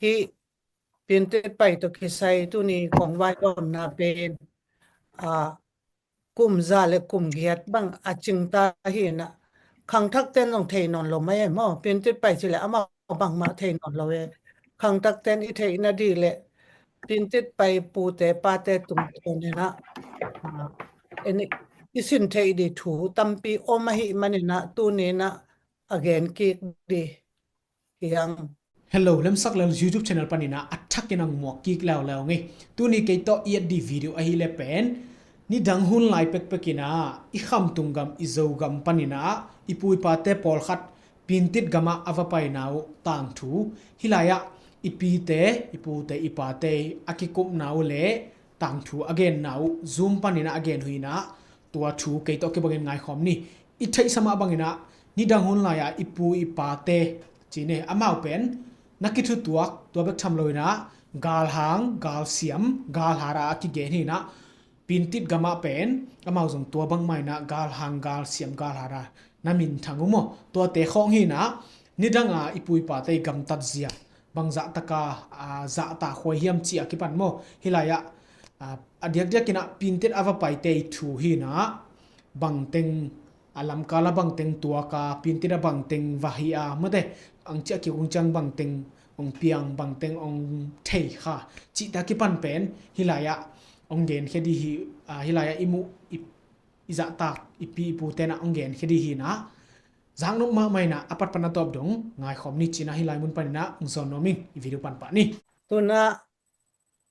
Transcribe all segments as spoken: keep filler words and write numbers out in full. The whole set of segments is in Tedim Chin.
hih Pintit pai tawh kisai tuni kong vaigawmna pen, a, kum za le kum giat bang a cingta hi na, khangthakten zong thei nawn lo mai e maw. Pintit pai ci le amau bangmah thei nawn lo e. Khangthakten i theihna dih le Pintit pai pute pate tungtawn hi na, a, en i sin theih dih thu tampi om ahih manin a, tuni na a gen kik dih hi hang. Hello, Lemsak Lel YouTube channel panin a thakin ang muak kik leuleu ngei. Tuni kei tawh i et dih video ahih le pen, nidang hun lai pekpek in a, i khamtung gam, i Zogam panin a, i pu i pate pawlkhat Pintit gamah a va paina uh tangthu, hih lai-ah i pite, i pute, i pate a kikupna uh le tangthu a genna uh Zoom panin a gen uh hi na, tua thu kei tawh kibangin ngaikhawm ni. I theihsa mah bangin a, nidang hun lai-a i pu i pate ci ne, amau pen na kithutuak, tua bek tham lo in a, galhang, galsiam, galhara a kigen hi na, Pintit gamah pen amau zong tua bangmah in a, galhang, galsiam, galhara na minthang uh maw. Tuate khawng hi na, nidang a i pu i pate i gamtat zia bang zahtaka, a, zahtak huai hiam cih a kipan maw. Hih lai-ah, a, a diakdiak in a Pintit a va paite i thu hi na, bangteng a lamkal a bangteng tuak a, Pintit a bangteng va hih a, mate, ang ciah kik ung ciang bangteng ong piang, bangteng ong thei kha cihte a kipan pen hih lai-ah ong genkhia dih hi, a, hih lai-ah i muh, i, i zahtak i pi i pute na ong genkhia dih hi na, zaknop mahmah in a, a pat pan a tawp dong ngaikhawm ni ci na, hih lai mun panin a ong zawn nuam ing, i video pan pah ni. Tu na,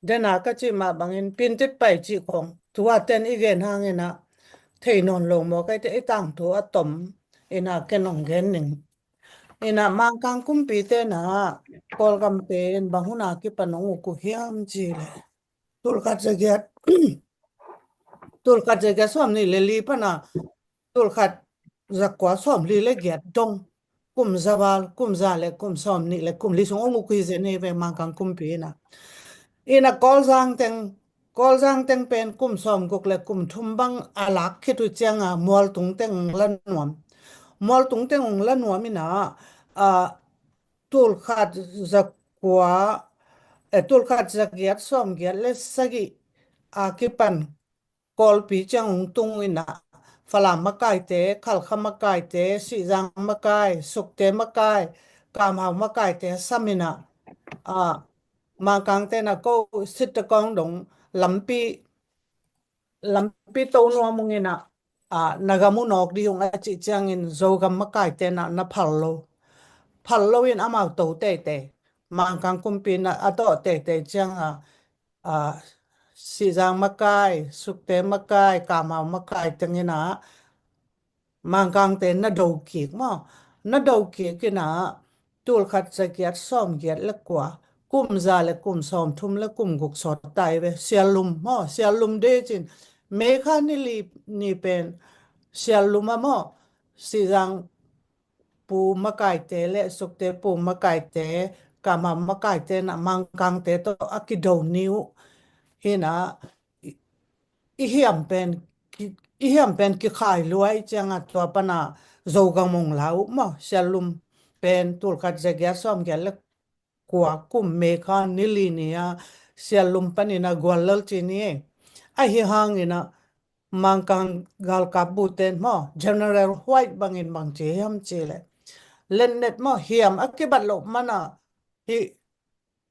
dena ka cih mah bangin Pintit pai cih khawng tuaten i gen hangin a, thei nawn lo maw, kei te i tangthu a tom in a, ken ong gen ning. In a, Mangkang kumpite na, Kawlgam pen bang hun a kipan ong uk uh hiam ci le, tulkhat zagiat, tulkhat zagiat sawmnih le li pan a, tulkhat zakua sawmli le giat dong, kum za val, kum za le kum sawmnih le kum li sung ong uk hi zen hi ve, Mangkang kumpi in a. In a, Kawlzang teng, Kawlzang teng pen kum sawmguk le kum thum bang a lak khit uh ciang a, Mualtung teng ong la nuam. Mualtung teng ong la nuam in a, a, tulkhat zakua, eh, tulkhat zagiat sawmgiat le sagih a kipan Kawlpi ciang ong tung in a, Falam makaite, Khalkha makaite, Sihzang makai, Sukte makai, Kamhau makaite sam in a, a, Mangkangte na ko Sittacong dong lampi, lampi to nuam ung in a, a, na gam uh nawk dih ung a cih ciangin Zogam makaite na, na phal lo. Phal lo in amau to teitei. Mangkang kumpi na a tawh teitei ciang a, a, Sihzang makai, Sukte makai, Kamhau makai teng in a, Mangkangte na do kik maw. Na do kik in a, tulkhat zagiat sawmgiat le kua, kum za le kum sawmthum le kum guk sawt ta hi ve, Siallum maw, Siallum de cin, May kha ni li ni pen Siallum a maw, Sihzang pu makaite le Sukte pu makaite, Kamhau makaite na Mangkangte tawh a kido ni uh hi na, i, i hiam pen ki, i hiam pen kikhai luai ciang a, tua pan a Zogam ong la uh maw, Siallum pen tulkhat zagiat sawmgiat le kua kum May kha ni li ni a, Siallum panin a guallel ci ni e. Ahi hangin a, Mangkang galkap buten maw, General White bangin bang ci hiam ci le, letnet maw, hiam a kibat loh man a, hih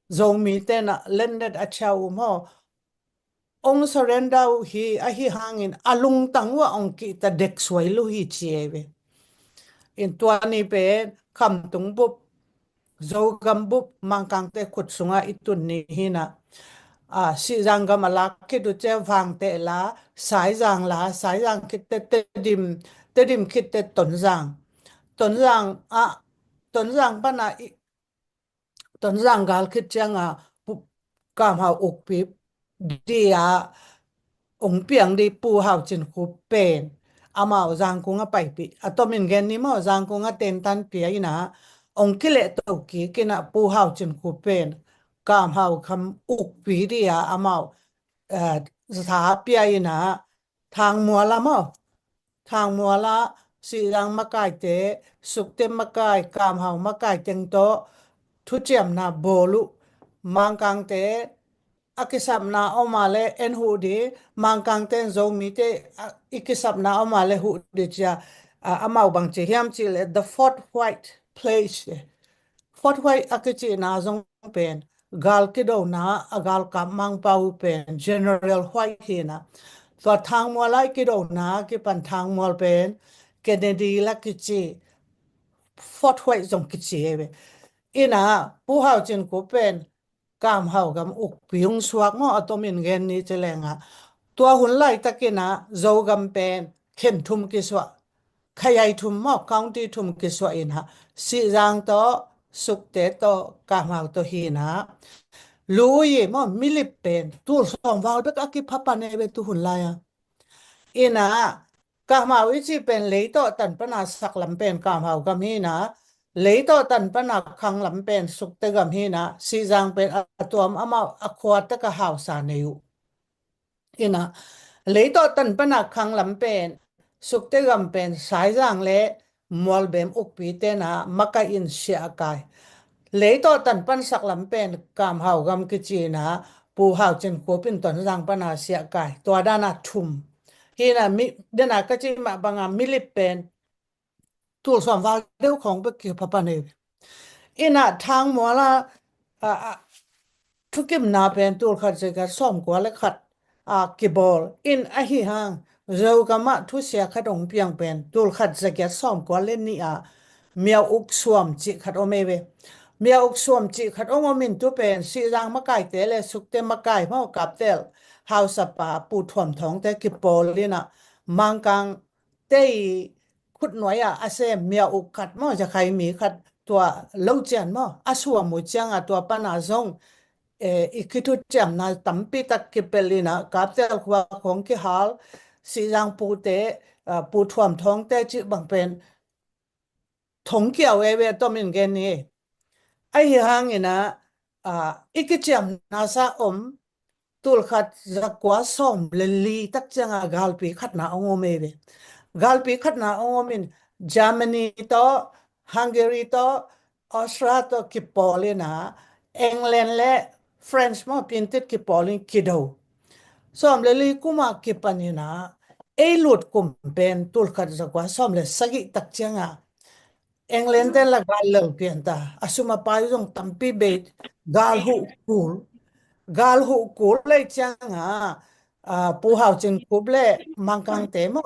Zomite na letnet a ciah uh maw, ong surrender uh hi, ahi hangin a lungtang uh a ong kihta dek suai lo hi ci e ve. In tua ni pen Khamtung bup, Zogam bup, Mangkangte khut sungah i tun ni hi na. A, Sihzang gam a lak khit uh ciang Vangteh la, Saizang la, Saizang khit teh Tedim, Tedim khit teh Tonzang. Tonzang a, Tonzang pan a i, Tonzang gal khit ciang a, pu, Kamhau ukpi dih a, ong piang dih Pu Hau Cin Khup pen amau Zangkung a paipih. A tomin gen ni maw, Zangkung a tentan pia in a, ong kilehto kik in a Pu Hau Cin Khup pen Kamhau kham ukpi dih a amau, eh, sa pia in a, Thangmual a maw, Thangmual a Sihzang makaite, Sukte makai, Kamhau makai teng tawh thuciamna bawl uh, Mangkangte a kisapna om a le en huh ding, Mangkangte in Zomite a, i kisapna om a le huh ding ci a, a, amau bang ci hiam cih leh the fourth white pledge. Fourth white a kicihna zong pen gal kidona a galkap mangpa uh pen General White hi in a, tua Thangmual a i kidona kipan Thangmual pen Kennedy la kici, fourth white zong kici hi ve. In a, Pu Hau Cin Khup pen Kam Hau gam ukpi hong suak maw, a tomin gen ni ci leng a, tua hun laitak in a Zogam pen khen thum kisuah, khayai thum maw, county thum kisuah in a, Sihzang tawh, Sukte tawh, Kam Hau tawh hi in a, Lu Uyi maw, Milip pen tul sawm val bek a kiphapan hi ve tu hun lai a. In a, Kam Hau i cih pen Leitawh tan pan a sak lam pen Kam Hau gam hi in a, Leitawh tan pan a khang lam pen Sukte gam hi in a, Sihzang pen a tuam amau a khua tak a hausa nei uh. In a, Leitawh tan pan a khang lam pen Sukte gam pen Saizang le Mualbem ukpite in a makaih in siah a kai. Leitawh tan pan sak lam pen Kam Hau gam kici in a, Pu Hau Cin Khup in Tonzang pan a siah a kai. Tua dan a thum. Hi in a, mi, den a ka cih mah bang a Milip pen tul sawm val deuh khawng bek kiphapan hi. In a, Thangmual a, a, a, thukimna pen tul khat za giat sawm kua le khat a kibawl in, ahi hang Zogam ah thusia khat hong piang pen tul khat za giat sawm kua le nih a Myauk Suam cih khat om hi ve. Myauk Suam cih khat hong om in, tu pen Sihzang makaite le Sukte makai maw, Kaptel hausapa Pu Thuam Thawngte kipawl in a, Mangkang te i khutnuai ah a sem Myauk khat maw, Zakhai mi khat, tua lo cian maw, a suam uh ciang a, tua pan a zong, eh, i kithuciamna tampi tak kipelh in a, Kaptel khua khawng kihal, Sihzang pute, ah, Pu Thuam Thawngte cih bang pen thong kiau e ve, a tomin gen ni. Ahi hang in a, ah, i kiciamna sa om, tul khat za kua sawm le li tak ciang a galpi khatna hong om hi ve. Galpi khatna hong om in, Germany tawh, Hungary tawh, Austria tawh kipawl in a, England le France maw, Piantit kipawl in kido. Sawm le li kum a kipan in a, ei lut kum pen tul khat za kua sawm le sagih tak ciang a, England ten la gal lel pian ta, a sum a pai zong tampi bei, gal huh kul. Gal huh kul lei ciang a, a, Pu Hau Cin Khup le Mangkangte maw,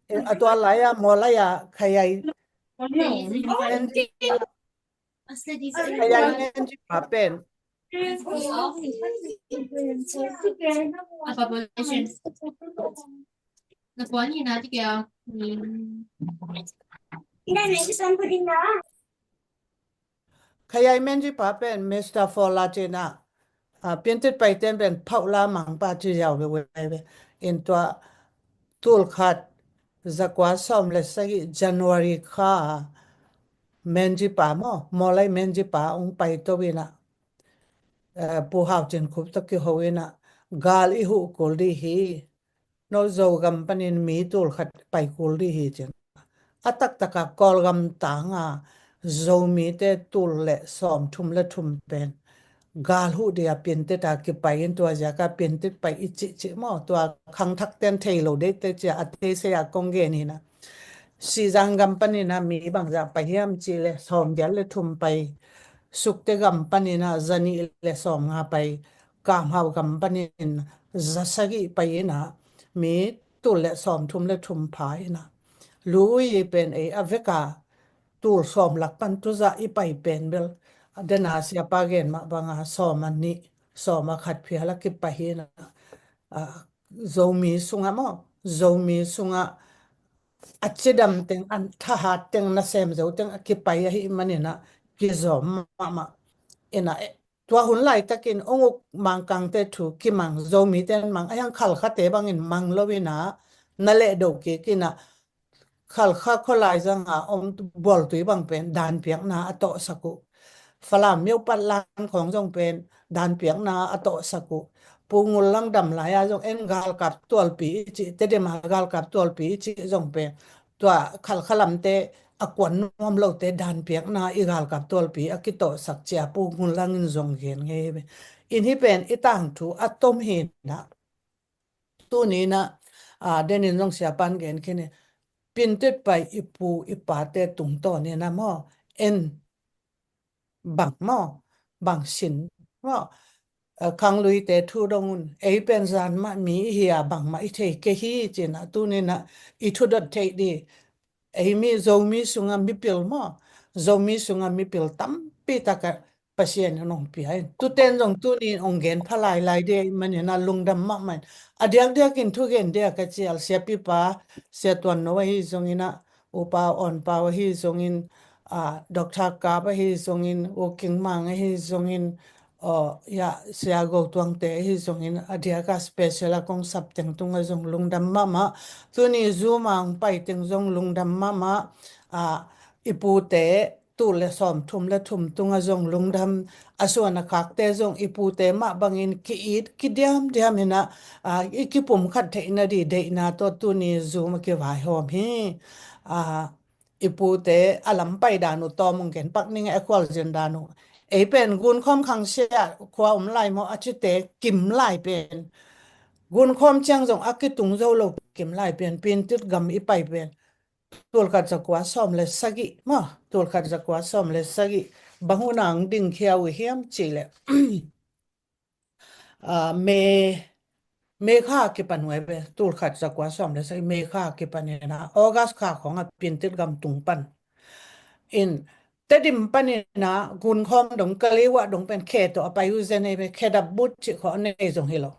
a tua lai a, Mawlai a, Khayai, Khayai Menji pa pen. Khayai Menji pa pen Mister Fola cih na, a, Piantit paiten pen Phaula Mangpa ci ziau ve ve ve. In tua tul khat za kua sawm le sagih January kha Menji pa maw, Mawlai Menji pa hong pai to in a, eh, Pu Hau Cin Khup tawh kiho in a, gal i huh kul dih hi. No Zogam panin mi tul khat pai kul dih hi cin. A taktak a Kawlgam tang a Zomite tul le sawm thum le thum pen gal huh dih a Piantit a kipai in, tua ziak a Piantit pai i cihcih maw, tua khangthak ten thei lo dei te ci a, a thei se a kong gen in a. Sihzang gam panin a mi bangzah pai hiam cih leh sawm giat le thum pai, Sukte gam panin a za nih le sawm nga pai, Kam Hau gam panin za sagih pai in a, mi tul le sawm thum le thum pha in a. Lu Uyi pen ei a vek a tul sawm lak pan tu zah i pai pen bel, a den a siapa gen mah bang a sawm a nih, sawm a khat phial a kipai hi in a, a, Zomi sungah maw, Zomi sungah a cidam teng, a thahat teng, nasem zo teng a kipai ahih manin a kizawm mahmah. In a, eh, tua hun laitakin hong uk Mangkangte thu kimang, Zomite in mang, a hiang Khalkhate bangin mang lo in a, na lehdo kik in a, Khalkha khualai zang a om Bualtui bang pen danpiakna a tawhsak uh. Falam Myopat Lan khawng zong pen danpiakna a tawhsak uh. Pu Ngul Lang dam lai a zong en galkap tualpi i cih, Tedim a galkap tualpi i cih zong pen tua Khalkha lamte a kuan nuam lote dan piakna i galkap tualpi a kitawhsak cia Pu Ngun Lang in zong gen ngei ve. In hih pen i tangthu a tom hi na. Tuni na, a, denin zong siapan gen khin hi. Pintit pai i pu i pate tungtawn in a maw, en bang maw, bang sin maw, a, khangluite thu dong un, ei pen zan mah mi i hi a, bangmah i thei kei hi, ci na, tuni na i thudot theih di. Ei mi, Zomi sunga mipil maw, Zomi sunga mipil tampi taka Pasian in hong pia in. Tuten zong tuni in hong gen pha lailai di ahih manin a lungdam mahmah in. A diakdiakin thugen dia ka cial, siapipa, Sia Tuan No ahi zongin a, Upa Awn Pau ahi zongin, a, Doctor Kap ahi zongin, U King Mang ahi zongin, aw, ya, Sia Go Tuangte ahi zongin, a diaka special a kong sap teng tunga zong lungdam mahmah. Tuni Zoom a hong pai teng zong lungdam mahmah. A, i pute, tul le sawmthum le thum tunga zong lungdam, a suan a khakte zong i pute mah bangin ki-it kidiamdiam in a, a, i kipumkhat theihna di deihna tawh tuni Zoom a kivaihawm hi. A, i pute a lam pai dan uh tawm hong gen pak ning e, a khualzin dan uh. Ei pen Gunkhawm khangsia khua om lai maw a cite kim lai pen. Gunkhawm ciang zong a kitung zo lo kim lai pen, Pintit gam i pai pen. Tulkhat zakua sawm le sagih maw, tulkhat zakua sawm le sagih. Bang hun a hong dingkhia uh hiam cih leh, a, May, May kha kipan uh e ve, tulkhat zakua sawm le sagih May kha kipan in a, August kha khawng a Pintit gam tung pan. In, Tedim pan in a, Gunkhawm dong, Kaliwa dong pen khe tawh a pai uh zen e ve, khe dap but cih khawng a nei zong hi lo.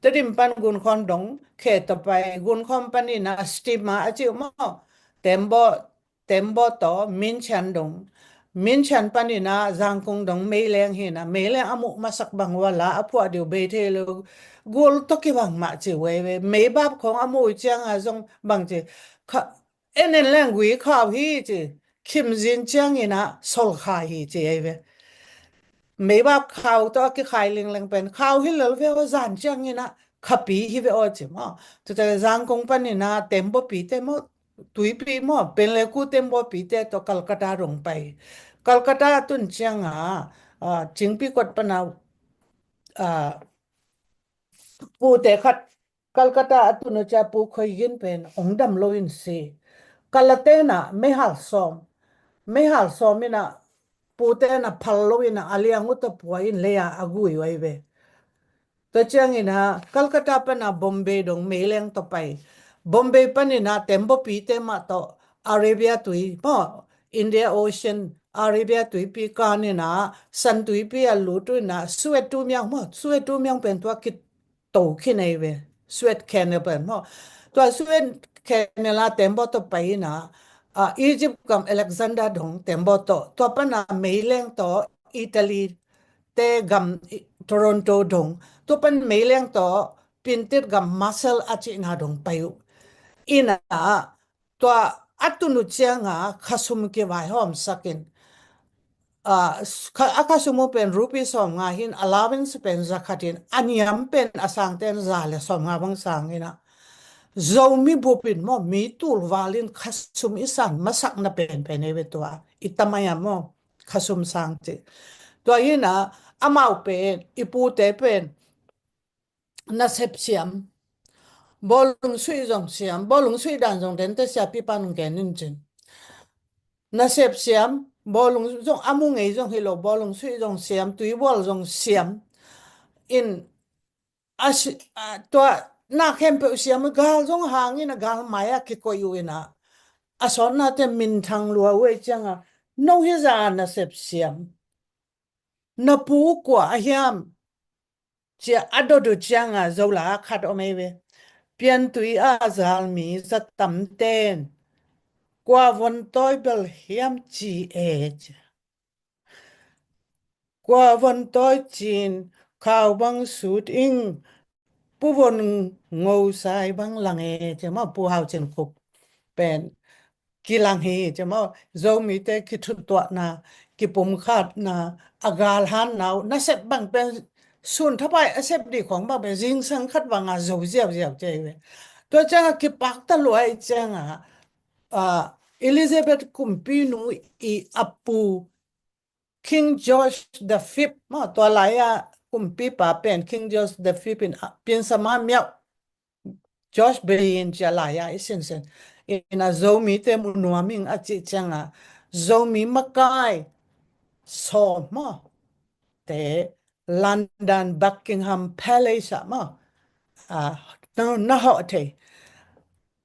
Tedim pan Gunkhawm dong khe tawh pai, Gunkhawm pan in a steamer a cih uh maw, tembaw, tembaw tawh Minchian dong, Minchian pan in a Zangkung dong meileng hi na, meileng a muh masak bang uh a la a phuah dih uh bei thei lo, gul tawh kibang mah ci uh e ve. Meibap khawng a muh uh ciang a zong bang ci, kha, en en leng gui khau hi ci, khim zin ciang in a sol khai hi ci e ve. Meibap khau tawh a kikhai lingleng pen khau hi lel ve aw, zan ciang in a khapi hi ve aw ci maw. Tute Zangkung pan in a tembaw pite maw, tuipi maw, Penleku tembaw pite tawh Calcutta dong pai. Calcutta a tun ciang a, a, Cingpi kot pan a, a, pute khat Calcutta a tun uh cia Pu Khoi Gin pen hong dam lo in si. Kalate na meihal sawm, meihal sawm in a pute na phal lo in a, a liang uh tawh pua in lei a a gui uh ahi ve. Tua ciang in a Calcutta pan a Bombay dong meileng tawh pai. Bombay pan in a tembaw pite mah tawh Arabia tui maw, India Ocean, Arabia tuipi kan in a, San tuipi a lut uh in a, Suez tumiang maw, Suez tumiang pen tua kito khin ahi ve, Suez Canal pen maw. Tua Suez Canal a tembaw tawh pai in a, a, Egypt gam Alexander dong tembaw tawh, tua pan a meileng tawh Italy te gam i, Toronto dong, tua pan meileng tawh Pintit gam Marseille a cihna dong pai uh. In a, tua a tun uh ciang a khasum kivaihawm sak in, a, kha-, a khasum uh pen rupee sawm nga hi in, allowance pen za khat in, a niam pen a sangte in za le sawm nga bang sang in a. Zomi bup in maw, mi tul val in khasum i san masakna penpen e ve tua, i tamai a maw, khasum sang ci. Tua hi in a, amau pen, i pute pen, nasep siam, bawlung suih zong siam, bawlung suih dan zong dente siapipa nung gen in cin. Nasep siam, bawlung zong a mu ngei zong hi lo, bawlung suih zong siam, tuibual zong siam. In, a si, a, tua na khempeuh siam, gal zong hang in a gal mai a kikoih uh in a. A sawtnate minthang lua uh ei ciang a, no hi za nasep siam. Na pu kua a hiam? Cia a dot uh ciang a Zola khat om ei ve. Piantui a zal mi za tamten kua von tawi bel hiam ci e cia. Kua von tawi cin khau bang sut ing, pu von ngosai bang lang e cia maw, Pu Hau Cin Khup pen kilang hi cia maw, Zomite kithutuahna, kipumkhatna, a galhanna uh, nasep bang pen sun thapai a sep di khong bang pen zingsang khat bang a zo ziauziau cia hi ve. Tua ciang a kipak ta lua i ciang a, a, Elizabeth kumpinu i a pu King George the Fifth maw, tua lai-a kumpipa pen King George the Fifth in a, piansama miauh George Bain ci a lai-a i sinsen. Ina Zomite mu nuam ing a cih cianga Zomi makai sawm maw, te London Buckingham Palace ah maw, a, na, na hawh thei.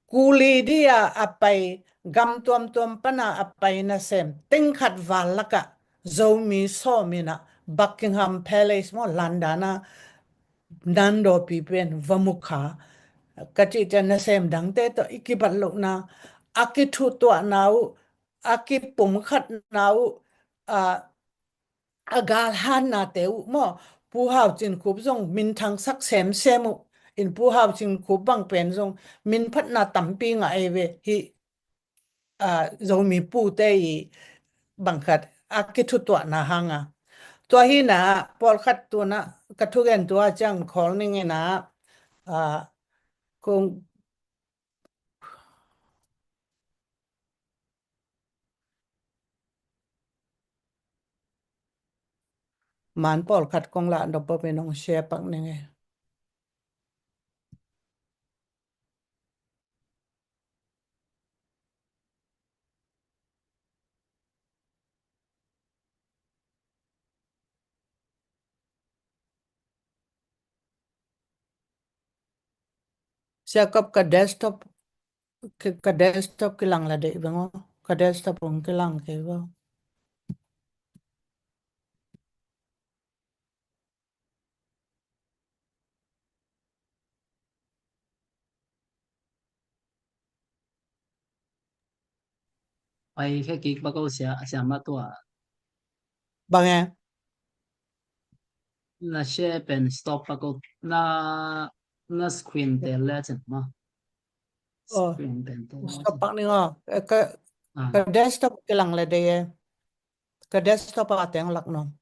Kuli dia a pai, gam tuamtuam pana a pai nasem teng khat val lakah Zomi sawm ina Buckingham Palace maw, London a nandawpi pen va mu kha. Ka cih ciang nasem dangte tawh i kibat lohna, a kithutuahna uh, a kipumkhatna uh, a, a galhannate uh maw, Pu Hau Cin Khup zong minthangsak semsem uh. In Pu Hau Cin Khup bang pen zong minphatna tampi ngah ei ve hih, a, Zomi pute i bangkhat a kithutuahna hanga. Tua hina pawlkhat tuna ka thugen tua ciang khawl ning ina, a, kong man pawlkhat kong lah nop bawpin hong share pak ning e. Siakop ka desktop, ka, ka desktop kilang la deih beng aw. Ka desktop hong kilang kei beng. Pai khe kik bak o sia, sia ma tua. Bang e? Na share pen stop bak o. Na, na screen te le cen ma. Oh. Screen pen te le cen. Stop bak ning o. Eh, ka, ah, ka desktop kilang le de ye. Ka desktop a teng lak nong.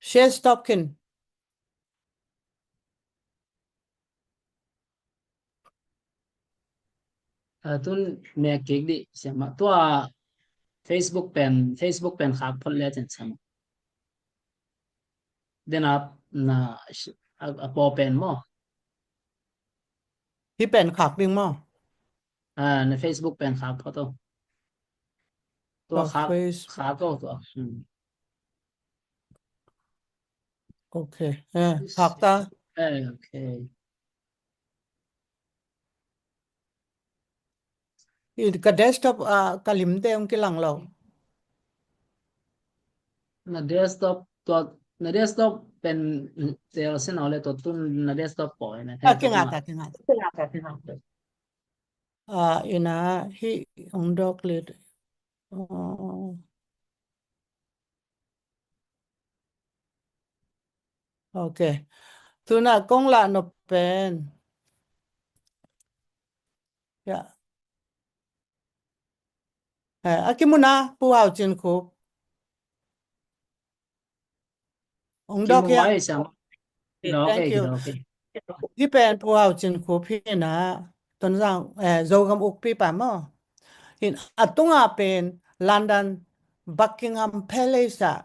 Share stop kin. Ah, tun mek kik di siama. Tua Facebook pen, Facebook pen khak phot le cen siama. Den a na a, a paw pen maw. Hi pen khak ding maw. Ah, na Facebook pen khak phot o. Tua khak, khak o tua. Hmm. Ok. Eh, khak ta. Eh, ok. Hi ka desktop, ah, ka limte hong kilang lo. Na desktop tua, na desktop pen tel sin o le tua tun na desktop poi na. Ah, kinga ta, kinga ta. Ah, ina hi hong dawk lit. Oh. Ok. Tuna kong lah nop pen. Ya. Eh, a kimu na, Pu Hau Cin Khup. Hong dawk hia. Thank you. Hi pen Pu Hau Cin Khup hi na, Tonzang, eh, Zogam ukpipa maw. Hi a tunga pen London Buckingham Palace ah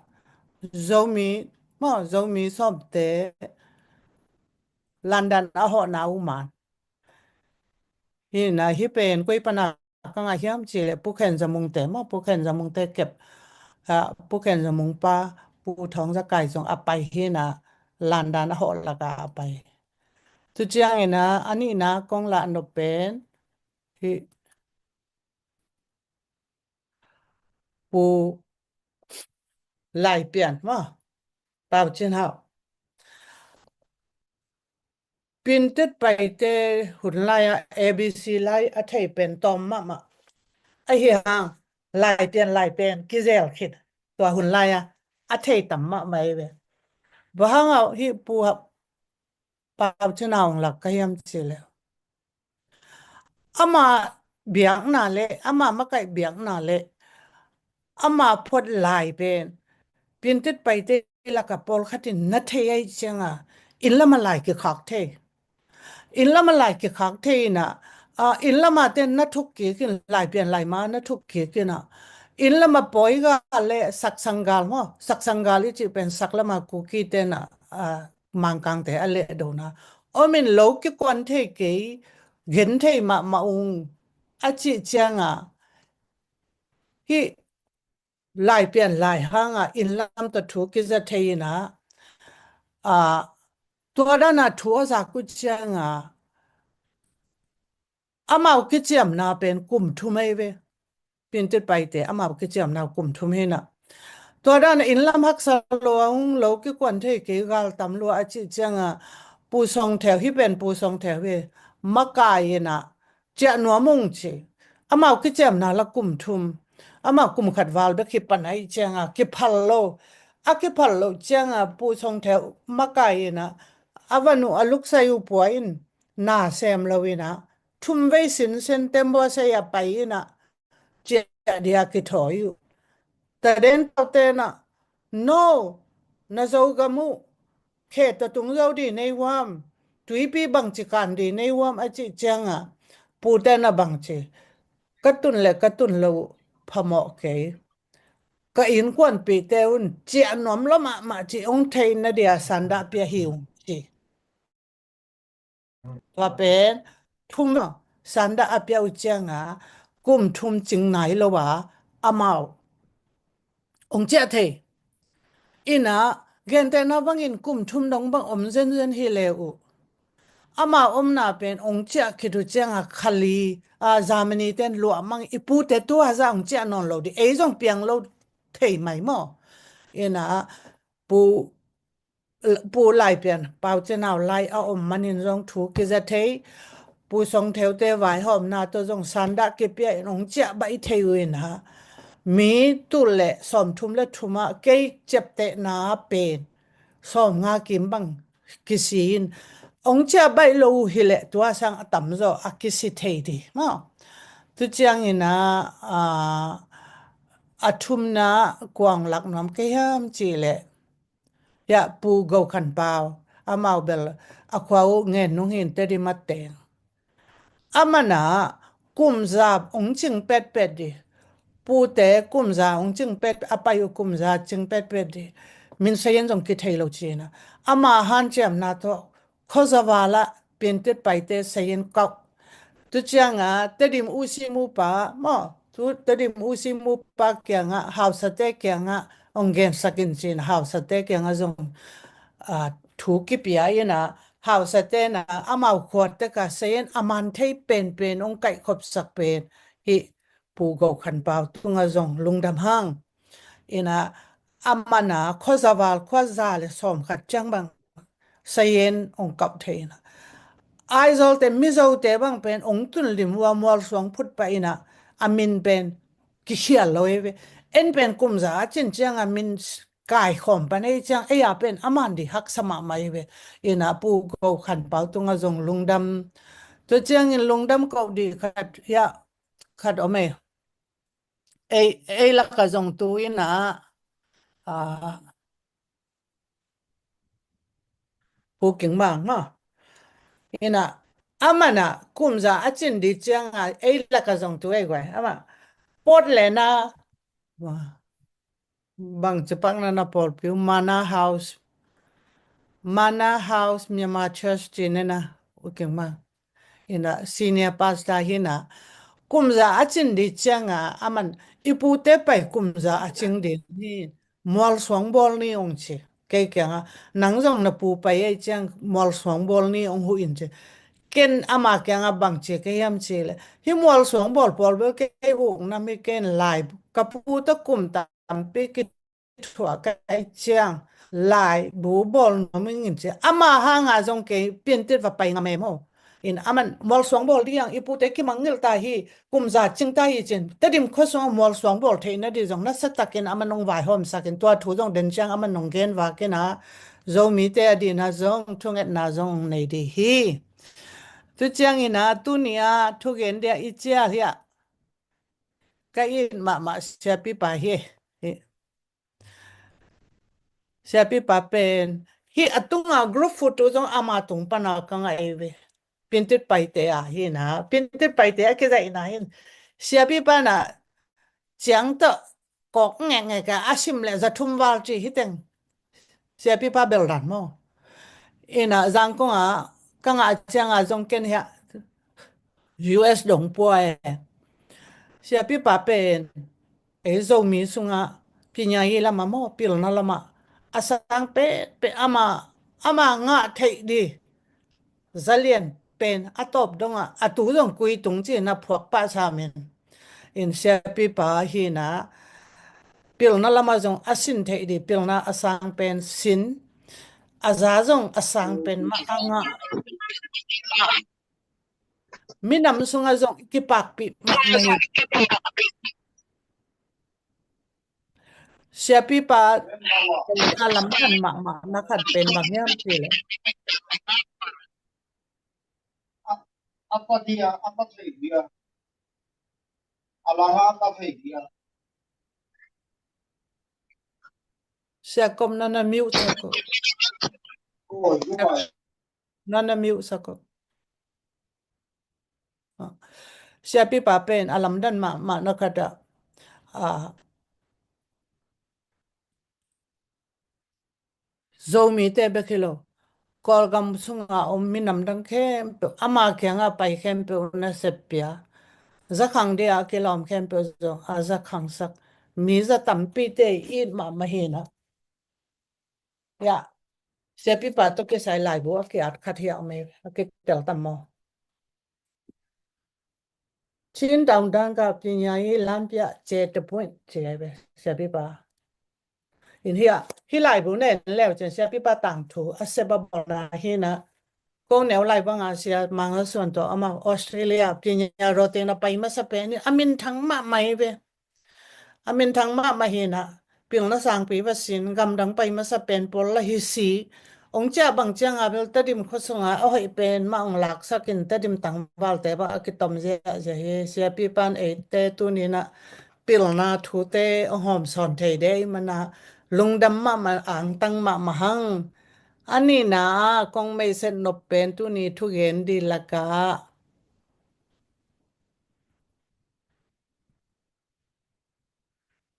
Zomi maw, Zomi sawmte London a hawhna uh man. Hi na, hi pen koi pana ka ngah hiam cih leh Pu Khen Za Mung te maw, Pu Khen Za Mung te kep, ah, Pu Khen Za Mung pa, Pu Thawng Za Kai zong a pai hi na, London a hawh laka a pai. Tu ciangin a, a nihna kong lah nop pen hi Pu Lai Pian maw, Pau Cin Hau. Pintet paite hun lai-a A B C lai a thei pen tawm mahmah. Ahi hang Lai Pian, Lai Pian kizel khit tua hun lai-a a thei tam mahmah ei ve. Bang hang a hi Pu Pau Cin Hau hong lak ka hiam cih leh, ama biakna le, ama makaih biakna le, ama phot lai pen Pintet paite laka pawlkhat in na thei ahih cianga, inn lama lai kikhak thei. Inn lamah lai kikhak thei inah, ah, inn lamah ten na thuk kik in, Laipian laima na thuk kik inah, inn lamah pawi gal le saksang gal maw, saksang gal i cih pen sak lamah Kuki tenah, ah, Mangkangte a lehdona om in lo kikuan thei kei, gen thei mahmah ung a cih cianga, hih Laipian lai hanga inn lam tawh thu kiza thei inah, ah, tua dana thu a zak uh cianga, amau kiciamna pen kum thum ei ve. Pintit Paite amau kiciamna kum thum hinah. Tua dana inn lam haksa lua ung, lo kikuan thei kei, gal tam lua a cih cianga, Pu Song Theu, hih pen Pu Song Theu hi, makai inah ciah nuam ung ci. Amau kiciamna la kum thum. Amau kum khat val bek hi pan ahih cianga kiphal lo. A kiphal loh cianga Pu Song Theu makai inah, a van uh a luksai uh pua in na sem lo inah, thum vei sinsen Tembuasei a pai inah, ciah dia kithawi uh. Taden tau tenah, no, na Zogam uh khe tatung zo di nei huam, tuipi bangci kan di nei huam a cih cianga, Pu tenah bangci, ka tun le ka tun lo uh phamawh kei. Ka innkuanpihte un ciah nuam lo mahmah cih hong theihna dia sanda pia hi ung ci. Tua pen thum sanda a pia uh cianga kum thum cing nai lo a amau hong ciah thei. Inah gentehna bangin kum thum dong bang om zenzen hi le uh, amau omna pen hong ciah khit uh cianga khali, a, Germany ten luah mang, i pute tua za hong ciah nawn lo di, ei zong piang lo thei mai maw? Inah Pu Pu Laipian Pau Cin Au lai a om manin zong thu kiza thei. Pu Song Theute vaihawmna tawh zong sanda kipia in hong ciah baih thei uh inah, mi tul le sawmthum le thum ah kei ciaptehna pen sawmnga kim bang kisi in, hong ciah baih lo uh hileh tua sang a tamzaw a kisi thei di maw? Tu ciangin ah, a thumna kua hong lak nuam kei hiam cihleh, hiah Pu Go Khan Pau, amau bel a khua uh Ngen Nung hin Tedim a teng. Aman ah kum za hong cing petpet di. Pute kum za hong cing pet, a pai uh kum za cing petpet di. Min sayin zong kithei lo ci-in ah, ama hanciamna tawh khuazaval ah Pintit Paite sayin kauh. Tu cianga Tedim U C mupa maw, tu Tedim U C mupa kiangah, hausate kiangah hong gensak in ci-in, hausate kiangah zong, ah, thu kipia inah, hausate na amau khuatek a sayin a man thei penpen hong kaihkhopsak pen hih Pu Go Khan Pau tungah zong lungdam hang. Inah aman ah khuazaval khuaza le sawmkhat ciang bang sayin hong kauh thei inah, Aizawlte Mizote bang pen hong tun lim uh a, mualsuang phut pah inah a min pen kikhial lo ei ve. En pen kum za a cin cianga min kaikhawm pan ei ciang, ei a pen a man di haksa mahmah ei ve. Inah Pu Go Khan Pau tungah zong lungdam. Tu ciangin lungdam kauh di khat hiah khat om ei. Ei, ei lakah zong tu inah, ah, Pu King Mang maw? Inah aman ah kum za a cin di cianga ei lakah zong tu ei guai, amah Portland ah, bangci pakna na pawlpi uh, Manna House, Manna House Myanmar Church ci-in ah, U King Mang inah senior pastor hi inah, kum za a cin di cianga aman, i pute pai kum za a cing di hi, mualsuang bawl ni hong ci. Kei kiangah, nang zong na pu pai ei ciang mualsuang bawl ni hong huh in ci. Ken ama kiangah bang ci ka hiam cihleh, hih mualsuang bawl pawl bel kei ukna mi ken lai, ka pu tawh kum tampi ki thuah ka hih ciang laibu bawl nuam ing in ci. Ama hanga zong kei Piantit va pai ngam ei maw? In aman mualsuang bawl ding, i pute kimangngilh ta hi, kum za cing ta hi ci-in, Tedim khua sungah mualsuang bawl theihna ding zong nasa takin aman hong vaihawmsak in, tua thu zong den ciang aman hong gen vak in ah, Zomite adingin ah zong thungetna zong hong nei ding hi. Tu ciangin ah tuni-a thugen dia i cial hiah ka it mahmah siapipa hi. Siapipa pen hih a tunga group photo zong ama tung pana ka ngah ei ve. Pintit paite a hi na, Pintit paite a kizaihna hin, siapipa na ciang tawh kawk ngekngek a, a sim le za thum val ci hi teng. Siapipa beldan maw? Ina Zangkong a ka ngah ciang a zong ken hiah U S dong pua e. Siapipa pen ei Zomi sungah pinyayi lamah maw, pilna lamah a sang pekpek ama, ama ngah theih di zalian pen a tawp dongah a tu zong kui tung ci-in a phuak pah samin. In siapipa hi na, pilna lamah zong a sin theih di, pilna a sang pen sin, a za zong a sang pen mah a ngah. Minam sungah zong i kipakpih mahmah hi. Siapipa a lamdan mahmah na khat pen bang hiam cih leh, Sia Kom, na na mute sak o. Na na mute sak o. Ah. Siapipa pen a lamdan mahmah na khat ah, ah, Zomite bek hi lo, Kawlgam sunga om minam dang khempeuh, ama kianga pai khempeuh na seppia, zakhang dia kilawm khempeuh zong a zakhangsak mi za tampite i it mahmah hi na. Ya, siapipa tawh kisai laibu a ki-at khat hiah om e, a kitel tam maw? Chin down dang ka pinya i lampia che te puin che ai ve, siapipa. In hiah, hi laibu nen leu cin siapipa tangthu a sep a bawlna hi na. Kong neu lai banga sia Mangasuan tawh ama Australia pinya rote na pai masa pen a minthang mahmah hi ve. A minthang mahmah hi na, pilna sangpi va sin, gamdang pai masa pen pawl la hi si. Ong ciah bang cianga bel Tedim khua sunga a hoih pen mah ong laksakin Tedim tangvalte bang a kitom ziahziah hi. Siapipan eite tuni na pilna thute ong hawmsawn thei dei mana lungdam mahmah, angtang mahmah hang. A nihna ah kong meiset nop pen tuni thugen di lakah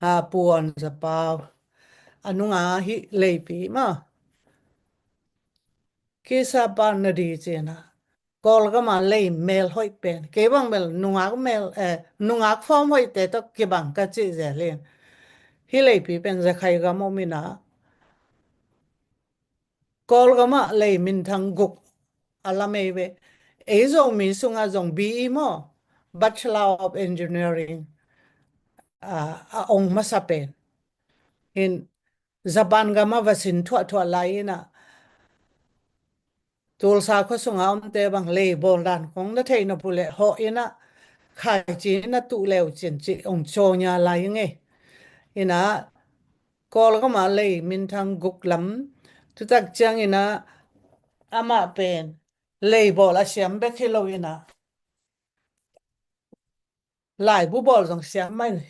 a puan zapau a nunga hih leipi mah kisa pan na di cina. Kawlgama lei mel hoih pen kei bang bel nungak mel, eh, nungak fawm hoihte tawh kibang ka cih zelin. Hih leipi pen Zakhai gam om ina Kawlgamah lei minthang guk a lam ei ve. Ei Zomi sungah zong B E maw, Bachelor of Engineering, a, a ong masa pen. Hin Japan gamah va sin thuahthuah lai ina Tulsa khua sunga omte bang lei bawl dan kong na thei na puleh hawh ina khaici na tuh leu cin ci ong cawnya lai ngei. Ina Kawlgama lei minthang guk lam. Tutak ciang ina amah pen lei bawl a siam bek hi lo ina laibu bawl zong siam mai.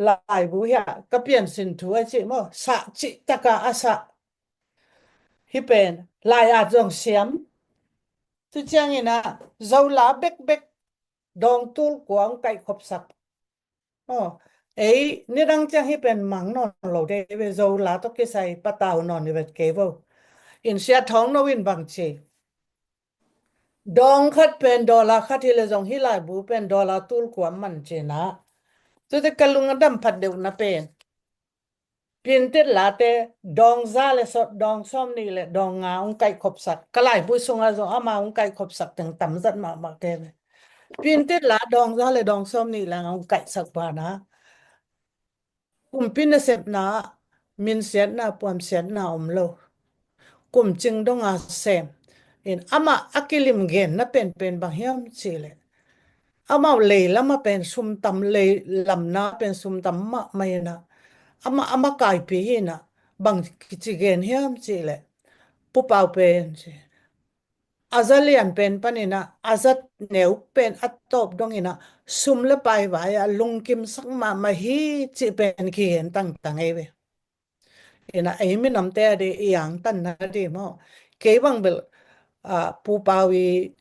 Laibu hiah ka piansin thu a cih maw, sah cih taka a sah. Hih pen lai at zong siam. Tu ciang ina Zola bekbek dawng tul kua ong kaihkhopsak. Aw, ei nidang ciang hih pen mang nawn lo dei ve, Zola tawh kisai patau nawn i vet kei vo. In Sia Thawng No in bang ci, dawng khat pen dollar khat hi le zong hih laibu pen dollar tul kua man cina. Tute ka lung a dam phat deuh na pen Pintit late dawng za le sawt, dawng sawm nih le dawng nga ong kaihkhopsak. Ka laibu sunga zong ama ong kaihkhopsak teng tamzat mahmah kei ve. Pintit la dawng za le dawng sawm nih le nga ong kaihsak bana kumpi nasepna, minsiatna, puamsiatna om lo. Kum cing donga sem. In amah a kilim genna penpen bang hiam cih leh, amau lei lama pen sumtam, lei lamna pen sumtam mahmah ina, amah, amah kaipi hi ina, bang kici gen hiam cih leh, Pu Pau pen ci a za lian pen pan ina, a za neu pen a tawp dong ina, sum le pai vai a lungkimsak mahmah hi cih pen kigen tangtang ei ve. Ina ei minamte a di i angtanna di maw. Kei bang bel, ah, Pu Pau i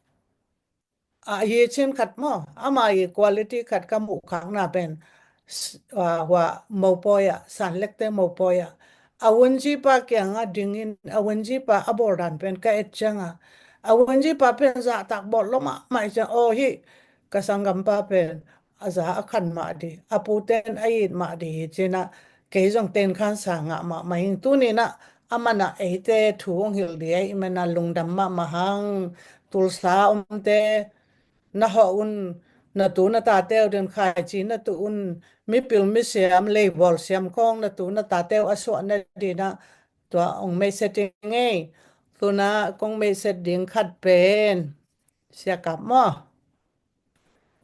a, hi chin khat maw, ama i quality khat ka muh khakna pen, s-, a, hua mopawi ah, Sanlekte mopawi ah, a vunjipa kiangah dingin, a vunjipa a bawldan pen ka et cianga, a vunjipa pen zahtak bawlh lo mahmah i ciang, aw, hih ka sanggampa pen a za a khan mah ding, a puten a it mah ding hi cinah, kei zong tenkhan sa ngah mahmah hing. Tuninah a manah eite thu hong hilh ding ahih manah lungdam mahmah hang. Tulsa omte, na hawh un, na tu na tate uh ding khaici na tuh un, mipil misiam, leibawl siam khawng na tu na tate uh a suah nadinah tua hong meihset ding ei. Tuna kong meihset ding khat pen Sia Kap maw?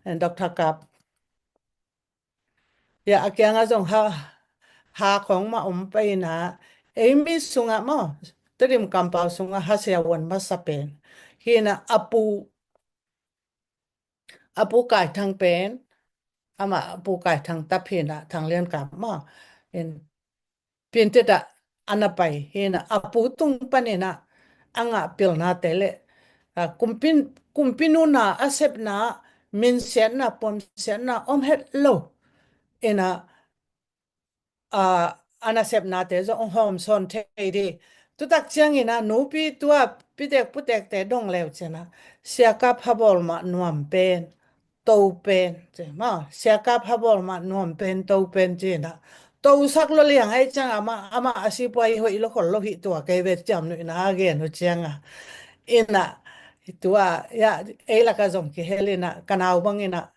Doctor Kap. Ya, a kiangah zong ha, ha khawng mah om pah inah, ei mi sungah maw, Tedim kampau sungah ha siavuan masa pen hi inah, a pu, a pu Kai Thang pen, amah a pu Kai Thang tap hi inah, Thang Lian Kap maw, in Piantet ah a na pai hi inah, a pu tung paninah a ngah pilnate le, a, kumpi, kumpi nuna a sepna, minsiatna, puamsiatna om het lo inah, a, a nasepnate zong hong hawmsawn thei ding. Tutak cianginah nupi tua pitek putekte dong leu cinah, Sia Kap ha bawl mah nuam pen, to pen, ci maw, Sia Kap ha bawl mah nuam pen, to pen cinah, tosak lo liang ahih ciang amah, amah a sipuai hoih lo khol lo hih tua kei ve ciam nuihna a gen uh cianga. Inah, tua, ya, ei lakah zong kihel inah, ka nau banginah,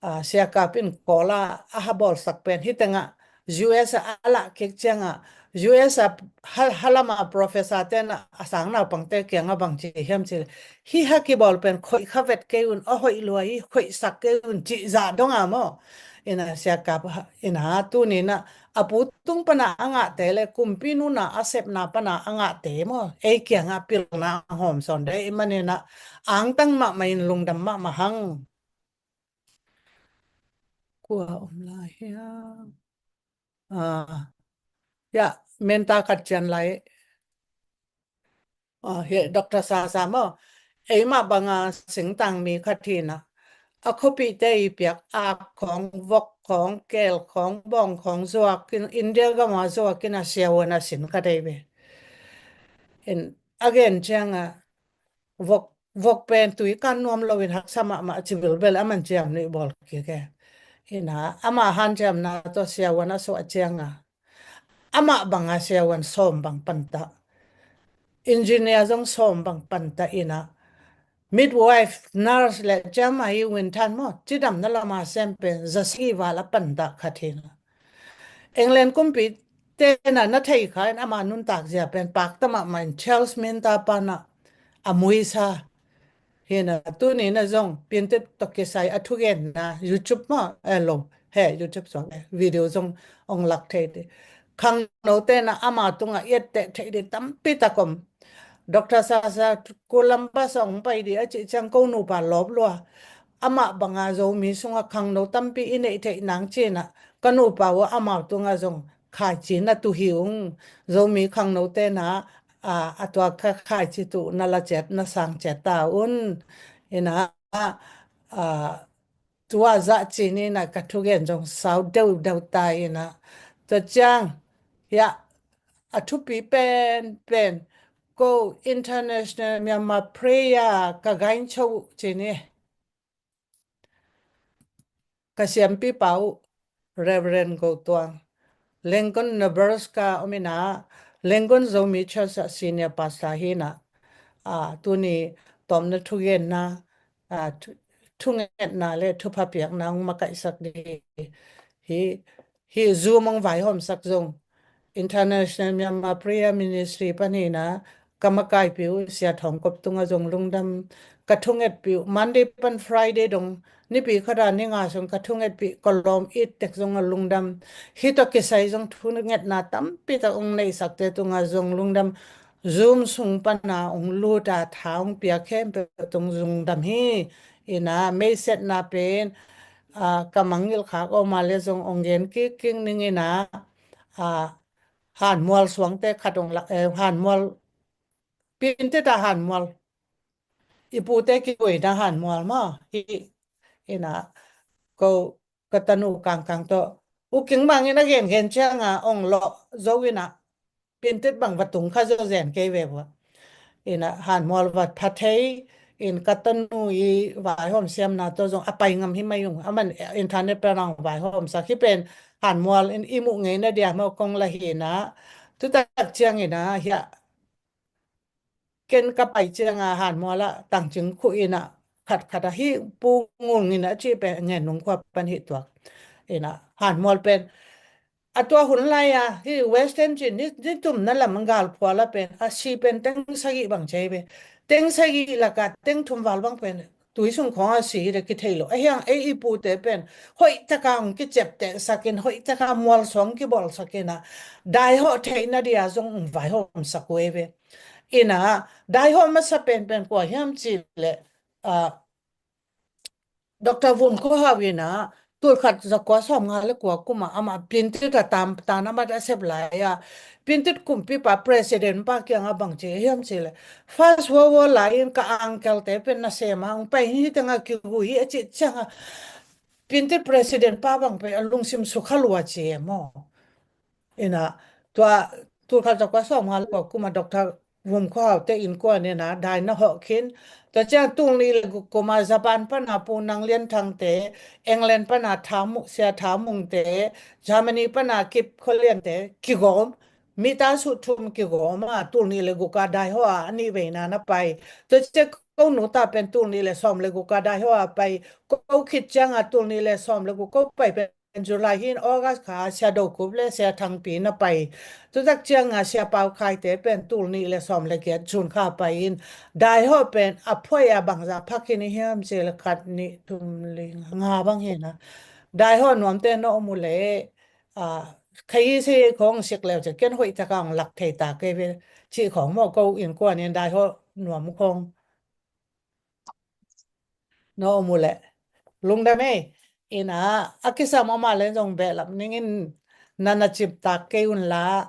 a, Sia Kap in Kawl ah a ha bawlsak pen hi tengah, U S ah a lah kik ciangah, U S ah ha, ha lama professor tenah a sang naupangte kiangah bang ci hiam ci le, hih ha kibawl pen khoih kha vet kei un, a hoih lua hi, khoihsak kei un, cih zah donga maw? Inah Sia Kap ha, inah tuninah a pu tung pana a ngahte le kumpi nuna a sepna pana a ngahte maw, ei kiangah pilna a hawmsawn dei maninah angtang mahmah in lungdam mahmah hang. Kua om lai hiam? Ah, ya, menta khat cian lai. Ah, hi Doctor Sasa maw. Eimah banga singtang mi khat hinah, a khuapihte i piak ak khawng, vok khawng, keel khawng, bawng khawng zuakin, India gama zuakin a siavuan a sin khat ei ve. In a gen cianga, vok, vok pen tui kan nuam loin haksa mahmah, ci bilbel a man ciam nuih bawl kik e. Inah ama hanciamna tawh siavuan a suah cianga, amah banga siavuan sawm bang pantah, engineer zong sawm bang pantah inah, midwife, nurse le ciama hi winthan maw, cidamna lama sem pen zasagi val a pantah khat hinah. England kumpi tenah na thei kha in ama nuntak zia pen pakta mahmah in Charles Minter panah a muisa. Hinah tuninah zong Piantet tawh kisai a thugenna YouTube maw, eh, lo, he, YouTube suak, eh, video zong ong lak thei ding. Khangno tenah ama tungah i etteh theih ding tampi tak om. Doctor Sasa Columbus ah ong pai ding a cih ciang ko nupa lawp lua. Amah banga Zomi sungah khangno tampi i neih theih nang cinah ka nupa uh amau tungah zong khaici na tu hi ung. Zomi khangno tenah, a, a tua kha khaici tu na la ciat, na sang ciat ta un. Inah, a, tua zah cininah ka thugen zong sau deuhdeuh ta inah. Tua ciang, ya, a thupi pen, pen, ko International Myanmar Prayer ka gaincho cini. Ka siampipa uh, Reverend Go Tuang, Lincoln, Nebraska om inah, Lincoln Zomi Church ah senior pastor hinah, a, tuni tawmna thugenna, a, thu, thungetna le thupha piakna hong makaihsak ding hi. Hih Zoom hong vaihawmsak zong International Myanmar Prayer Ministry paninah ka makaipih uh Sia Thawng Kop tungah zong lungdam. Ka thungetpih uh Monday pan Friday dong, nipi khata ni nga sung ka thungetpih ka lawm it tek zong a lungdam. Hih tawh kisai zong thungetna tampi tak hong neihsakte tungah zong lungdam. Zoom sung pana hong luta tha hong pia khempeuh tung lungdam hi. Inah meisetna pen, a, ka mangngilh khak om a le zong ong gen kik kik ning inah, a, hanmual suangte khat ong lak, eh, hanmual, Piantet ah hanmual. i pute kikoina hanmual maw. Hi ina ko ka tanu kangkang tawh U King Mang in a gengen cianga ong lawh zo ina Piantit bang va tung kha zo zen kei ve vua. Ina hanmual va pha thei in ka tanu i vaihawm siamna tawh zong a pai ngam hi mai ung. Aman internet pen ang vaihawm sak hi pen hanmual in i muh ngei na dia maw kong la hi ina. Tutak ciang ina hia ken ka pai cianga hanmual ah tangcing khuh ina khatkhat a hi Pu Ngul Ngin a ci pen ngen nung khua pan hi tuak ina hanmual pen a tua hun lai a hi Western ci ni, ni tum na lam galphual a pen a si pen teng sagih bang cei ve. Teng sagih laka teng thum val bang pen tui sung khong a si hi le kithei lo. A hiang ei i pute pen hoih taka ong kiciapteh sakin hoih taka mualsuang kibawl sakin a daihawh theihna dia zong ong vaihawm sak uh ei ve. Ina daihawh masa penpen kua hiam ci le a Doctor Vum Kho Hau ina tulkhat zakua sawm nga le kua kuma ama Piantit a tam tan ama da sep lai a Piantit kumpipa president pa kianga bang ci hiam ci le First World War lai in ka uncle te pen na sema ong pai hi tanga kigui a ci cianga Piantit president pa bang pen a lungsim sukha lua ci e maw. Ina tua tulkhat zakua sawm nga le kua kuma Doctor Vum Kho Hau te innkuan ina dai na hawh khin. Tua ciang tul nih le guk kuma Japan pana Pu Nang Lian Thang te, England pana Tha Mu, Sia Tha Mung te, Germany pana Kip Khua Lian te kigawm. Mi ta suh thum kigawm a tul nih le guk a daihawh a a nih veina na pai. Tua ciang ko nu ta pen tul nih le sawm le guk a daihawh a pai. Ko khit cianga tul nih le sawm le guk ko pai pen July hi in August kha Sia Do Kup le Sia Thang Pi na pai. Tutak cianga Sia Pau Khai te pen tul nih le sawm le giat June kha pai in daihawh pen a phuai a bangza phak hi ni hiam ci le khat nih thum li nga bang hi na. Daihawh nuamte na om uh le a khayi se khong sik leu ci ken hoih taka ong lak thei ta kei ve ci khong maw ko innkuan in daihawh nuam khong. Na om uh leh lungdam ei. Ina a kisam om a le zong behlap ningin na na ciptak kei unla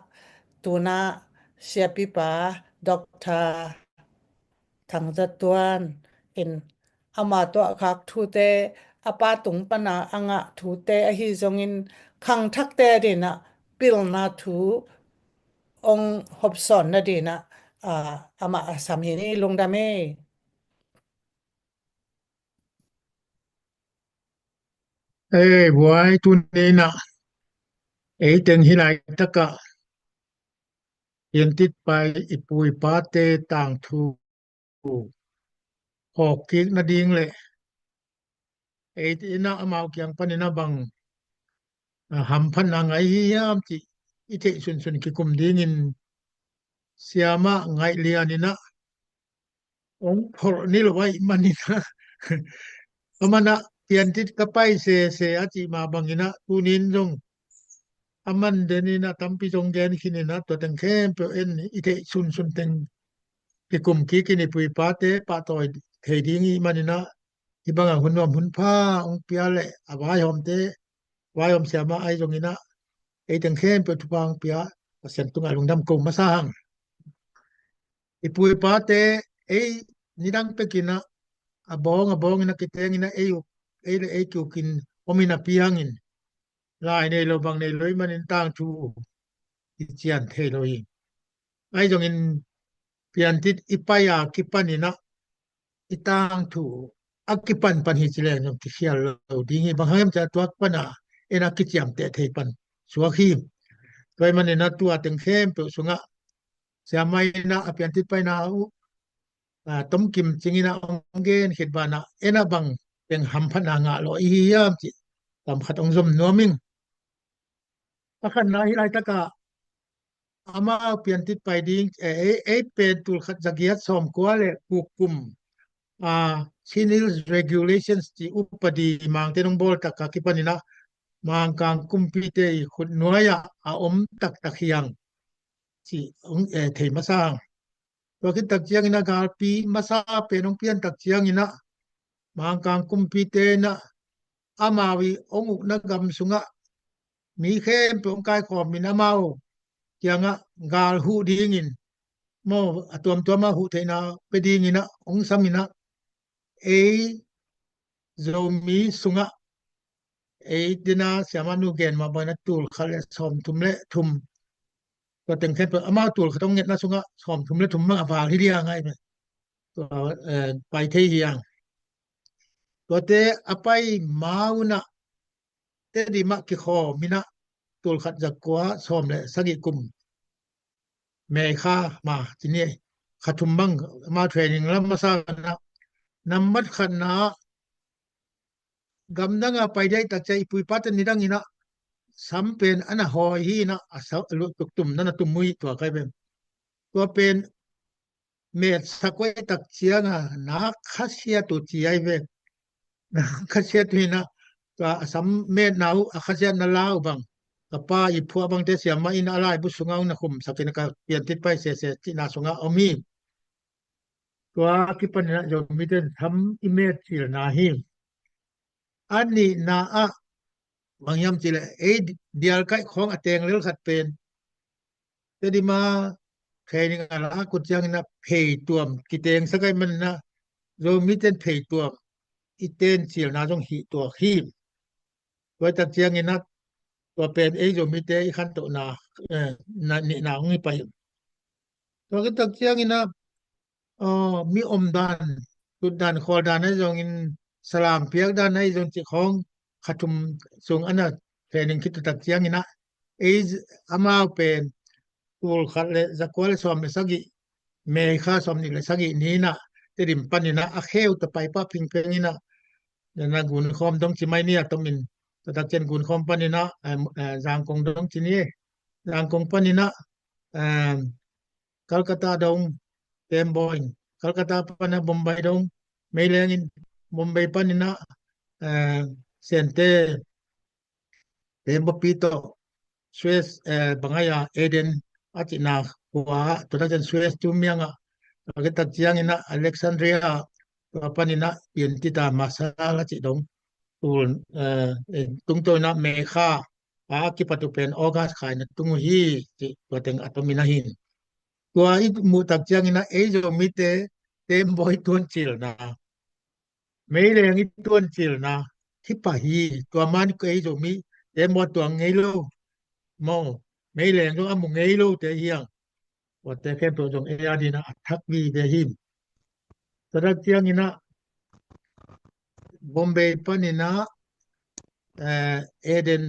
tuna siapipa Doctor Thang Za Tuan in ama tuahkhak thute a pa tung pana a ngah thute ahi zongin khangthakte dinah pilna thu ong hopsawn nadinah amah a sam hi ni. Lungdam ei. Ei buai, tuninah ei teng hi laitakah Piantit pai i pu i pate tangthu hawkkik nading le ei inah amau kiang paninah bang hamphatna ngah i hi hiam cih i theih sunsun kikum dingin siamah ngaih lianinah ong phorh ni lo ahih maninah amanah Piantit ka pai sese a cih mah banginah tunin zong aman deninah tampi zong gen khininah tua teng khempeuh en i theih sunsun teng kikum kikin i pu i pate pahtawi thei ding i hih maninah hih bangah hun nuam hun pha ong pia le a vaihawmte vaihawm siamah ahi zonginah ei teng khempeuh thupha ong pia Pasian tungah lungdam ko masa hang. I pu i pate ei nidang pekinah a bawng a bawngin a kitenginah ei uk ei le ei kiukin omin a piangin lai nei lo bang nei lo i manin tangthu i cian thei lo hi. Ahi zongin Piantit i pai a kipaninah i tangthu a kipanpan hi cileng zong kikhial lo ding hi. Bang hang hiam cih a tuak pana en a kiciamteh thei pan suak hi. Tua i maninah tua teng khempeuh sungah siamah inah a Piantit paina uh tomkim cinginah ong gen khit banah enah bang teng hamphatna ngah lo i hi hiam cih tamkhat ong zom nuam ing. A khatna hi laitakah amau Piantit pai ding ei pen tulkhat zagiat sawmkua le kuk kum Chin Hills Regulations cih upadi Mangte nong bawl takah kipaninah Mangkang kumpite i khut nuai-ah a om taktak hiang cih thei masa hang. Tua khit tak ciangin a galpi masa pen hong pian tak ciangin ah Mangkang kumpite in ah amau i hong ukna gam sungah mi khempeuh hong kaikhawmin amau kiangah gal huh dingin maw a tuamtuamah huh theihna pe dingin ah hong samin ah ei Zomi sungah ei dena siamah nu gen mah bangin a tul khat le sawm thum le thum, tua teng khempeuh amau tul khat hong ngetna sungah sawm thum le thum bang a val hi liang ai ve. Tua, eh, pai thei hiang. Tuate a pai ma unah Tedim ah kikhawm inah tul khat zakua sawm le sagih kum May kha ma ci ni, kha thum bang amau training lam masa unah nambat khatna ah gamdang a pai dai tak ciang i puipate nidang inah sam pen ana hawi hi inah a sa luh tuktum nana tum uh hi tua kai pen. Tua pen met sak uh ai tak cianga na khasiat uh ci ai ve. Na khasiat uh inah tua a sam metna uh a khasiatna la uh bang ka pa i phuah bangte siamah inah a laibu sungah uh na khum sak inah ka piantit pai sese cihna sungah om hi. Tua kipan inah Zomite in sam i met cilna hi. A nihna ah bang hiam cihleh ei dialkaih khawng a teng lel khat pen Tedim a training a lak uh ciang inah pheituam kiteng sak ai man inah Zomite in pheituam i ten cilna zong hih tuak hi. Tua tak ciang inah tua pen ei Zomite i khantohna, eh, na nihna hong hi pai hi. Tua khit tak ciang inah, aw, mi omdan, tutdan, khawldan ahi zongin, salam piakdan ahi zong cih khawng kha thum sung ana training khit uh tak ciang inah ei amau pen tul khat le zakua le sawm le sagih May kha sawm nih le sagih ni inah Tedim pan inah a kheu ta pai pah phingpheng inah nana gunkhawm dong ci mai ni a tomin tua tak ciang gunkhawm pan inah, eh, eh, Zangkong dong ci ni. Zangkong pan inah, eh, Calcutta dong, Tembaw in Calcutta pan a Bombay dong, meileng in Bombay pan inah, eh, Sente, Tembaw pi tawh Suez, eh, bang ai a Aden a cihna khua, tua tak ciang Suez tu miang ah, a kitak ciang inah Alexandria tua pan inah piantit a Masal a cih dong tul, eh, eh, tungtawn inah May kha a kipat uh pen August kha inah tung uh hi cih tua teng a tomin ahi. Tua i muh tak ciang inah ei Zomite Tembaw i tuan cilna, meileng i tuan cilna hi pah hi. Tua man ei Zomi Tembaw tuang ngei lo maw, meileng zong a mu ngei lo te hiang. Tuate khempeuh zong ei a dingin a thak vive hi. Tua tak ciang inah Bombay pan inah, eh, Aden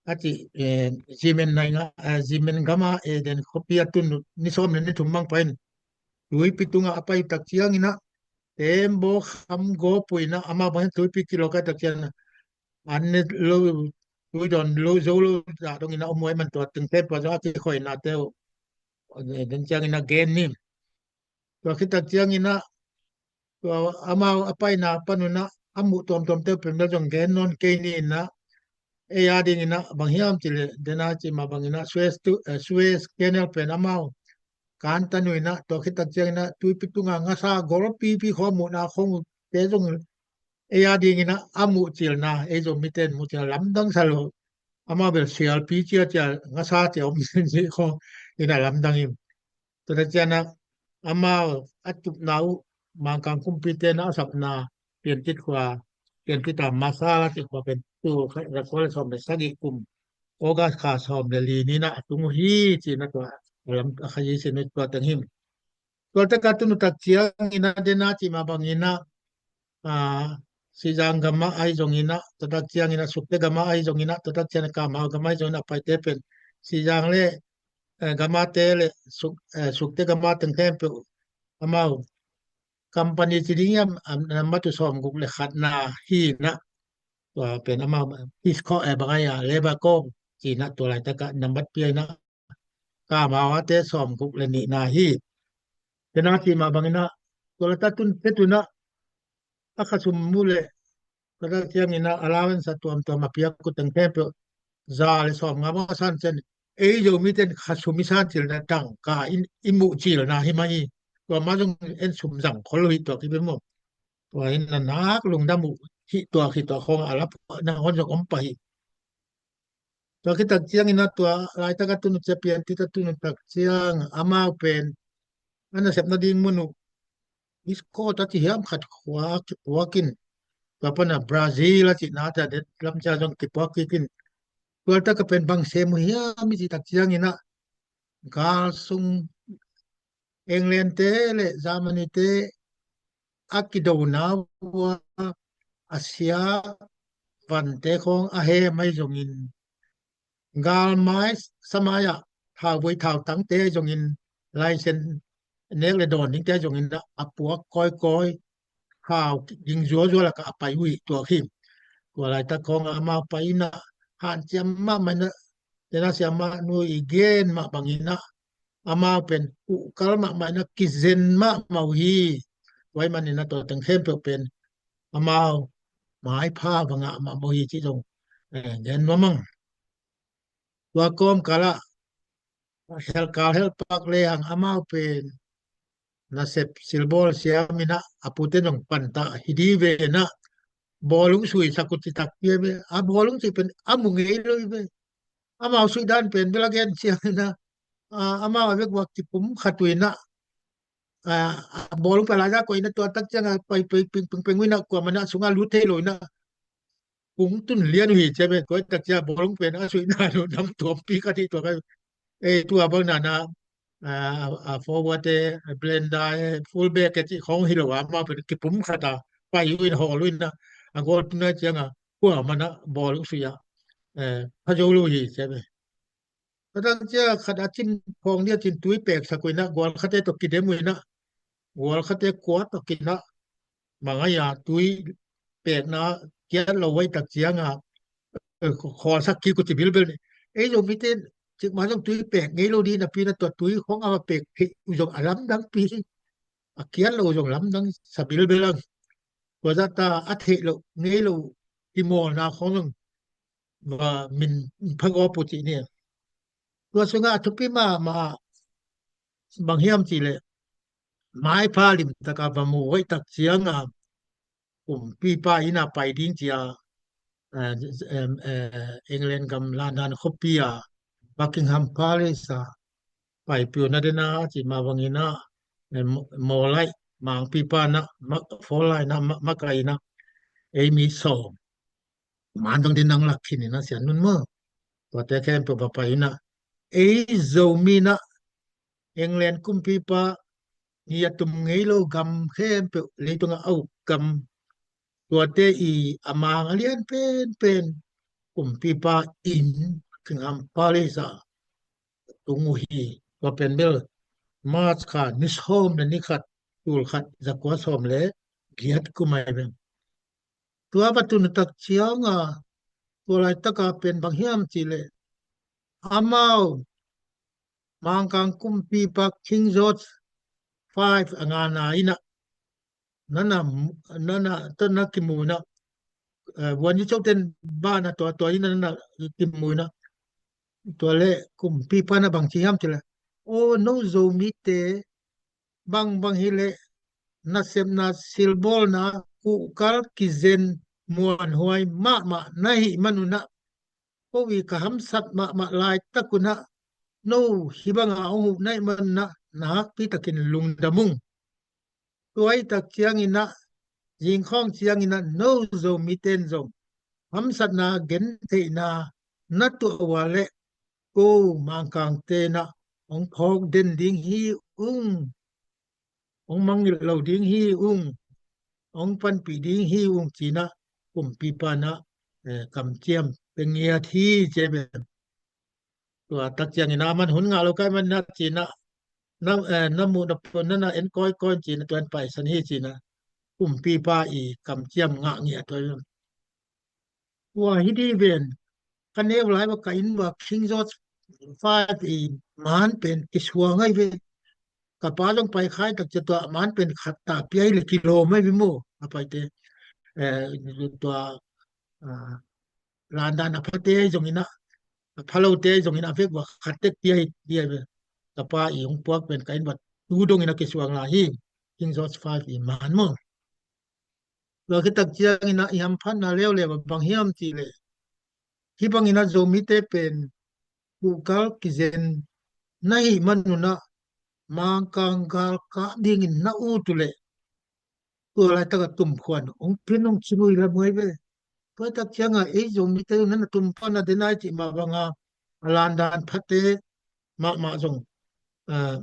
a cih, eh, Yemen nainga, eh, Yemen gam a Aden khuapi a tun ni sawm le ni thum bang pai in tuipi tungah a pai tak ciang inah Tembaw kham gawp uh inah amau bang tuipi kilawh kai tak ciang inah an ne lo, tui dawn lo, zo lo dah dong inah om uh ai man tua teng Tembaw zong a kikhoihnate uh, eh, den ciang inah gen ni. Tua khit tak ciang inah tua amau a paina pan unah a muh tuamtuamte uh pen bel zong gen nawn kei ni inah ei a ding inah bang hiam cihleh dena cih mah bang inah Suez tu, eh, Suez Canal pen amau kantan uh inah tua khit tak ciang inah tuipi tunga ngasa golpipi khawng muhna khawng uh te zong ei a ding inah a muh cilna, ei Zomite in muh cilna lamdang sa lo. Amau bel sialpi ciacia ngasa cia om khawng inah lamdang hi. Tua tak ciang inah amau a tupna uh Mangkang kumpite na a sapna piantit khua, piantit a Masal a cih khua pen tul khat zakua le sawm le sagih kum August kha sawm le li ni inah a tung uh hi ci inah tua a lam a Khazih sin uh tua teng hi. Tua tak a tun uh tak ciang inah dena cih mah bang inah, ah, Sihzang gam ah ahi zong inah, tua tak ciang inah Sukte gam ah ahi zong inah, tua tak ciang inah Kamau gam ah ahi zong inah a paite pen Sihzang le, eh, gam ah te le Suk, eh, Sukte gam ah teng khempeuh amau company ci ding hiam, am, nambat uh sawm guk le khatna hi inah. Tua pen amau Peace Corps, eh, bang ai a Labour Corps ci inah tua laitak ah nambat pia inah Kamau a te sawm guk le nihna hi. Dena cih mah bang inah tua laitak tun te tun ah a khasum mu le tua tak ciang inah allowance a tuamtuam a piak uh teng khempeuh za le sawm nga bang a san ciang ei Zomite in khasum i san cilna tangka in i muh cilna hi mah hi. Tua mah zong en sum zang khol lo hi tua kipi maw. Tua in na nak lungdam uh hi tua hi tua khawng a lap na hon zong om pah hi. Tua khit tak ciang inah tua laitak a tun uh ciang piantit a tun uh tak ciang amau pen a nasepna ding mun uh East Coast a ci hiam khat khua kipuak in, tua pana Brazil a ci na ta det lam cia zong kipuak kik in. Tua taka pen bang sem uh hiam i cih tak ciangin ah, gal sung England te le Germany te a kidona ua a sia vante khong a he mai zongin, galmai samai ah thau voi thau tangte zongin, laisen nek le dawn dingte zongin a puak kawikawi, thau ding zualzual lakah a pai uh hi tua khi. Tua laitak khong amau pai inah hanciam mahmah inah, tena siamah nu i gen mah bangin ah amau pen uhkal mahmah inah kizen mahmah uh hi. Tua ahih manin ah tua teng khempeuh pen amau maipha va ngah mahmah uh hi cih zong, eh, gen nuam ang. Tua kawmkal ah helkal helpak le hang amau pen nasep silbawl siam inah a pute zong panta hi di ve inah, bawlung sui sak uh ci takpi a ve. A bawlung sui pen a mu ngei lo hi ve. Amau sui dan pen bel a gen siam inah, a, amau a vek uak ci pum khat uh inah, a, a bawlung pen a laizak uh inah tua tak ciang a pai pai ping ping ping uh inah kuamah inah sungah lut thei lo inah kung tun lian uh hi cia ve. Tua tak cia bawlung pen a suihna lo nam tuampi ka ti tua ka. Ei, tua bang nana, a, a forward e, a blender e, fullback e ci khong hi lo a, amau pen kipum khat a pai uh in hawl uh inah, a goal tuna ciang a kuamah inah bawlung sui a, eh, pha zo lo hi cia ve. Ka tak cia khat a cin khong dia cin tui pek sak uh inah gual khate tawh kidem uh inah, gual khate kua tawh kinah, mangai a tui pekna kiat lo uh ai tak ciang a, eh, khawlsak kik uh ci bilbel ni. Ei Zomite cikmah zong tui pek ngei lo di napi inah tua tui khong a va pek phei uh zong a lamdang pi. A kiat lo uh zong lamdang sa bilbel ang. Tua zah ta a theih loh ngei lo uh i mawlna khong zong va min phagawp uh cih ni. Tua sungah a thupi mahmah bang hiam cih leh, maipha limtaka va mu hoih tak cianga kumpipa inn a pai ding cia, eh, em, eh, England gam London khuapi a Buckingham Palace a paipih uh na dena a cih mah bangin ah, eh, mawlaih mangpipa na ma, four line na ma, makaih na ei mi sawm man dong din nang lak khin in a sian nun maw. Tuate khempeuh va pai in ah, ei Zomi in ah England kumpipa ni a tum ngei lo gam khempeuh, leitungah a uk gam, tuate i a mang a lian penpen kumpipa inn, Buckingham Palace ah tung uh hi. Tua pen bel March kha ni sawm le ni khat, tul khat za kua sawm le giat kum ai ven. Tua va tun tak cianga, tua laitaka pen bang hiam cih leh, amau Mangkang kumpipa King George five a ngana in ah, nana, nana, tana kimu in ah, eh, vuan i coten bana tua, tua in ah nana kimu in ah, tua leh kumpipa na bang ci hiam cih leh, o no Zomite, bangbang hileh nasepna silbawlna kuhkal kizen muanhuai mahmah na hih manun ah, ko i ka hamsat mahmah laitak un ah, no hih banga hong huh na hih manun ah nakpi takin lungdam ung. Tua i tak ciangin ah, zingkhawng ciangin ah no Zomite in zong hamsatna gentheihna na tuah uh a leh, ko Mangkangte in ah hong phawk den ding hi ung, hong mangngilh lo ding hi ung, hong panpih ding hi ung ci in ah kumpipa in ah, eh, kamciam pia ngiat hi ci ve. Tua tak ciangin ah aman hun ngah lo ka hih manin ah ci in ah, na, eh, na muh na pon na na en kawikawi ci in ah tua in paisan hi ci in ah kumpipa i kamciam ngah ngiat uh. Tua hi di ven, ka neu lai va ka inn va King George five i man pen kisuang ai ve. Ka pa zong pai khai tak cia tua man pen khat ta pia hi le kilawm ai ve maw. A paite, eh, tua, ah, London a phate zongin ah, a phalote zongin a vek va khat tek pia hi, pia hi ve. Ka pa i hong puak pen ka inn va tu dongin a kisuang lai hi. King George five i man maw. Tua khit tak ciangin ah i hamphatna leuleu ah bang hiam cih leh, hih bangin ah Zomite pen kuhkal kizen na hih manun ah Mangkang galkap dingin na ut uh leh, tua laitaka tum khuan hong pin hong ci nuih la muai ve. Tua tak cianga ei Zomite nana tum pana denai cih mah banga a landan phate mahmah zong, ah,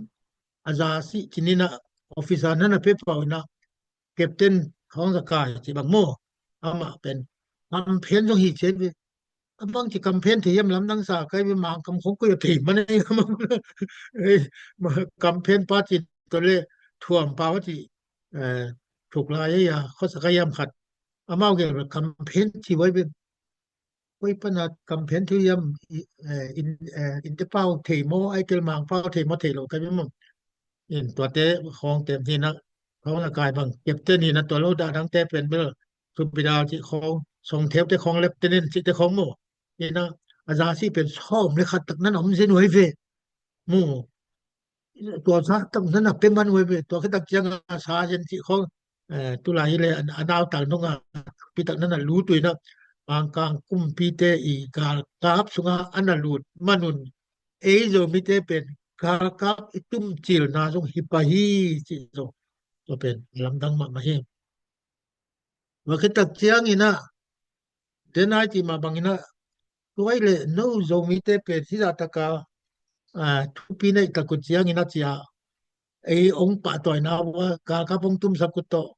a za sih cinina officer nana pe pau ina captain khawng za kai cih bang maw. Amah pen campaign zong hi ciai ve. A bang ci campaign thei hiam lamdang sa kai ve, Mangkam khong koi a thei man ei. Ei, ma campaign pa ci tole thuam pa wa ci, eh, thuk lai ei a khosa kai hiam khat. Amau gel ve campaign ci wai ve. Koi pana campaign thei hiam, i, eh, in, eh, in te pau thei maw, ai tel Mang pau thei maw, thei lo kai ve maw. In tuate khawng tem hina khawng la kai bang captain hina tua lo dah dangte pen bel Subedar cih khawng, song theute khawng, lieutenant cihte khawng maw. Ina a za sih pen sawm le khat tak nan om zen uai ve. Mu tua sa tak nan a pe man uai ve. Tua khit tak cianga sergeant cih khawng, eh, tulai hi le a nau tal nunga pi tak nan a lut uina Mangkang kumpite i galkap sunga ana lut manun ei Zomite pen galkap i tum cilna zong hi pah hi cih zong tua pen lamdang mahmah hi. Tua khit tak ciangina denai cih mah bangina tuai le no Zomite pen hizah taka, ah, thupi neih tak uh ciangina cia ei ong pahtawina ua galkap ong tumsak uh tawh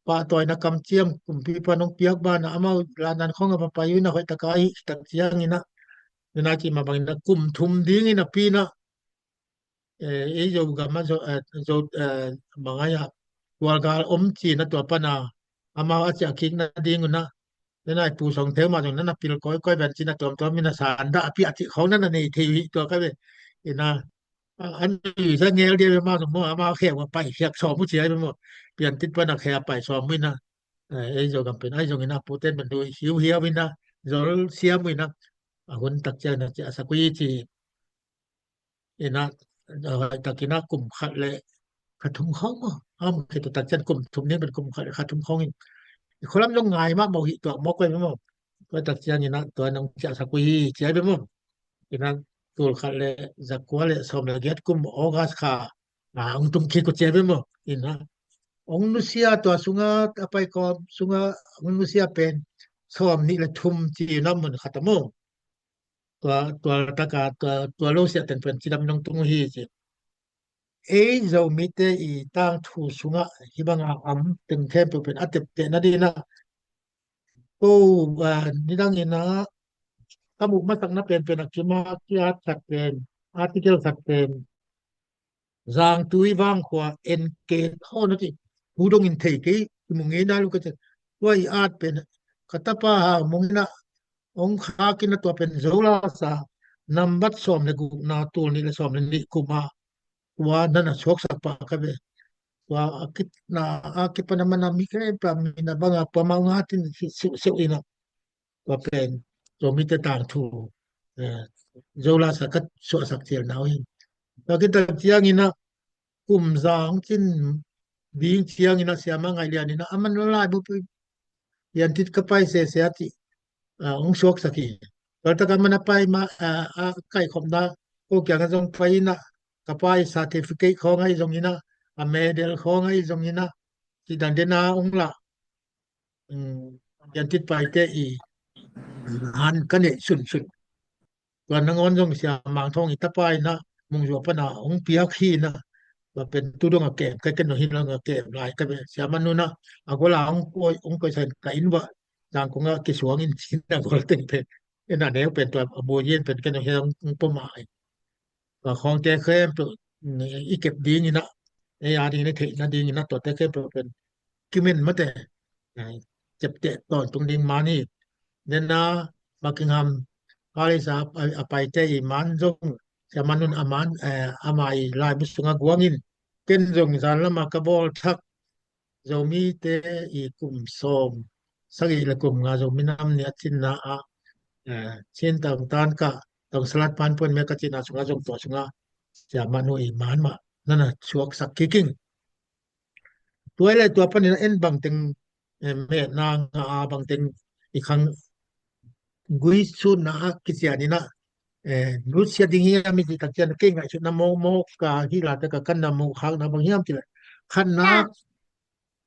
pahtawina kamciam kumpipa nong piak bana amau landan khawng a papai uh ina hoih taka ahi tak ciangina denai cih mah bangina kum thum dingina pina eh, ei Zogam a Zo, eh, Zo, eh, mangai a tualgal om cina tua pana amau a ciah kikna ding una. Nena i pu song theu mah zong nana pil kawikawi ven cina tuamtuam ina sanda a piah cih khawng nana nei thei uh hi tua ka ve. Ina an i sa ngel dia ve mah zong maw amau kheu a pai khiak sawm uh cia ve maw. Pian tit pana kheu a pai sawm uh ina. Eh, ei Zogam pen ai zong ina puten man du hiu hiau ina zol siam uh ina. A hun tak cia ina cia sak uh hi ci. Ina hoih tak ina kum khat le khat thum khawng maw. Am khit tak cian kum thum ning pen kum khat le khat thum khawng in i khualam zong ngai mah maw hi tuak mawk koi maw. Koi tak cian ina tua nong ciah sak uh hi cia ve maw. Ina tul khat le zakua le sawm le giat kum August kha a ong tum khik uh cia ve maw. Ina ong nusia tua sunga a pai kawm sunga ong nusia pen sawm nih le thum ci ina mun khat a maw. Tua, tua taka, tua, tua lo siah teng pen cidam nong tung uh hi ci. Ei Zomite i tangthu sungah hibanga am teng khempeuh pen a tepteh nadina. Ko, ah, nidang ina ka muh masakna penpen a kima kiat khat pen, article khat pen. Zangtui vangkhua en ke thawn a ci. Thu dongin thei kei i mu ngei nai lo ka ci. Tua i at pen ka tapa ha mungina ong khakina tua pen Zolasa nambat sawm le gukna tul nih le sawm le nih kuma tua nana suaksak pa ka ve. Tua a kitna a kipana mana mi kre pa mina banga pama ngatin siusiu ina. Tua pen Zomite tangthu, eh, Zolasa ka suahsak cial nau hi. Tua kitak ciangina kum zang cin ding ciangina siama ngaih lianina aman lalai bupi liantit ka pai sese a ci, ah, ong suaksak hi. Tua taka mana pai ma, ah, a kaikhopna ko kianga zong pai ina ka pai certificate khawng ahi zongina a medal khawng ahi zongina ci dangdena ong la. Piantit paite i han ka neih sunsun. Tua nangawn zong Sia Mang Thawng i tapa ina Mungzua pana hong piak hi ina. Tua pen tu dong a kem ka ken dong hi lo a kem lai ka ve Sia Manu na a gola hong koi hong koi san ka inn va zang kong a kisuang in cin a gol teng pen ina neu pen tua a buai yen pen ken dong hi hong pom a. Tua khawngte khempeuh i kep dingin ah ei a dingin i theihna dingin ah tuate khempeuh pen kimen mate, eh, cepteh tawntung ding man hi. Nena Buckingham Palace a, a, a paite i man zong Sia Manun a man, eh, ama i laibu sunga guangin ken zong zan lama ka bawl thak Zomite i kum sawm sagih le kum nga Zomi nam ni a cinna ah, eh, Chin Taung Tan Kah Taung Salat Pan Puan Mia ka cinna sunga zong tua sunga Sia Manu i man mah nana suaksak kik ing. Tua i le tua panin a en bangteng, eh, metna nga a bangteng i khang gui sunna a kician ina, eh, nusia ding hiam i cih tak cian kei ngaihsutna mawkmawk ka hi la te ka kanna mawk hakna bang hiam cih le khatna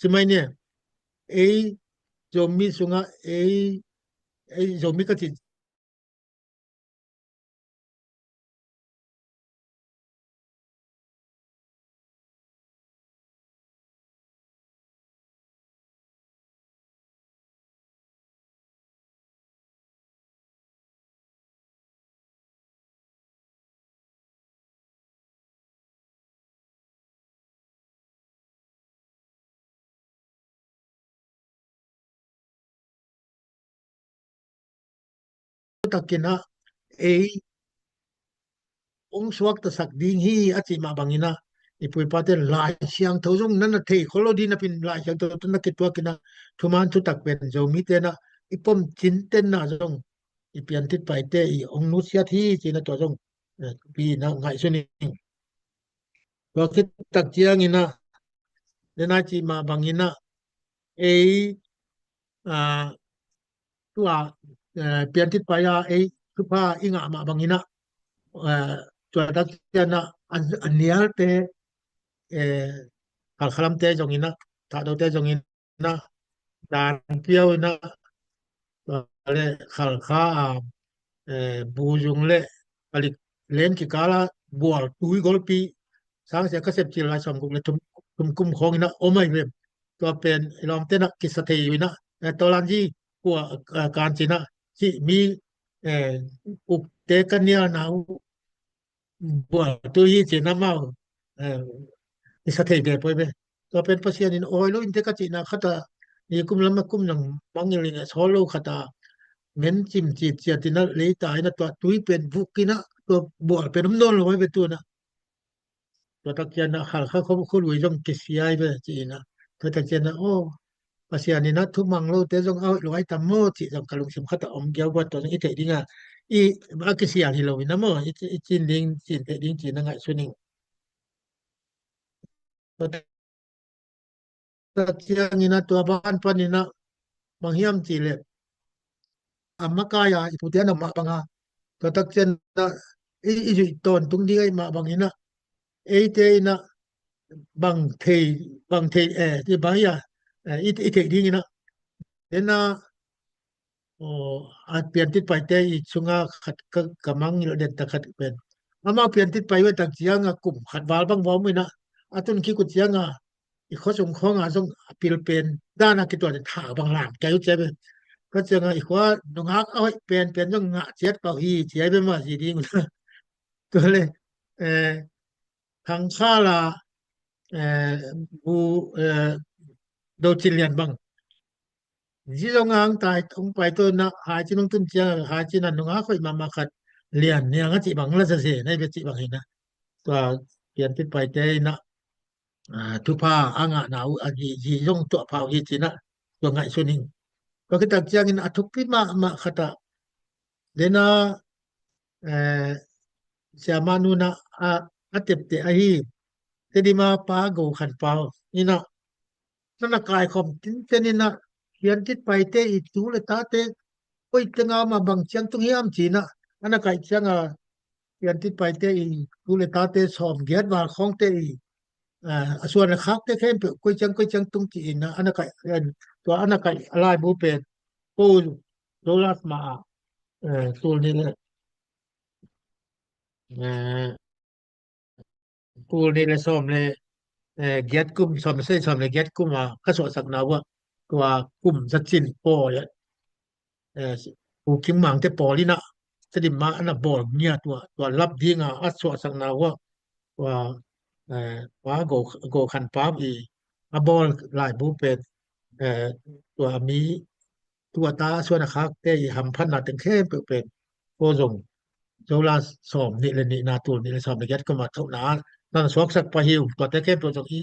Ci mai nia, ei Zomi sungah ei, ei Zomi ka ci takin ah ei hong suaktasak ding hi a cih mah bangin ah, i pu i pate Lai Siangtho zong na na thei khol lo ding napi-in Lai Siangtho tawh na kituakin ah, thuman thutak pen Zomite in ah i pom cinten na zong i Piantit Paite i hong nusiat hi ci-in ah tua zong, eh, thupi in ah ngaihsun ing. Tua khit tak ciangin ah, den a i cih mah bangin ah, ei, ah, tua, eh, Piantit Pai a ei thupha i ngah mah bangin ah, eh, tua tak ciangin ah, a, a nialte, eh, Halkha lamte zongin ah, Thahdote zongin ah, dan piau in ah, tua leh Halkha a, eh, bu zung leh palik leng kikal a bual tui golpi, sang sia ka sep cil lai sawmguk leh thum, thum kum khawng in ah om ahi ve. Tua pen i lawmte in ah kisa thei uh in ah, eh, Tawlanzi kua, eh, kan ci-in ah, cih mi, eh, ukte ka nialna uh bual tui hi ci-in amau, eh, i sa thei ve poi ve. Tua pen Pasian in awi lo in teh ka cihna khat ah, i kum lam a kum nang mangngilh in a sawl lo khat ah, men cim citciat in ah lei ta in ah tua tui pen vuk in ah tua bual pen om nawn lo ahi ve tu-in ah. Tua tak ciangin ah Halkha khua, khua lui zong kisia ahi ve ci-in ah. Tua tak ciangin ah, aw, Pasian in ah thumang lote zong a hoih lua tam maw cih zong ka lungsim khat ah om giauguat, tua zong i theih ding a, i, a kisial hi lo in ah maw, i, i cin ding, cin theih ding ci-in ah ngaihsun ing. Tua tak ciangin ah tua ban panin ah bang hiam cih leh a makai a i pute a na om mah bang a, tua tak ciangin ah i, i zuih tawntung ding ahih mah bangin ah eite in ah bang thei, bang thei, eh, i bang hi a, eh, i, i theih dingin ah, den a, aw, a Piantit Paite i sungah khat ka, ka mangngilh den tak khat pen, amau Piantit Pai uh a tak ciang a kum khat val bang va om in ah, a tun kik uh ciang a i khua sung khawng a zong a pil pen dan a kituak in tha bang lam kei uh ci ahi ve. Tua ciang a i khua nungak a hoih penpen zong ngah ciat pah uh hi ci ahi ve mah ci ding uh. Tua leh, eh, Thangkhal a, eh, bu, eh, Do Cin Lian bang, zi zong a hong tai, hong pai to in ah, Hai Cin hong tun ciang a, Hai Cin a nungak hoih mahmah khat Lian Niang a cih bang la zazen ahi ve cih bang hi in ah, tua Piantit Paite in ah, ah, thupha a ngahna uh a zi, zi zong tuah pha uh hi ci-in ah tua ngaihsun ing. Tua khit tak ciangin a thupi mahmah khat ah, den a, eh, Siamah Nu in ah a, a tepte ahi Tedim a Pa Go Khan Pau in ah na na kaikhawm tinten in ah Piantit Paite i tu leh tate koi teng a om a bang ciang tung hiam ci-in ah, a na kaih ciang a Piantit Paite i tu leh tate sawmgiat val khawngte i, eh, a suan a khakte khempeuh koi ciang koi ciang tung ci-in ah, a na kaih, eh, tua a na kaih a laibu pen Pu Douglas mah ah, eh, tul nih leh, eh, tul nih leh sawm leh eh, giat kum, sawm le sagih, sawm le giat kum a ka suahsakna uh ah, tua kum zacin pawl ah, eh, Pu Kim Mangte pawl in ah, Tedim ah a na bawl ngiat uh ah, tua lap ding a a suahsakna uh ah, tua, eh, Pa Go, Go Khan Pam i a bawl laibu pen, eh, tua mi tua ta suan a khakte i hamphatna teng khempeuh pen, ko zong Zola sawm nih le nihna, tul nih le sawm le giat kum a thohna na na suaksak pah hi uh, tuate khempeuh zong i,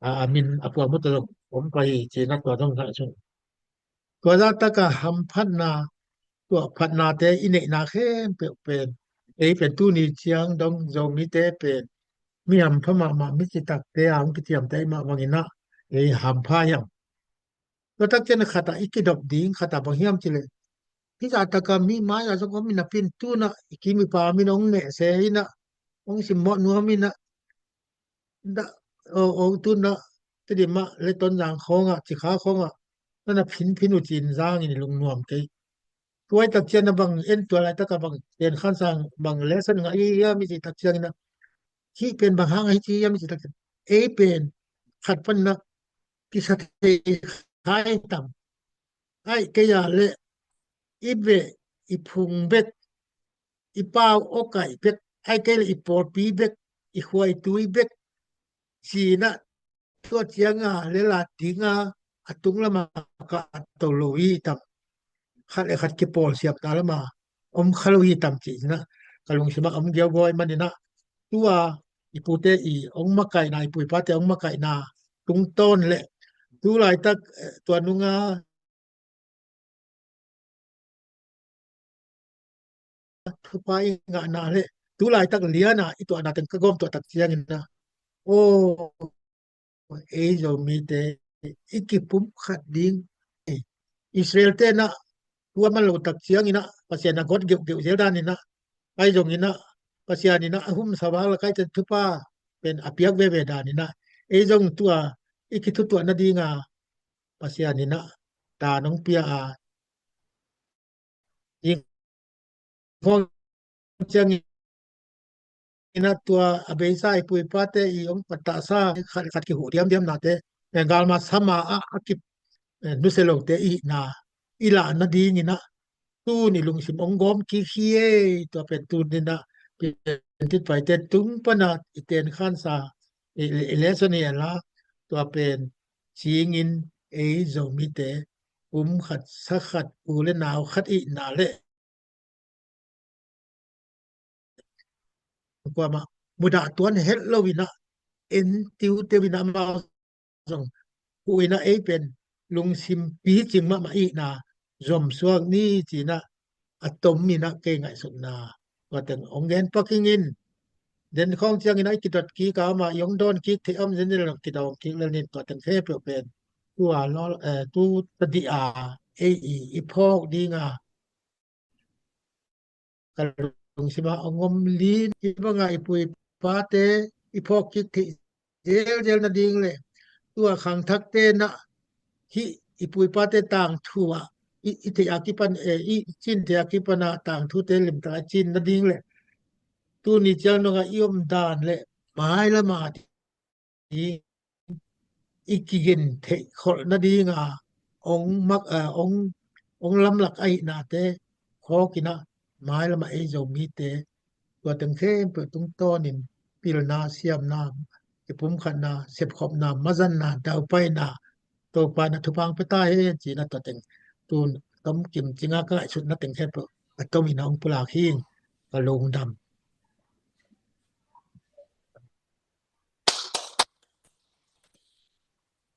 a, a min a puak mut zong om pah hi, ci-in ah tua zong ngaihsun. Tua zahtak a hamphatna, tua phatnate i neihna khempeuh pen, ei pen tuni ciang dong Zomite pen mi hampha mahmah, mi citakte a hong kiciamteh mah bangin ah ei hampha hiam? Tua tak ciang a khat ah i kidop ding khat ah bang hiam cih leh, hih zahtak a mi mai-ah zong om in ah, pen tu-in ah i kim i pam in ah hong nehse in ah, hong simmawh nuam in ah, dah, o, o, tu-in ah Tedim ah le Tonzang khawng ah, Cikha khawng ah na na phinphin uh ci-in zangin i lungnuam kei. Tua i tak ciang a bang en, tua laitak a bang Ten Khan Sang bang lesson ngah i hiam i cih tak ciangin ah, hih pen bang hang a hi ci hiam i cih tak ciang, ei pen khat pan ah kisa thei kha i tam. Ahih kei a leh i beh, i phung bek, i pau awkaih bek, ahih kei leh i pawlpi bek, i khua i tui bek ci-in ah, tua ciang a le la ding a, a tung lam a kah to lo hi tam. Khat le khat kipawlsiamna lam a om kha lo hi tam ci-in ah ka lungsim ah om giaugaw ahih manin ah, tua i pute i hong makaihna, i pu i pate hong makaihna tungtawn leh tu laitak, eh, tua nung a thupha i ngahna leh tu laitak lian a i tuahna teng ka gawm tuah tak ciangin ah, aw, ei Zomite i kipumkhat ding. Israel-te in ah tua man lo tak ciangin ah Pasian a gawt geuhgeuh zel danin ah, ahi zongin ah Pasian in ah a humsa vak lak ah i ten thupha pen a piak veve danin ah, ei zong tua i kithutuah nading a Pasian in ah dan hong pia a, i khawng ciangin ah tua a beisa i pu i pate i hong pattahsa khat khat kihuh diamdiamnate, eh, galma sama ah a ki, eh, nusia lote i hihna i lah nadingin ah tuni lungsim hong gawm kik hi ei. Tua pen tuni-in ah Piantit Paite tung pan a i Ten Khan Sa i, i lesson hi a la, tua pen cingin ei Zomite pum khat, sa khat, u le nau khat i hihna leh kuamah mudah tuan het lo-in ah, en tiuteu-in ah, amau zong hu-in ah ei pen lungsim picing mahmah i hihna zomsuak ni ci-in ah a tom in ah kei ngaihsutna tua teng hong gen pak ing in. Den khawng ciangin ah i kidot kik a om a, i hong dawn kik theih a om zenzen leh kidawm kik lel ni. Tua teng khempeuh pen tua law, eh, tu tadih a ei i, i phawk ding a ka lungsim ah hong om lin, hih bang a i pu i pate i phawk kik theih zelzel nading leh tua khangthakte in ah hih i pu i pate tangthu ah i, i theih a kipan, eh, i cin theih a kipan a tangthute limtak a cin nading leh tuni ciang dong a i om dan leh mailam a i, i kigin theih kholh nading a hong mak, eh, hong, hong lamlak ahihnate khawkin ah mailam a ei Zomite tua teng khempeuh tungtawnin pilna, siamna, kipumkhatna, sepkhopna, mazanna, daupaina, Topa in ah thupha hong pia ta hen ci-in ah tua teng tun tom kim cing a ka ngaihsutna teng khempeuh a tomin ah hong pulak hi. Ka lungdam.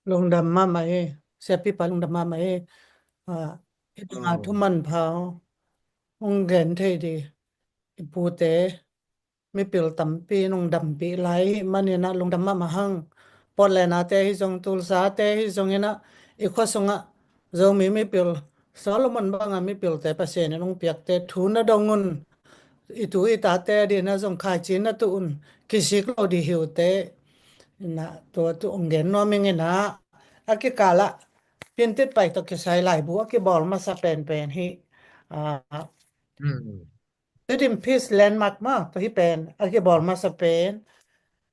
Lungdam mahmah e. Siapipa lungdam mahmah e. Ah, i tungah thuman pha hong gen thei ding i pute mipil tampi in hong dampih lai ahih manin ah lungdam mahmah hang. Portland-ate hi zong, Tulsa-te hi zongin ah i khua sungah Zomi mipil, Solomon banga mipilte Pasian in hong piakte thu na dong un, i tu i tate adingin ah zong khaici na tuh un, kisik lo ding hi uh teh. Ina tua tu hong gen nuam ing in ah, a kikal ah Piantit Pai tawh kisai laibu a kibawl masa penpen hi. Ah, Tedim Peace Landmark mah tua hi pen a kibawl masa pen.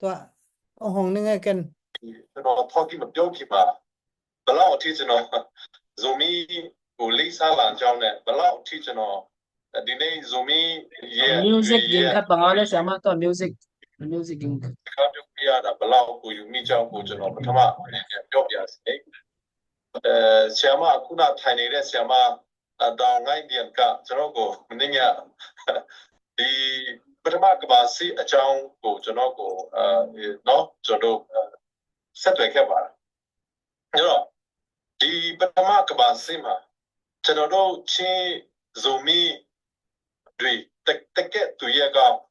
သူက အောင်အောင်နေငယ်ကင် ကျွန်တော် talking မပြောခင်မှာ ဘယ်လောက်အထိ ကျွန်တော် ဇိုမီးကို လေးစားလာကြောင်းနဲ့ ဘယ်လောက်အထိ ကျွန်တော် ဒီနေ့ ဇိုမီးရဲ့ music ရင်ခတ်ပါနော် ဆရာမ သူက music music ရင်ခတ် စကားပြောပြရတာ ဘယ်လောက် ဂုဏ်ယူမိကြောင်းကို ကျွန်တော် ပထမအနေနဲ့ ပြောပြရစီ။ အဲ၊ ဆရာမ ခုနထိုင်နေတဲ့ ဆရာမ အဲ၊ ဒေါ်ငိုင်းလျံက ကျွန်တော့်ကို မနေ့ည ဒီ ပထမကမ္ဘာစစ်အကြောင်းကို ကျွန်တော့်ကို အဲ၊ နော်၊ ကျွန်တော်တို့ အဲ၊ ဆက်သွယ်ခဲ့ပါတယ်။ အဲ့တော့ ဒီပထမကမ္ဘာစစ်မှာ ကျွန်တော်တို့ ချင်း၊ ဇိုမီးတွေ တ၊ တကယ့်သူရဲကောင်း၊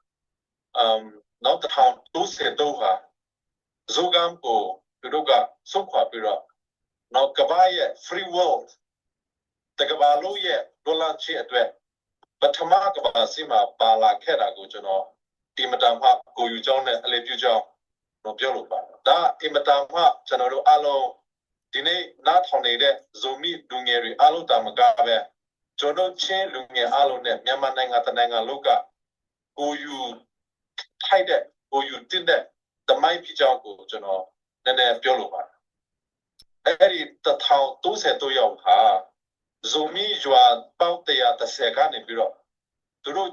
အမ်၊ နော်၊ တစ်ထောင်သုံးဆယ်သုံးဟာ ဇိုကမ်းကို သူတို့က စွန့်ခွာပြီးတော့၊ နော်၊ ကမ္ဘာ့ရဲ့ free world တစ်ကမ္ဘာလုံးရဲ့ လွတ်လပ်ခြင်းအတွက် ပထမကမ္ဘာစစ်မှာ ပါလာခဲ့တာကို ကျွန်တော် အင်မတန်မှ ဂုဏ်ယူကြောင်းနဲ့ အလေးပြုကြောင်း ကျွန်တော် ပြောလိုပါတယ်။ ဒါ အင်မတန်မှ ကျွန်တော်တို့အားလုံး ဒီနေ့ နားထောင်နေတဲ့ ဇိုမီးလူငယ်တွေ အားလုံးသာမကပဲ၊ ကျွန်တော်တို့ ချင်းလူငယ်အားလုံးနဲ့ မြန်မာနိုင်ငံတစ်နိုင်ငံလုံးက ဂုဏ်ယူထိုက်တဲ့၊ ဂုဏ်ယူသင့်တဲ့ သမိုင်းဖြစ်ကြောင်းကို ကျွန်တော် နည်းနည်း ပြောလိုပါတယ်။ အဲ့ဒီ တစ်ထောင်သုံးဆယ်သုံးယောက်ဟာ ဇိုမီးရွာပေါင်း တစ်ရာတစ်ဆယ်ကနေပြီးတော့ သူတို့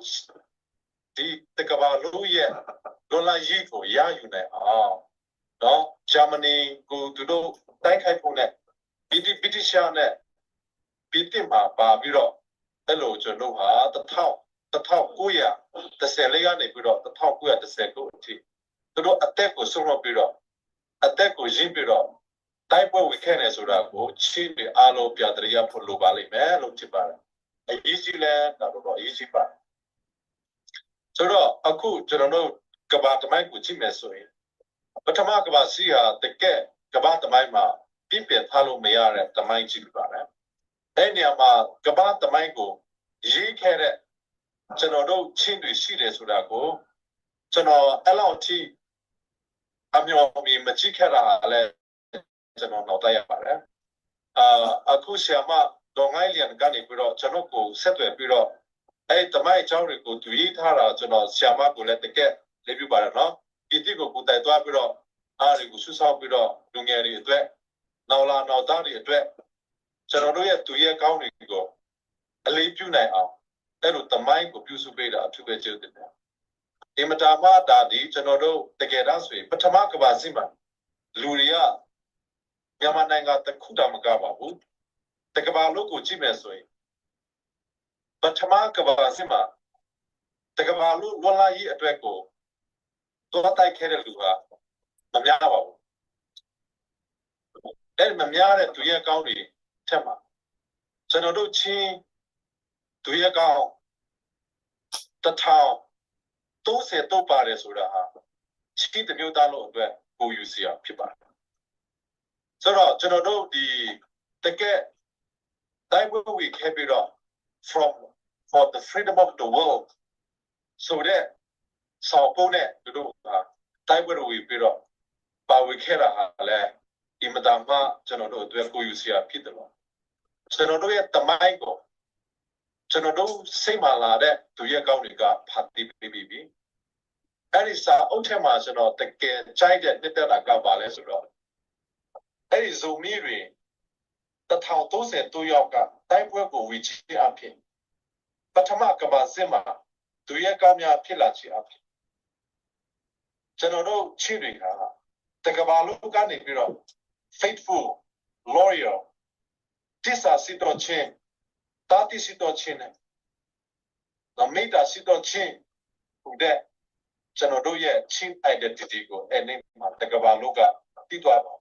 ဒီတစ်ကမ္ဘာလုံးရဲ့ လွတ်လပ်ရေးကို ရယူနိုင်အောင် နော်၊ ဂျာမနီကို သူတို့ တိုက်ခိုက်ဖို့နဲ့ ဗြိတိ၊ ဗြိတိသျှနဲ့ ပြင်သစ်မှာ ပါပြီးတော့ အဲ့လို ကျွန်တော်တို့ဟာ တစ်ထောင်၊ တစ်ထောင်ကိုးရာတစ်ဆယ်လေးကနေပြီးတော့ တစ်ထောင်ကိုးရာတစ်ဆယ်ကိုးအထိ သူတို့ အသက်ကို စွန့်လွှတ်ပြီးတော့၊ အသက်ကို ရင်းပြီးတော့ တိုက်ပွဲဝင်ခဲ့တယ်ဆိုတာကို ချင်းတွေအားလုံး ပြန်သတိရဖို့ လိုပါလိမ့်မယ်လို့ ထင်ပါတယ်။ အရေးကြီးလဲ၊ ဒါတော့ အရေးကြီးပါတယ်။ ဆိုတော့ အခု ကျွန်တော်တို့ ကမ္ဘာ့သမိုင်းကို ကြည့်မယ်ဆိုရင်၊ ပထမကမ္ဘာစစ်ဟာ တကယ့် ကမ္ဘာ့သမိုင်းမှာ ပစ်ပယ်ထားလို့မရတဲ့ သမိုင်းကြီး ဖြစ်ပါတယ်။ အဲ့နေရာမှာ ကမ္ဘာ့သမိုင်းကို ရေးခဲ့တဲ့ ကျွန်တော်တို့ ချင်းတွေ ရှိတယ်ဆိုတာကို ကျွန်တော် အဲ့လောက်ထိ အမျှော်အမြင် မကြည့်ခဲ့တာလည်း ကျွန်တော် နားလည်ရပါတယ်။ အာ၊ အခု ဆရာမ ဒေါ်ငိုင်းလျံကနေပြီးတော့ ကျွန်တော့်ကို ဆက်သွယ်ပြီးတော့၊ အဲ့ဒီ သမိုင်းအကြောင်းတွေကို သူရေးထားတာ ကျွန်တော် ဆရာမကိုလည်း တကယ့် အလေးပြုပါတယ်နော်။ ဒီ ကို ကိုယ်တိုင်သွားပြီးတော့ အားတွေကို စုဆောင်းပြီးတော့ လူငယ်တွေအတွက် နောင်လာနောင်သားတွေအတွက် ကျွန်တော်တို့ရဲ့ သူရဲကောင်းတွေကို အလေးပြုနိုင်အောင် အဲ့လိုသမိုင်းကို ပြုစုပေးတာ အထူးပဲ ကျေးဇူးတင်တယ်။ အင်မတန်မှ ဒါသည် ကျွန်တော်တို့ တကယ်တမ်းဆိုရင် ပထမကမ္ဘာစစ်မှာ လူတွေက မြန်မာနိုင်ငံတစ်ခုတောင် မကပါဘူး။ တစ်ကမ္ဘာလုံးကို ကြည့်မယ်ဆိုရင် ပထမကမ္ဘာစစ်မှာ တစ်ကမ္ဘာလုံး လွတ်လပ်ရေးအတွက်ကို သွားတိုက်ခဲ့တဲ့လူဟာ မများပါဘူး။ အဲ့ဒီမများတဲ့ သူရဲကောင်းတွေထဲမှာ ကျွန်တော်တို့ ချင်းသူရဲကောင်း တစ်ထောင်သုံးဆယ်သုံး ပါတယ်ဆိုတာဟာ ချင်းတစ်မျိုးသားလုံးအတွက် ဂုဏ်ယူစရာ ဖြစ်ပါတယ်။ ဆိုတော့ ကျွန်တော်တို့ ဒီ တကယ့် တိုက်ပွဲဝင်ခဲ့ပြီးတော့ From for the Freedom of the World ဆိုတဲ့ ဆောင်ပုဒ်နဲ့ သူတို့က တိုက်ပွဲတွေဝင်ပြီးတော့ ပါဝင်ခဲ့တာဟာလည်း အင်မတန်မှ ကျွန်တော်တို့အတွက် ဂုဏ်ယူစရာ ဖြစ်တယ်လို့ ကျွန်တော်တို့ရဲ့သမိုင်းကို ကျွန်တော်တို့ စိတ်မှာလာတဲ့ သူရဲကောင်းတွေက ဖတ်တည်ပေးပြီးပြီ။ အဲ့ဒီစာအုပ်ထဲမှာ ကျွန်တော် တကယ်ကြိုက်တဲ့ နှစ်သက်တာက ဘာလဲဆိုတော့ အဲ့ဒီ ဇိုမီးတွေ တစ်ထောင်သုံးဆယ်သုံး ယောက်က တိုက်ပွဲကို ဝင်ခြင်းအားဖြင့် ပထမကမ္ဘာစစ်မှာ သူရဲကောင်းများ ဖြစ်လာခြင်းအားဖြင့် ကျွန်တော်တို့ ချင်းတွေဟာ တစ်ကမ္ဘာလုံးကနေပြီးတော့ faithful, loyal, သစ္စာရှိသောချင်း, သတိရှိသောချင်းနဲ့ မေတ္တာရှိသောချင်း ဟူတဲ့ ကျွန်တော်တို့ရဲ့ ချင်း identity ကို အဲ့ဒီမှာ တစ်ကမ္ဘာလုံးက သိသွားပါ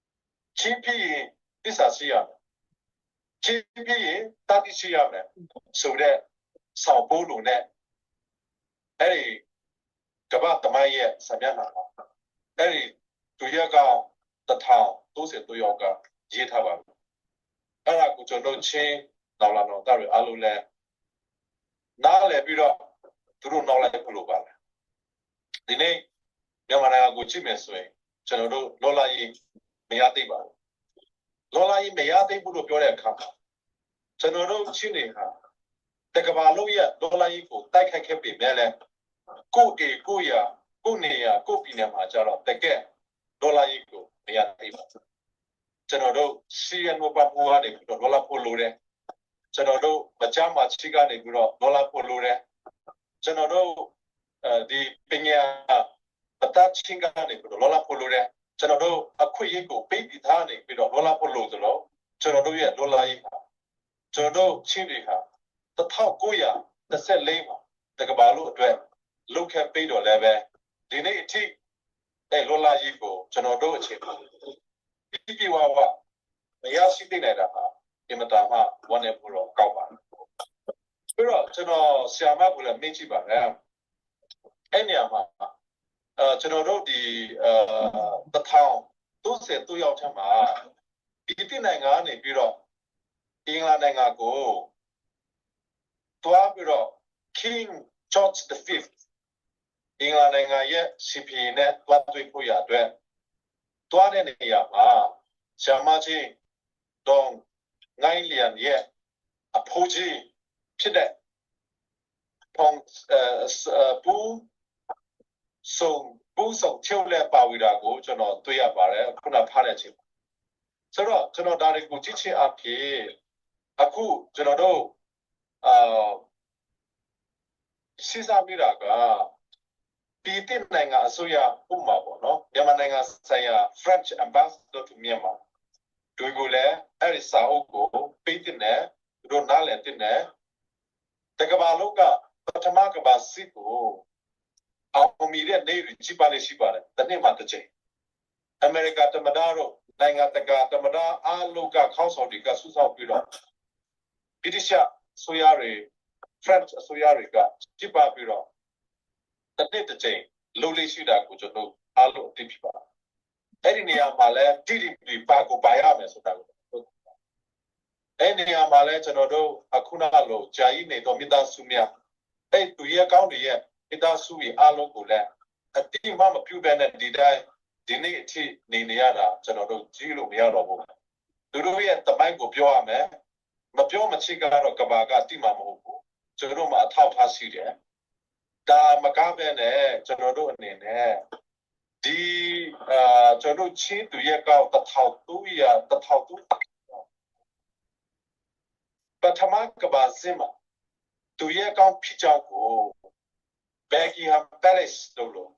။ ချင်းဖြစ်ရင် သစ္စာရှိရမယ်။ ချင်းဖြစ်ရင် သတိရှိရမယ်ဆိုတဲ့ ဆောင်ပုဒ်လိုနဲ့ အဲ့ဒီ ကမ္ဘာ့သမိုင်းရဲ့ စာမျက်နှာမှာ အဲ့ဒီ သူရဲကောင်း တစ်ထောင်သုံးဆယ်သုံး ယောက်က ရေးထားပါပြီ။ အဲ့ဒါကို ကျွန်တော်တို့ ချင်း နောင်လာနောင်သားတွေ အားလုံးလည်း နားလည်ပြီးတော့ သူတို့ နောက်လိုက်ဖို့ လိုပါတယ်။ ဒီနေ့ မြန်မာနိုင်ငံကို ကြည့်မယ်ဆိုရင် ကျွန်တော်တို့ လွတ်လပ်ရေး မရသေးပါဘူး။ လွတ်လပ်ရေး မရသေးဘူးလို့ ပြောတဲ့အခါမှာ ကျွန်တော်တို့ ချင်းတွေဟာ တစ်ကမ္ဘာလုံးရဲ့ လွတ်လပ်ရေးကို တိုက်ခိုက်ခဲ့ပေမဲ့လည်း ကိုယ့်အိမ်ကိုယ့်ယာ ကိုယ့်နေရာ ကိုယ့်ပြည်နယ်မှာကျတော့ တကယ့် လွတ်လပ်ရေးကို မရသေးပါဘူး။ ကျွန်တော်တို့ ဆင်းရဲနွမ်းပါးမှုကနေပြီးတော့ လွတ်လပ်ဖို့လိုတယ်။ ကျွန်တော်တို့ မကျန်းမာခြင်းကနေပြီးတော့ လွတ်လပ်ဖို့လိုတယ်။ ကျွန်တော်တို့ အဲဒီ ပညာ ပတတ်ခြင်းကနေပြီးတော့ လွတ်လပ်ဖို့လိုတယ်။ ကျွန်တော်တို့ အခွင့်အရေးကို ပိတ်ပင်ထားနေပြီးတော့ လွတ်လပ်ဖို့လိုသလို ကျွန်တော်တို့ရဲ့ လွတ်လပ်ရေးဟာ ကျွန်တော်တို့ ချင်းတွေဟာ တစ်ထောင်ကိုးရာတစ်ဆယ့်လေးမှာ တစ်ကမ္ဘာလုံးအတွက် လုပ်ခဲ့ပြီးတော့လည်းပဲ ဒီနေ့အထိ အဲ လွတ်လပ်ရေးကို ကျွန်တော်တို့ အချိန်မှာ ပြည့်ပြည့်ဝဝ မရရှိသေးနိုင်တာဟာ အင်မတန်မှ ဝမ်းနည်းဖို့တော့ ကောင်းပါတယ်။ ပြီးတော့ ကျွန်တော် ဆရာမကိုလည်း မေးကြည့်ပါတယ်။ အဲ့နေရာမှာ အဲ ကျွန်တော်တို့ ဒီ အဲ တစ်ထောင်သုံးဆယ်သုံး ယောက်ထဲမှာ ပြင်သစ်နိုင်ငံကနေပြီးတော့ အင်္ဂလန်နိုင်ငံကို သွားပြီးတော့ King George the Fifth အင်္ဂလန်နိုင်ငံရဲ့ စံဖေနဲ့ သွားတွေ့ဖို့ရအတွက် သွားတဲ့နေရာမှာ ဆရာမကြီး ဒေါ်ငိုင်းလျံ ရဲ့ အဖိုးကြီးဖြစ်တဲ့ ဖောင် အဲ အဲ ပူ စုံ ပူစုံ ချိုး လည်း ပါဝင်တာကို ကျွန်တော် တွေ့ရပါတယ်။ ခုန ဖတ်တဲ့အချိန်မှာ။ ဆိုတော့ ကျွန်တော် ဒါတွေကို ကြည့်ခြင်းအားဖြင့် အခု ကျွန်တော်တို့ အာ စဉ်းစားမိတာက ပြင်သစ်နိုင်ငံအစိုးရ ဥပမာပေါ့နော်၊ မြန်မာနိုင်ငံဆိုင်ရာ French Ambassador to Myanmar တွေကိုလည်း အဲ့ဒီစာအုပ်ကို ပေးသင့်တယ်၊ သူတို့ နားလည်သင့်တယ်။ တစ်ကမ္ဘာလုံးက ပထမကမ္ဘာစစ်ကို အောင်မြင်တဲ့နေ့တွေ ကျင်းပလေ့ရှိပါတယ်။ တစ်နှစ်မှာတစ်ကြိမ်။ အမေရိကန်သမ္မတတို့ နိုင်ငံတကာသမ္မတအားလုံးက ခေါင်းဆောင်တွေက စုဆောင်းပြီးတော့ ဗြိတိသျှအစိုးရတွေ၊ French အစိုးရတွေက ကျင်းပပြီးတော့ တစ်နှစ်တစ်ကြိမ် လုပ်လေ့ရှိတာကို ကျွန်တော်အားလုံး အသိဖြစ်ပါတယ်။ အဲ့ဒီနေရာမှာလည်း T D P ပါကိုပါရမယ်ဆိုတာကို အဲ့ဒီနေရာမှာလည်း ကျွန်တော်တို့ အခုနလို ကြာကြီးနေသော မိသားစုများ၊ အဲ့သူရဲကောင်းတွေရဲ့ မိသားစုတွေ အားလုံးကိုလည်း အသိအမှတ်မပြုဘဲနဲ့ ဒီတိုင်း ဒီနေ့အထိ နေနေရတာ ကျွန်တော်တို့ ကြည့်လို့မရတော့ဘူး။ သူတို့ရဲ့သမိုင်းကို ပြောရမယ်။ မပြောမချင်းကတော့ ကမ္ဘာက သိမှာမဟုတ်ဘူး။ ကျွန်တော်တို့မှာ အထောက်အထားရှိတယ်။ ဒါမကဘဲနဲ့ ကျွန်တော်တို့အနေနဲ့ ဒီအာကျွန်တော်တို့ချင်းသူရဲကောင်းတစ်ထောင်သုံးရာတစ်ထောင်သုံးရာပထမကမ္ဘာစစ်မှာသူရဲကောင်းဖြစ်ကြောင်းကို Buckingham Palace လို့လို့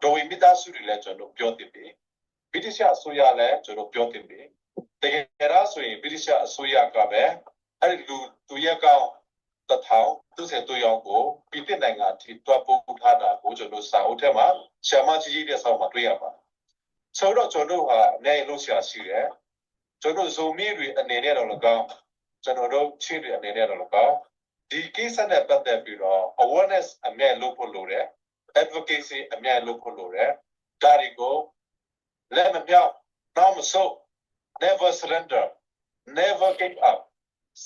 တော်ဝင်မိသားစုတွေလည်းကျွန်တော်ပြောတင်ပြီ။ ဗြိတိရှ်အစိုးရလည်းကျွန်တော်ပြောတင်ပြီ။ တကယ်တော့ဆိုရင်ဗြိတိရှ်အစိုးရကပဲအဲ့ဒီလူသူရဲကောင်းတစ်ထောင်သူ့ဆယ်သူရောင်းကိုပြည်သစ်နိုင်ငံအထိတွားပို့ထားတာကိုကျွန်တော်စာအုပ်ထဲမှာဆရာမကြီးကြီးတဲ့စာအုပ်မှာတွေ့ရပါတယ်။ ဆိုတော့ကျွန်တော်တို့ဟာအများကြီးလုပ်ဆရာရှိတယ်။ ကျွန်တော်ဇိုမီးတွေအနေနဲ့တော့လည်းကောင်းကျွန်တော်တို့ချင်းတွေအနေနဲ့တော့လည်းကောင်းဒီကိစ္စနဲ့ပတ်သက်ပြီးတော့ awareness အများကြီးလုပ်ဖို့လိုတယ်။ Advocacy အများကြီးလုပ်ဖို့လိုတယ်။ ဒါတွေကိုလက်မမြောက်နောက်မဆုတ် never surrender never give up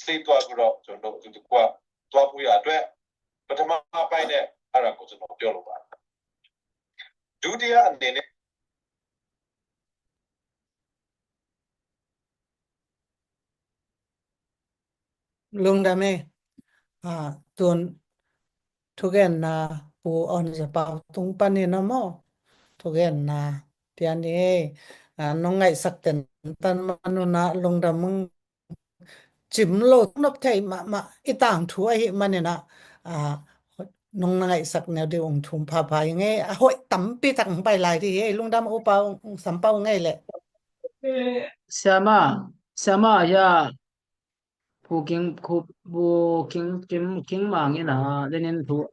စေသွားပြီးတော့ကျွန်တော်တို့အတူတကွသွားဖို့ရအတွက်ပထမပိုင်းနဲ့အဲ့ဒါကိုကျွန်တော်ပြောလိုပါတယ်ဒုတိယအနေနဲ့ Lungdam e. Tun thugenna Pu Awn Za Pau tung panin a maw thugenna pian e. Nong ngaihsak tentan manun a lungdam ung. Cim lo nop thei mahmah i tangthu ahih manin a nong na ngaihsak neu ding ung thum phapha i ngei a hoih tampi tak ung pai lai dih hi. Lungdam upa ung sampau ngei leh. Siama, siama ya. Pu King, Pu King, King, King Mang in a lenin thu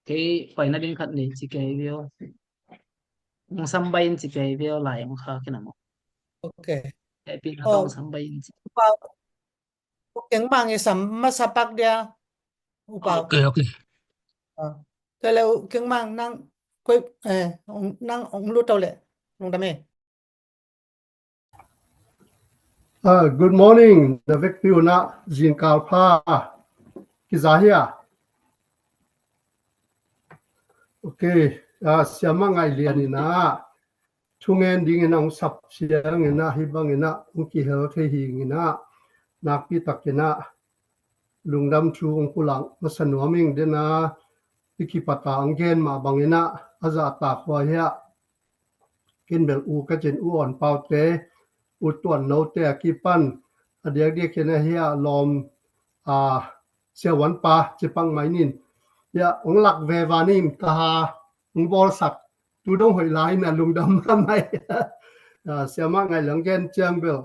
kei paina ding khat nei ci kei vio. Ung sambai in ci kei vio lai ung kha kina mo. Okay. Epi na Oh. Ung sambai in ci. Upa Pu King Mang i sam masa pak dia. Upa. Okay, okay. Kele King Mang nang koi eh nang ung lu tau le. Lungdam e. Uh, good morning. Na vekpi un a zingkal pha. Kiza hia. Okay. Uh, siama ngai lian in a thungen ding in a ung sap siang in a hi bang in a ung kihel thei hi in a nakpi tak in a lungdam thu ung pulang masa nuam ing den a i kipata ung gen mah bang in a a za ta khua hia. Kin bel u ka cin u on pau te u tuan no te a kipan a diak diak kin a hia lom a siawan pa ci pang mai nin ya ong lak ve va nin ka ha ong bol sak tu dong hoi lai na lungdam mai. Siama ngai lang gen ciang bel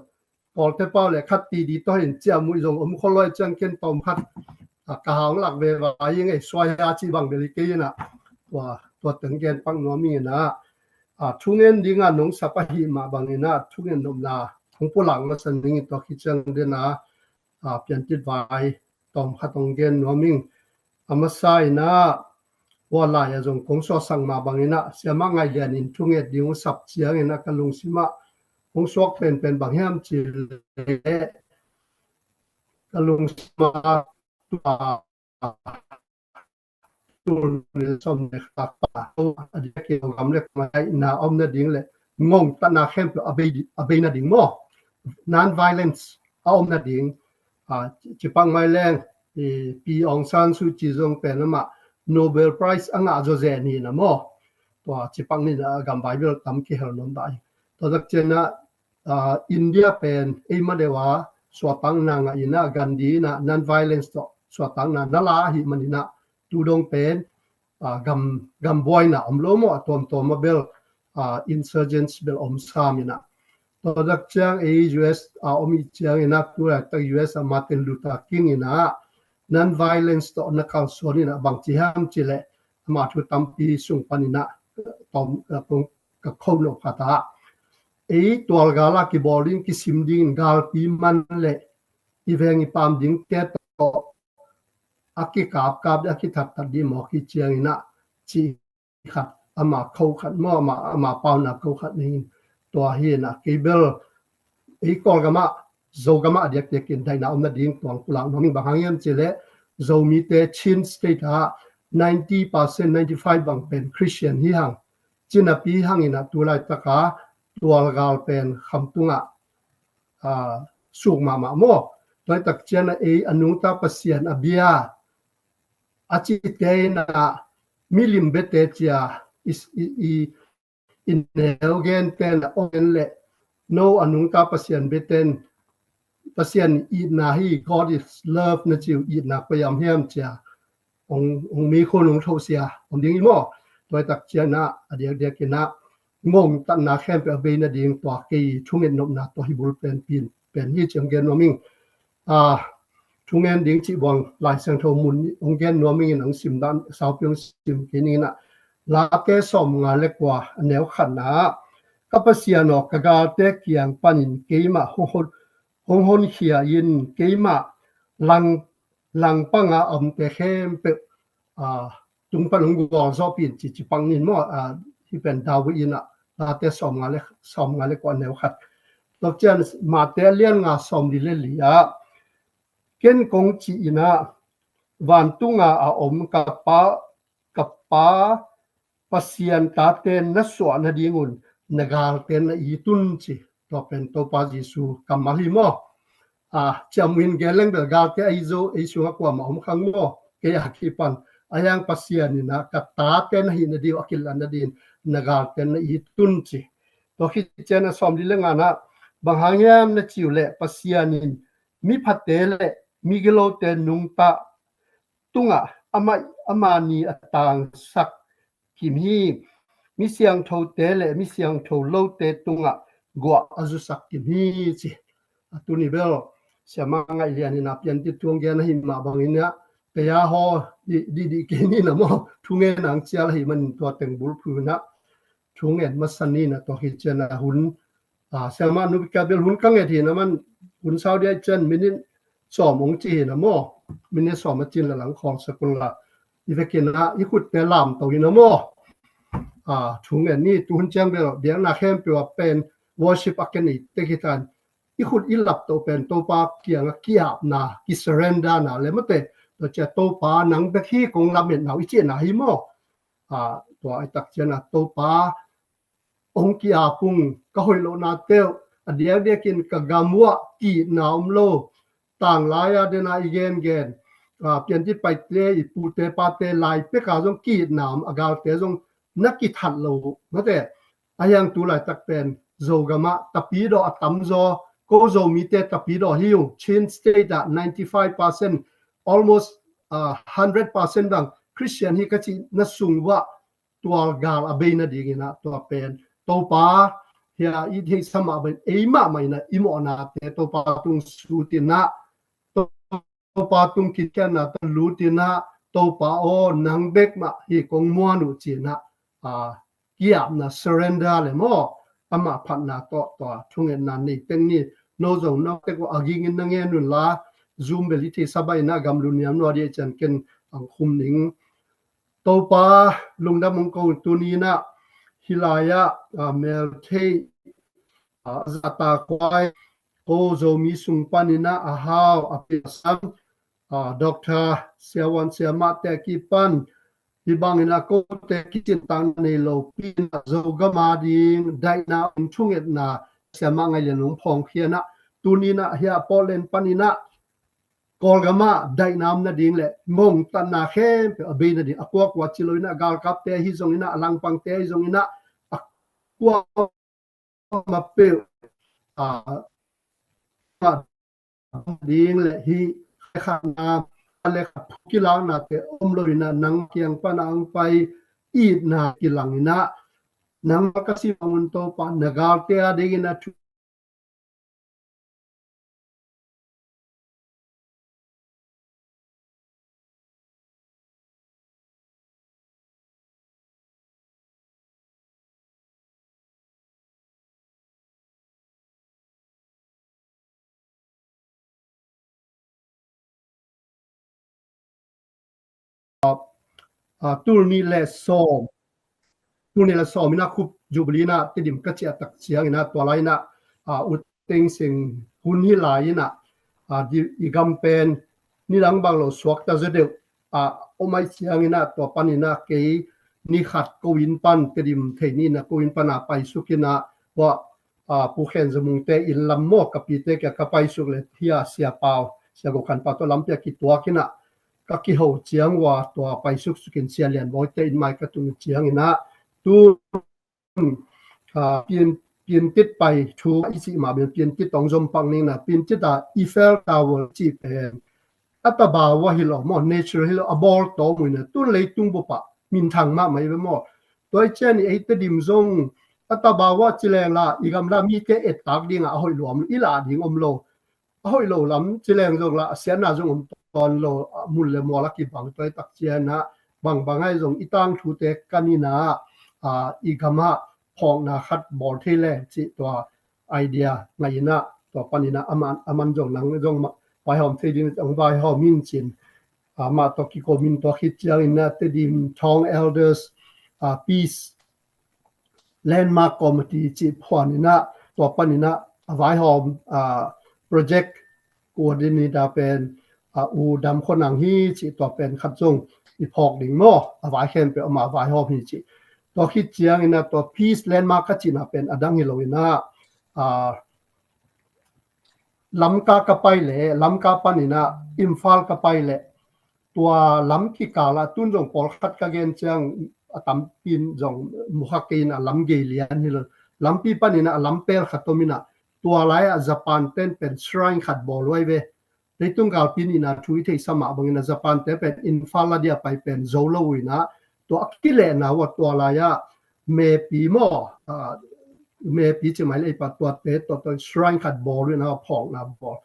Pawlte pau le khat ti di tawh in ciam muih zong om kholoi ciang ken tawm khat ka hang lak ve vai ing ei suai a ci bang beli kei ina tua tua teng gen pang nuam ing ina thungen dinga nong sap ahi mah bang ina thungen nopna hong pulak masa ning tua khi ciang dena piantit vai tawm khat hong gen nuam ing. A masa ina hua lai a zong kong suaksak mah bang ina siama ngai lian in thunget ding hong sap ciang ina ka lungsim ah hong suak penpen bang hiam ci leh ka lungsim ah tua tul ni som le kha pa a diak in gam le mai na om na ding le ngong ta na khempeuh a bei a bei na ding maw non violence a om na ding a ci pang mai leng Pi Aung San Suu Kyi zong pen amah Nobel Prize a ngah zaw zen hi na maw tua ci pang ni na gam Bible tam kihel nuam dah hi. Tua tak cian ah India pen eima deuh a suahtakna ngah ina Gandhi ina non violence tawh suahtakna na la ahi man ina tu dong pen gam gam buaina om lo maw a tuamtuam a bel insurgents bel om sam ina tua tak ciang ei U S a om i ciang ina tu lai tak U S a Martin Luther King ina non violence tawh na kalsuan ina bang ci hiam ci leh ama thu tampi sung pan ina tawm ka kho no kha ta ei tual gal a kibawl ding kisim ding galpi man leh i veng i pam ding te tawh a kikap kap a kithat that ding maw khi ciang ina ci khat ama kho khat maw ama ama pauna kho khat ning tua hi ina kei bel ei Kawlgam ah Zogam ah a diakdiak in daihna om na ding tuang pulak nuam ing bang hang hiam ci leh Zomite Chin State ah ninety percent ninety five bang pen Christian hi hang cinapi hang ina tu lai taka tual gal pen khamtung ah suk mahmah maw tua tak cian a ei a nungta Pasian a bia a cite ina milim bete cia i i neu gen pen a om en leh, no a nungta Pasian beten, Pasian itna hi, God is love na ci uh itna koi am hiam cia hong, hong mi khun hong thosia om ding hi maw? Tua i tak ciangin ah a diakdiakin ah ngongtatna khempeuh a bei nading tua kei thunget nopna tua hi bul pen pin pen hi ci hong gen nuam ing. A, thungen ding cih buang Lai Siangtho mun hong gen nuam ing in hong sim dan saupi hong sim kei ning in ah, Late sawmnga le kua a neu khatna ah, ka Pasian aw, ka galte kiang panin keimah hong hon, hong honkhia in, keimah lang, langpanga a omte khempeuh, a, tung pan hong gualzawhpih in ci, ci pang ning maw? A, hih pen David in ah, Late sawmnga le, sawmnga le kua a neu khat. Tua ciang Mate a lian nga sawmli le li ah, ken kong ci in ah, vantunga a om ka Pa, ka Pa Pasian tate na suah nadingun na galte na it un ci. Tua pen Topa Jesu kammal hi maw? A, ciam uh in gen leng bel galte a it zo, ei sungah kuamah om khang maw? Kei a kipan a hiang Pasian in ah ka tate na hih nading uh a kilat nading na galte na it un ci. Tua khit ciang a sawmli le nga na, bang hang hiam na ci uh leh Pasian in miphate le migilote nungta tungah ama, ama ni a tangsak kim hi. Mi siangthote le mi siangtho lote tungah guah a zusak kim hi ci. A, tuni bel Siamah Ngaih Lian in ah piantit thu hong gen ahih mah bangin ah, kei a haw di, di, di kei ni na maw, thungen ang cial ahih manin tua teng bulphu in ah thungen masa ni na tua hi ciang a hun, a, Siamah Nu Bik Kiat bel hun ka nget hi na man, hun sau dia i ciang minit sawm hong ci hi na maw? Minit sawm a cin la lang khawng sak un la, i vekin ah i khutte lamto hi na maw? A, thungen ni, tuhun ciang bel biakna khempeuh a pen worship a ken i tek hi tan, i khut i lapto pen Topa kiangah ki-apna, ki-surrender na le mate, tua cia Topa nang bek hi kong lametna uh i cihna hi maw? A, tua i tak ciang a Topa hong ki-ap ung, ka hoih lohnate uh a diakdiakin ka gam uh ah ki-itna om lo. Tanglai a den a i gengen, a, piantit paite, i pute pate lai peka zong ki-itna om, a galte zong na kithat lo uh mate. A hiang tu laitak pen Zogam ah tapidawh a tamzaw ko Zomite tapidawh hi uh. Chin State ah ninety five percent, almost, a, hundred percent bang Christian hi ka cih na sung uh ah tual gal a bei nadingin ah tua pen Topa hi a, i theihsa mah bangin ei mahmah in ah i mawhnate Topa tung sut in ah, Topa tung kitkhiatna tawh lut in ah, Topa aw, nang bek mah hi kong muan uh ci in ah, a, ki-apna, surrender le maw, amah phatna tawh tua thungetna nei teng ni. No zong na tek uh a ging in na ngen un la, Zoom bel i theihsa bang in ah gam luniam nua dih ciang ken ang khum ning. Topa lungdam hong ko tuni in ah, hih lai ah, a, melthei, a, zahtakhuai ko Zomi sung panin ah a hau a piasam, a, Doctor Siavuan Siamahte a kipan hih bangin ah kote kicingtang nei lopi in ah Zogam ading daihna om thungetna Siamah Ngaih Lian hong phawngkhia in ah, tuni in ah hih ah Portland panin ah Kawlgam ah daihna om nading le ngongtatna khempeuh a bei nading, a kuakua ci lo in ah, galkapte ahi zongin ah, a langpangte ahi zongin ah, a kuamah peuh, a, ding le hih khatna le khat kilaknate om lo in ah, nang kiang pan a hong pai itna kilang in ah, nang ka si bang un Topa, na galte adingin ah thu a, tul nih le sawm, tul nih le sawm in ah khup Jubilee in ah Tedim ka ciah tak ciangin ah, tua lai in ah, a, U Thein Sein hun hih lai in ah, a, di, i gam pen nidang bang lo suakta zaw deuh, a, om ahih ciangin ah, tua panin ah kei ni khat ko inn pan, Tedim thei ni in ah ko inn pan a paisuk in ah, tua, a, Pu Khen Za Mungte inn lam maw, ka pite kiang ka paisuk le hih a Sia Pau, Sia Go Khan Pau tawh lampi ah kituak in ah, ka kiho ciang uh a tua paisuk suk in Sia Lian Bawite inn mai ka tung ciangin ah, tu a, pian piantit pai thu i cih mah bel piantit tawh zom pak ning na, piantit a Eiffel Tower cih pen a tabau a hi lo maw, natural hi lo, a bawl tawm uh hi na, tun leitung bup ah minthang mahmah hi ve maw. Tua hi ciang i ei Tedim zong a tabau a ci leng la i gamla mite et tak ding a, a hoih lua om lo, i lah ding om lo. A hoih lo lam ci leng zong la a siatna zong om tawn lo, a mun le mual a kibang, tua hi tak ciang a bangbang ahi zong i tangthute kan in a, a, i gam ah phawkna khat bawl thei leng cih tua idea ngah in a, tua pan in a aman, aman zong nang zong ma-, vaihawm thei ding zong vaihawm in cin, a, mah tawh kiko min tua khit ciang in a Tedim Thawng Elders, a, Peace Landmark Committee cih phuan in a, tua pan in a a vaihawm, a, project coordinator pen, a, U Dam Khua Nang hi cih, tua pen khat zong i phawk ding maw, a vai khempeuh amah vaihawm hi cih. Tua khit ciang in a tua Peace Landmark ka cihna pen a dang hi lo in a, a, Lamka ka pai leh, Lamka pan in a Imphal ka pai leh, tua lam kikal ah tun zong pawlkhat ka gen ciang a tampi in zong mu kha kei in a, lam gei lian hi lo. Lampi pan in a lam pel khat om in a, tua lai ah Japan ten pen shrine khat bawl uh ahi ve. Leitung galpi nihna thu i theihsa mah bang in a Japan te pen Imphal a dia pai pen zo lo uh in a, tua a kilehna uh a tua lai ah mepi maw, a, mepi ci mai leh ei pa tuate tua, tua shrine khat bawl uh in a, phawkna bawl.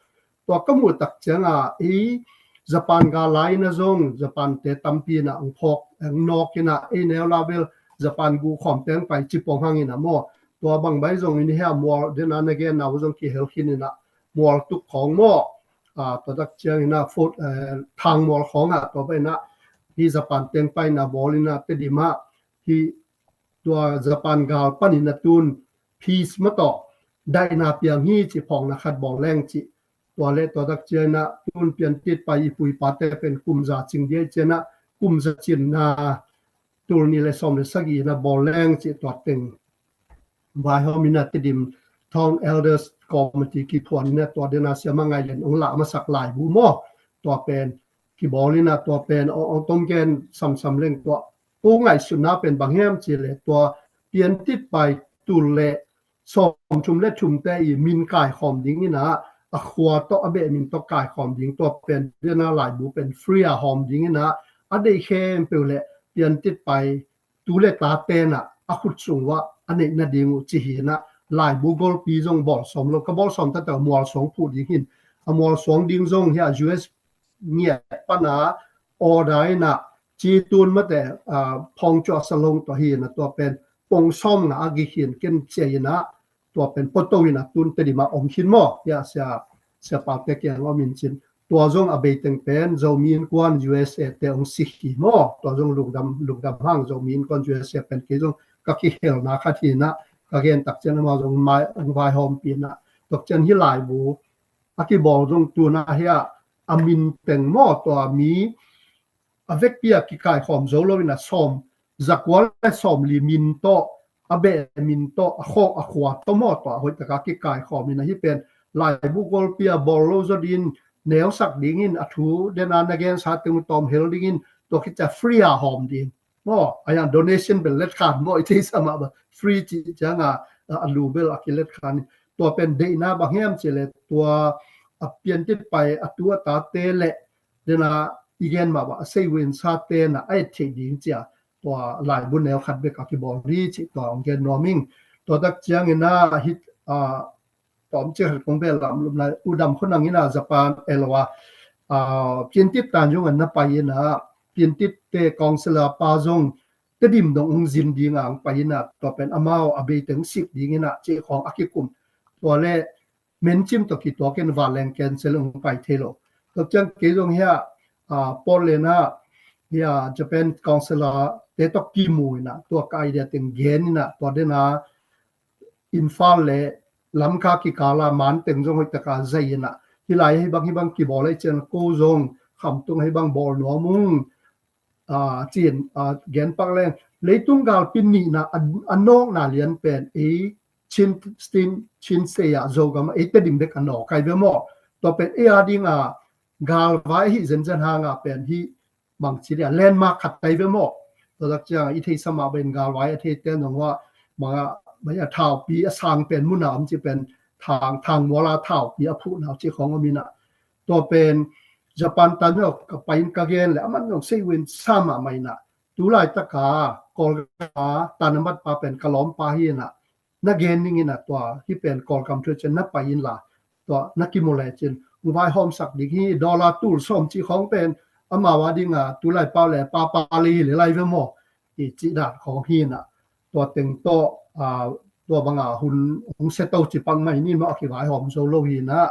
Tua ka muh tak ciang a, ei Japan gal lai in a zong Japan te tampi in a hong phawk, hong nawk in a, ei neu la bel Japan guh khawm teng pai ci pong hang in a maw. Tua bang bai zong in hi a, mual den a na genna uh zong kihel khin in a, mual tuk khawng maw, a, tua tak ciang in a food, eh, thang mual khawng a, tua bai in a hi Japan teng pai in a bawl in a Tedim ah hi, tua Japan gal pan in a tun peace mah tawh daihna piang hi cih phawkna khat bawl leng cih. Tua leh tua tak ciang in a tun piantit pai i pu i pate pen kum za cing dia i ciang a, kum za cinna tul nih le sawm le sagih in a bawl leng cih tua teng vaihawm in a Tedim Thawng Elders Committee kiphuan in a, tua den a Siama Ngai Lian hong lah masak laibu maw, tua pen kibawl in a, tua pen hong, hong tom gen samsam leng tua. Tua ngaihsutna pen bang hiam cih leh tua piantit pai tul le sawmthum le thumte i min kaikhawm ding in a, a khua tawh a beh min tawh kaikhawm ding, tua pen den a laibu pen free a hawm ding in a, a deih khempeuh leh piantit pai tu le ta ten a, a khut sung uah a neih nading uh ci hi in a, laibu golpi zong bawl sawm lo, ka bawl sawm taktak mual suang phuh ding hi in, a mual suang ding zong hi a U S ngiat pan a order in a, ci tun mate, a, phawng cuah salong tua hi in a, tua pen pong sawm nga a gik hi in ken cia in a, tua pen poto in a tun Tedim ah om khin maw. Hi a Sia, Sia Pau te kiang om in cin. Tua zong a bei teng pen Zomi Innkuan U S A te hong sik hi maw. Tua zong lungdam, lungdam hang Zomi Innkuan U S A pen kei zong ka kihelna khat hi in a, ka gen tak ciang amau zong mai, hong vaihawm pi in a. Tua ciang hi laibu a kibawl zong tun a hi a, a min teng maw, tua mi a vekpi a kikaikhawm zo lo in a, sawm, za kua le sawm li min tawh, a beh min tawh, a khawk a khua tawh maw, tua a hoih tak a kikaikhawm in a, hi pen laibu golpi a bawl lo zaw ding in, neusak ding in, a thu den a na gensa teng uh tawm hel ding in, tua khit ciang free a hawm ding maw. A yang donation bel let khan maw, i theihsa mah bang free cih ciang a, a lu bel a kilet khan in. Tua pen deihna bang hiam cih leh tua a piantit pai a tu a tate le den a i gen mah bang a sei uh in sa ten a, a et theih ding ci a, tua laibu neu khat bek a kibawl hi cih tua hong gen nuam ing. Tua tak ciang in a hih, a, tawm ci khat kong bel lam lum lai, U Dam Khua Nang in a Japan, eh, lo a, a, piantit tan zong an na pai in a, piantit te councillor pa zong Tedim dong hong zin ding a hong pai in a, tua pen amau a bei teng sik ding in a, cih khawng a kikum. Tua le mencim tawh kituak in vanleng cancel hong pai thei lo. Tua ciang kei zong hi a, a, Portland ah hi a Japan councillor te tawh kimu in a, tua ka idea teng gen in a, tua den a Imphal le Lamka kikal a man teng zong hoih tak a zai in a, hi lai hi bang hi bang kibawl hi ciang ko zong khamtung hi bang bawl nuam ung, a, cin, a, gen pak leng, leitung galpi nihna a, a nawkna lian pen ei Chin, Chin, Chin State ah Zogam ah ei Tedim bek a nawk ahi ve maw. Tua pen ei a ding a galvai ahi zenzen hang a pen hi bang ci dia landmark khat ahi ve maw. Tua tak ciang i theihsa mah bang galvai a thei ten zong uh a, bang a baya thaupi a sang pen muna om ci pen thang, thang muala thaupi a phuhna ci khong om ina. Tua pen Japan tan zong ka pai in ka gen le aman zong sei win sama mai na. Tulai taka Kawlgam tanamat pa pen ka lawmpa hi na. Na gen ning ina tua hi pen Kawlgam thu cin na pai in la. Tua na kimu le cin hong vaihawm sak ding hi, dollar tul sawm ci khong pen amau a dinga tulai pau le papa le hi le lai ve maw. I ci dan khong hi na. Tua teng tawh, tua banga hun hong settle ci pak mai ni maw a kivaihawm zo lo hi na.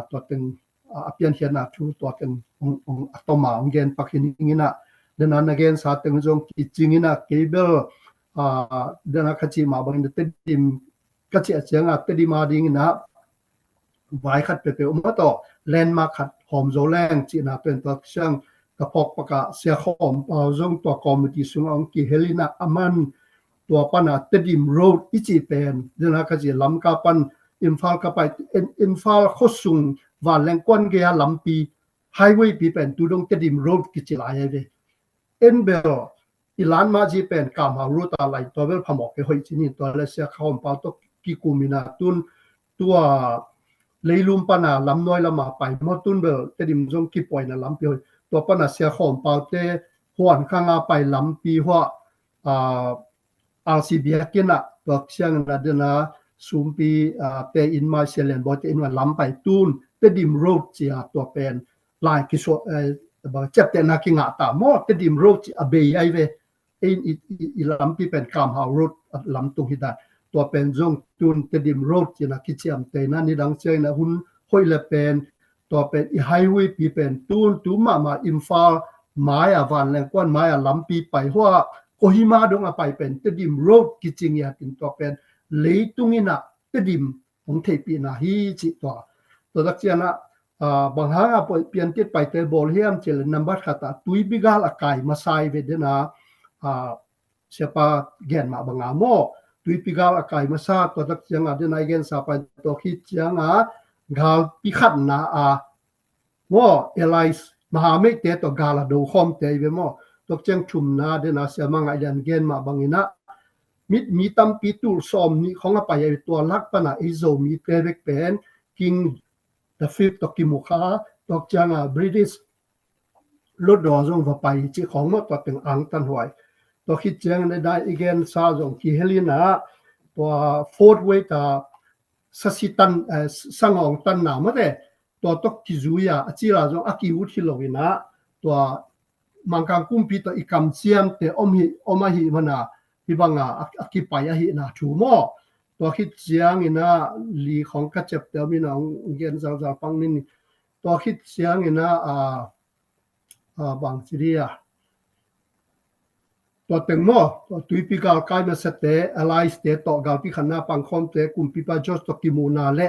Tua teng a piankhiatna thu tua teng hong, hong a tawma hong gen pak hi ning ina. Dena na gensa teng zong kicing ina kei bel, dena ka cih mah bangin Tedim ka cih a cianga Tedim a ding ina vai khat peuhpeuh om a tawh landmark khat hawm zo leng cihna pen tua siang ka phawk pakah Sia Khawm Pau zong tua committee sungah hong kihel ina aman tua pana Tedim Road i cih pen dena ka cih Lamka pan Imphal ka pai, Imphal khuasung vanleng kuan gei a lampi highway pi pen tu dong Tedim Road kici lai hi ve. En bel i lan mah ci pen Kam Hau Road a lai tua bel phamawh kei hoih ci ni tua le Sia Khawm Pau tawh kikum ina tun tua Leilum pana Lamnuai lama pai maw tun bel Tedim zong kipuaina lampi hoih tua pana Sia Khawm Pau te Huan Khang a pai lampi hua, RC biakinn ah tua siang ina dena Sumpi te inn mai Sia Lian Bawi te inn mai lam pai tun Tedim Road cia tua pen lai kisuah, ciaptehna kingah ta maw Tedim Road ci a bei ai ve. Ei i lampi pen Kam Hau Road lam tung hi dan tua pen zong tun Tedim Road cina kiciamtehna nidang ciangina hun hoih le pen tua pen i highway pi pen tun tu mahmah Imphal mai a vanleng kuan mai a lampi pai hua Kohima dong a pai pen Tedim Road kicing i hatin tua pen leitung ina Tedim hong theihpihna hi cih tua. Tua tak ciana bang hanga piantit paite bawl hiam cih le nambat khata tuipi gal a kai masa i ve dena siapa gen mah banga maw tuipi gal a kai masa tua tak cianga dena i gensa pai tua khit cianga galpi khatna a maw Allies mahameite tawh gal a do khawmte i ve maw tua ciang thumna dena siama ngaih lian gen mah bangina mit mi tampi tul sawm nih khong a pai a tua lak pana ei Zomite vek pen King the Fifth tawh kimu kha tua cianga British lotdaw zong va pai cih khong maw tua teng angtan huai tua khit ciangin dai i gensa zong kihel ina tua Fort Wayne ta sasi tan sangawng tanna mate tua tawh kizui a a cila zong a kiut hi lo ina tua Mangkang kumpi tawh i kamciamte om hi om ahi mana hi banga a kipai ahihna thu maw tua khit ciangina li khong ka ciapte om ina hong gen zalzal pang nin tua khit ciangina a bang ci dia tua teng maw tua tuipi gal kai masate Allies te tawh galpi khatna pangkhawmte kumpipa George tawh kimuhna le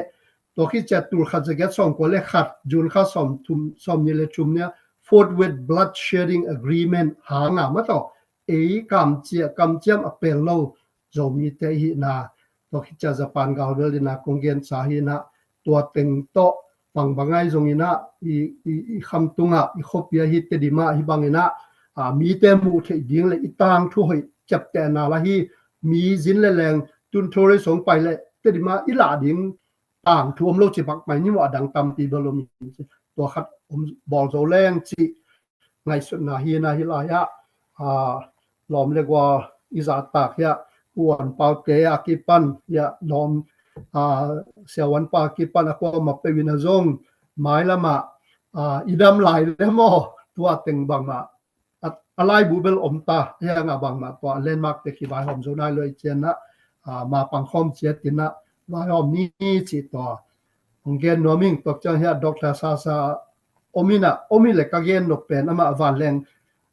tua khit ciat tul khat zagiat sawmkua le khat June kha sawm thum sawm ni le thum nia Fort Wayne Blood Shedding Agreement hanga ma tawh ei kamcia kamciam a pel lo Zomite hihna tua khit ciat Japan galbel dina kong gensa hihna tua teng tawh bangbangai zongina i, i, i khamtunga i khopia hi Tedima hi bangina a mite muh theih ding le i tangthu hoih ciaptehna la hi mi zin le leng tun thori song pai le Tedima i lah ding tangthu om lo ci bak mai ni maw a dang tampi bel om tua khat om bawl zo leng ci ngaihsutna hi na hi lai ah lawm le gual i zahtak hiah uan paute a kipan hiah lawm siawan pa kipan a kuama peuh in a zong mailamah i dam lai le maw tua teng bangmah a laibu bel om ta hiangah bangmah tua landmark te kivaihawm zo nai lo i cianah ma pangkhawm ciatinah vaihawm ni ci tua hong gen nuam ing tua ciang hiah Doctor Sasa om inah om hi le ka gen nop pen amah vanleng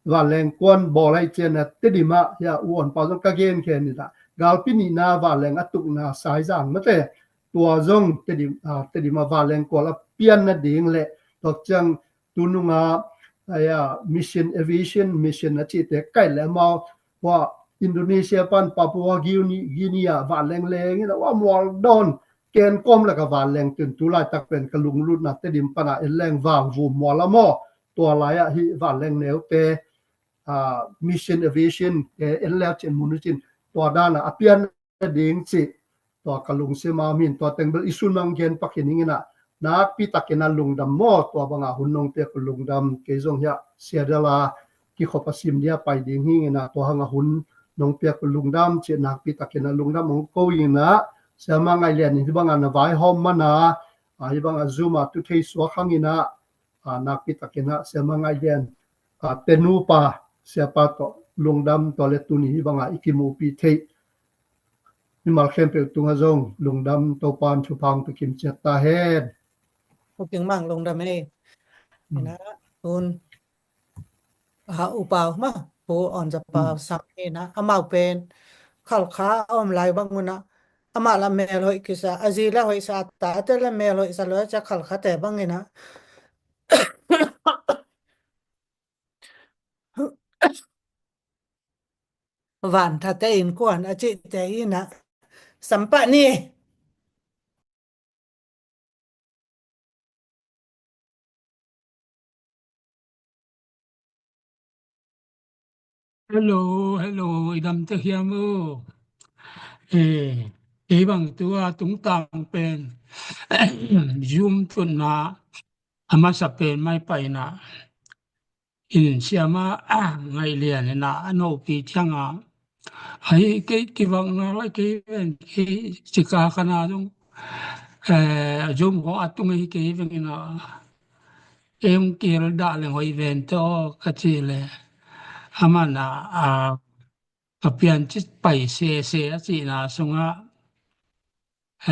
vanleng kuan bawl ahi cianah Tedimah hiah uan pau zong ka gen khen inah galpi nihna vanleng a tukna saizang mate tua zong Tedim Tedimah vanleng kual a pian nading le tua ciang tununga mission aviation mission a cihte kaih le amau hua Indonesia pan Papua Guinea vanleng leng inah ua mual dawn ken kawm laka vanleng tun tulaitak pen ka lunglutna Tedim pana en leng vang vum mual a maw tua lai-ah hih vanleng neute mission aviation te en leu cin mun cin tua dana a pian ding cih tua ka lungsim a om hi in, tua teng bel i sun mang gen pak hi ning in ah, nakpi takin ah lungdam maw, tua bangah hun nong piak uh lungdam. Kei zong hiah Seattle a kikhop a sim dia pai ding hi ing in ah, tua hangah hun nong piak uh lungdam cih nakpi takin ah lungdam hong ko ing in ah, Siama Ngaih Lian in hih bangah na vaihawm man a, ah, hih bangah Zoom ah tu thei suak hang in ah, ah, nakpi takin ah Siama Ngaih Lian, ah, te nupa Siapa tawh lungdam, tua le tuni hih bangah i kimuhpih theih mimal khempeuh tungah zong lungdam, Topa'n thupha hong pia kim ciat ta hen. Pu King Mang lungdam ei. Hmm. Ina, tun, ah, upa uh mah, Pu Awn Za Pau, hmm, Sam hi in ah, amau pen Khalkha a om lai bang un ah, amah la mel hoih kisa, a zi la hoih sa, a tate la mel hoih sa lua cia Khalkhate bang in ah, vanthate innkuan a cihte hi in ah, sam pah ni. Hello, hello, i dam tek hiam uh? Eh, kei bang tua tungtang pen Zoom tutna a masa pen mai pai in ah, in Siama, ah, Ngaih Lian in ah a nopi ciang ah, ai, kei kivakna lai kei ven, kei Chicago na zong, eh, Zoom khong a tung hi kei veng in ah, ei hong kihel dah leng hoih ven teh aw ka cih leh, aman ah, ah, a piancit pai sese a cihna sungah,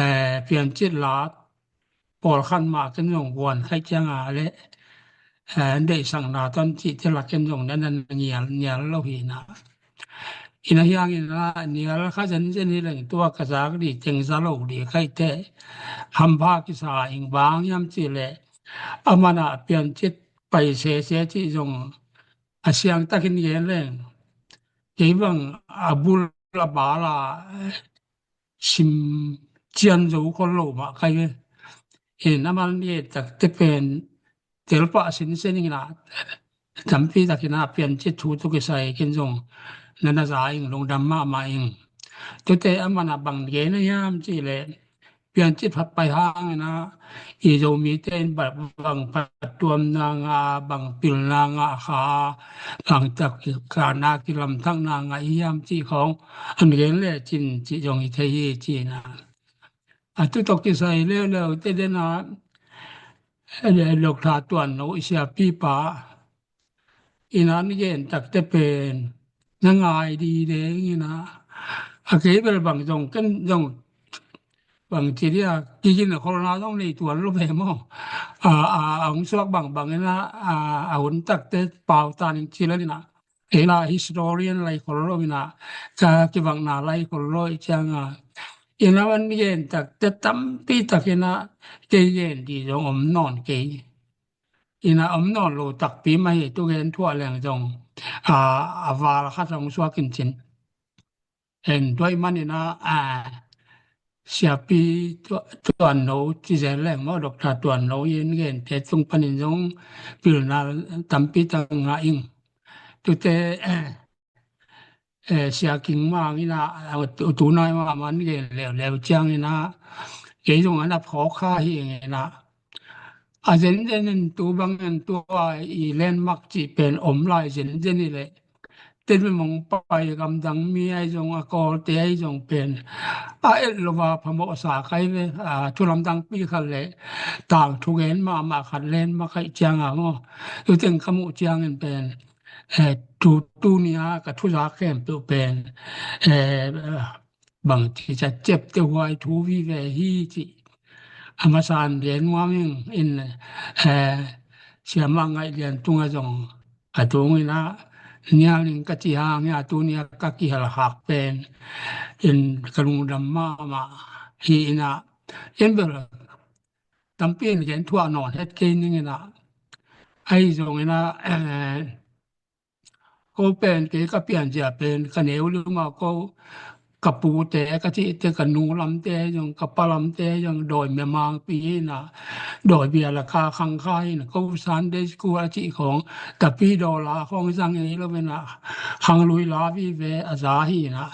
eh, piancit la pawlkhat mah ken zong guan khaih ciang a le, eh, deihsakna ton cihte la ken zong na na nial, nial lo hi in ah. Ina hiang in ah nial kha zenzen hi leng tua ka zak dih teng za lo dih khaih teh hampha kisa ing, bang hiam cih leh, aman ah piancit pai sese cih zong a siang takin gen leng, kei bang a bul a bal a sim cian zo khol lo mah ka hi ve. In aman gen takte pen telpah sinsen ing in ah, tampi takin ah piancit thu tawh kisai ken zong na na za ing, lungdam mahmah ing. Tute aman ah bang gen a hiam cih leh, piancit phat pai hang in ah, i Zomite in ba-, bang phattuamna ngah, bang pilna ngah kha, bang tak kana kilamthakna ngah i hiam cih khong an gen lecin cih zong i thei hi ci in ah. A tu tawh kisai leuleu te den ah, eh, Doctor Tuan No, i siapipa in ah an gen takte pen na ngai dide ing in ah, a kei bel bang zong ken zong bang ci dia, kigin a kholna zong nei tuan lo ve maw. A, a, a hong suak bangbang in ah, a, a hun takte pau ta ning ci lel in ah, ei la historian lai khol lo in ah, ka kivakna lai khol lo i ciang a, in ah an gen takte tampi tak in ah kei gen dih zong om nawn kei. In ah om nawn lo takpi mah hi, tu gen thuah leng zong, a, a val khat hong suak in cin. En tua ahih manin ah, a, siapi Tua-, Tuan No ci zel leng maw, Doctor Tuan No in gente tung panin zong pilna tampi tak ngah ing. Tute, eh, eh, Sia King Mang in ah, a, tu, tu nai mah man gen leuleu ciang in ah, kei zong an a phawk kha hi ing in ah. A zenzen in tu bang in tua i landmark cih pen om lai zenzen hi leh, Tedim hong pai gamdang mi ahi zong, a Kawlte ahi zong pen a et lo a phamawhsa ka hi ve. A, thu lamdangpi khat leh tangthu gen mahmah khat landmark ahih ciang a maw, tu teng ka muh ciangin pen, eh, tu, tuni a ka thuzak khempeuh pen, eh, bangci ca ciapteh huai thu vive hi cih a masa in gen nuam ing in, eh, Siama Ngaih Lian tungah zong a tung in ah nial ning ka ci hang hi a, tuni a ka kihelkhak pen in ka lungdam mahmah hi in ah, in bel tampi in gen thuah nawn het kei ning in ah, ahi zong in ah, eh, ko pen kei ka pianzia pen ka neu lima ko, ka pute ka cihte, ka nu lamte zong, ka pa lamte zong dawi memangpi hi in ah, dawi biala ka khang kha hi in ah, ko Sunday school a cih khong, tapi daw la khong zang ngei lo in ah, khang lui la vive a za hi in ah,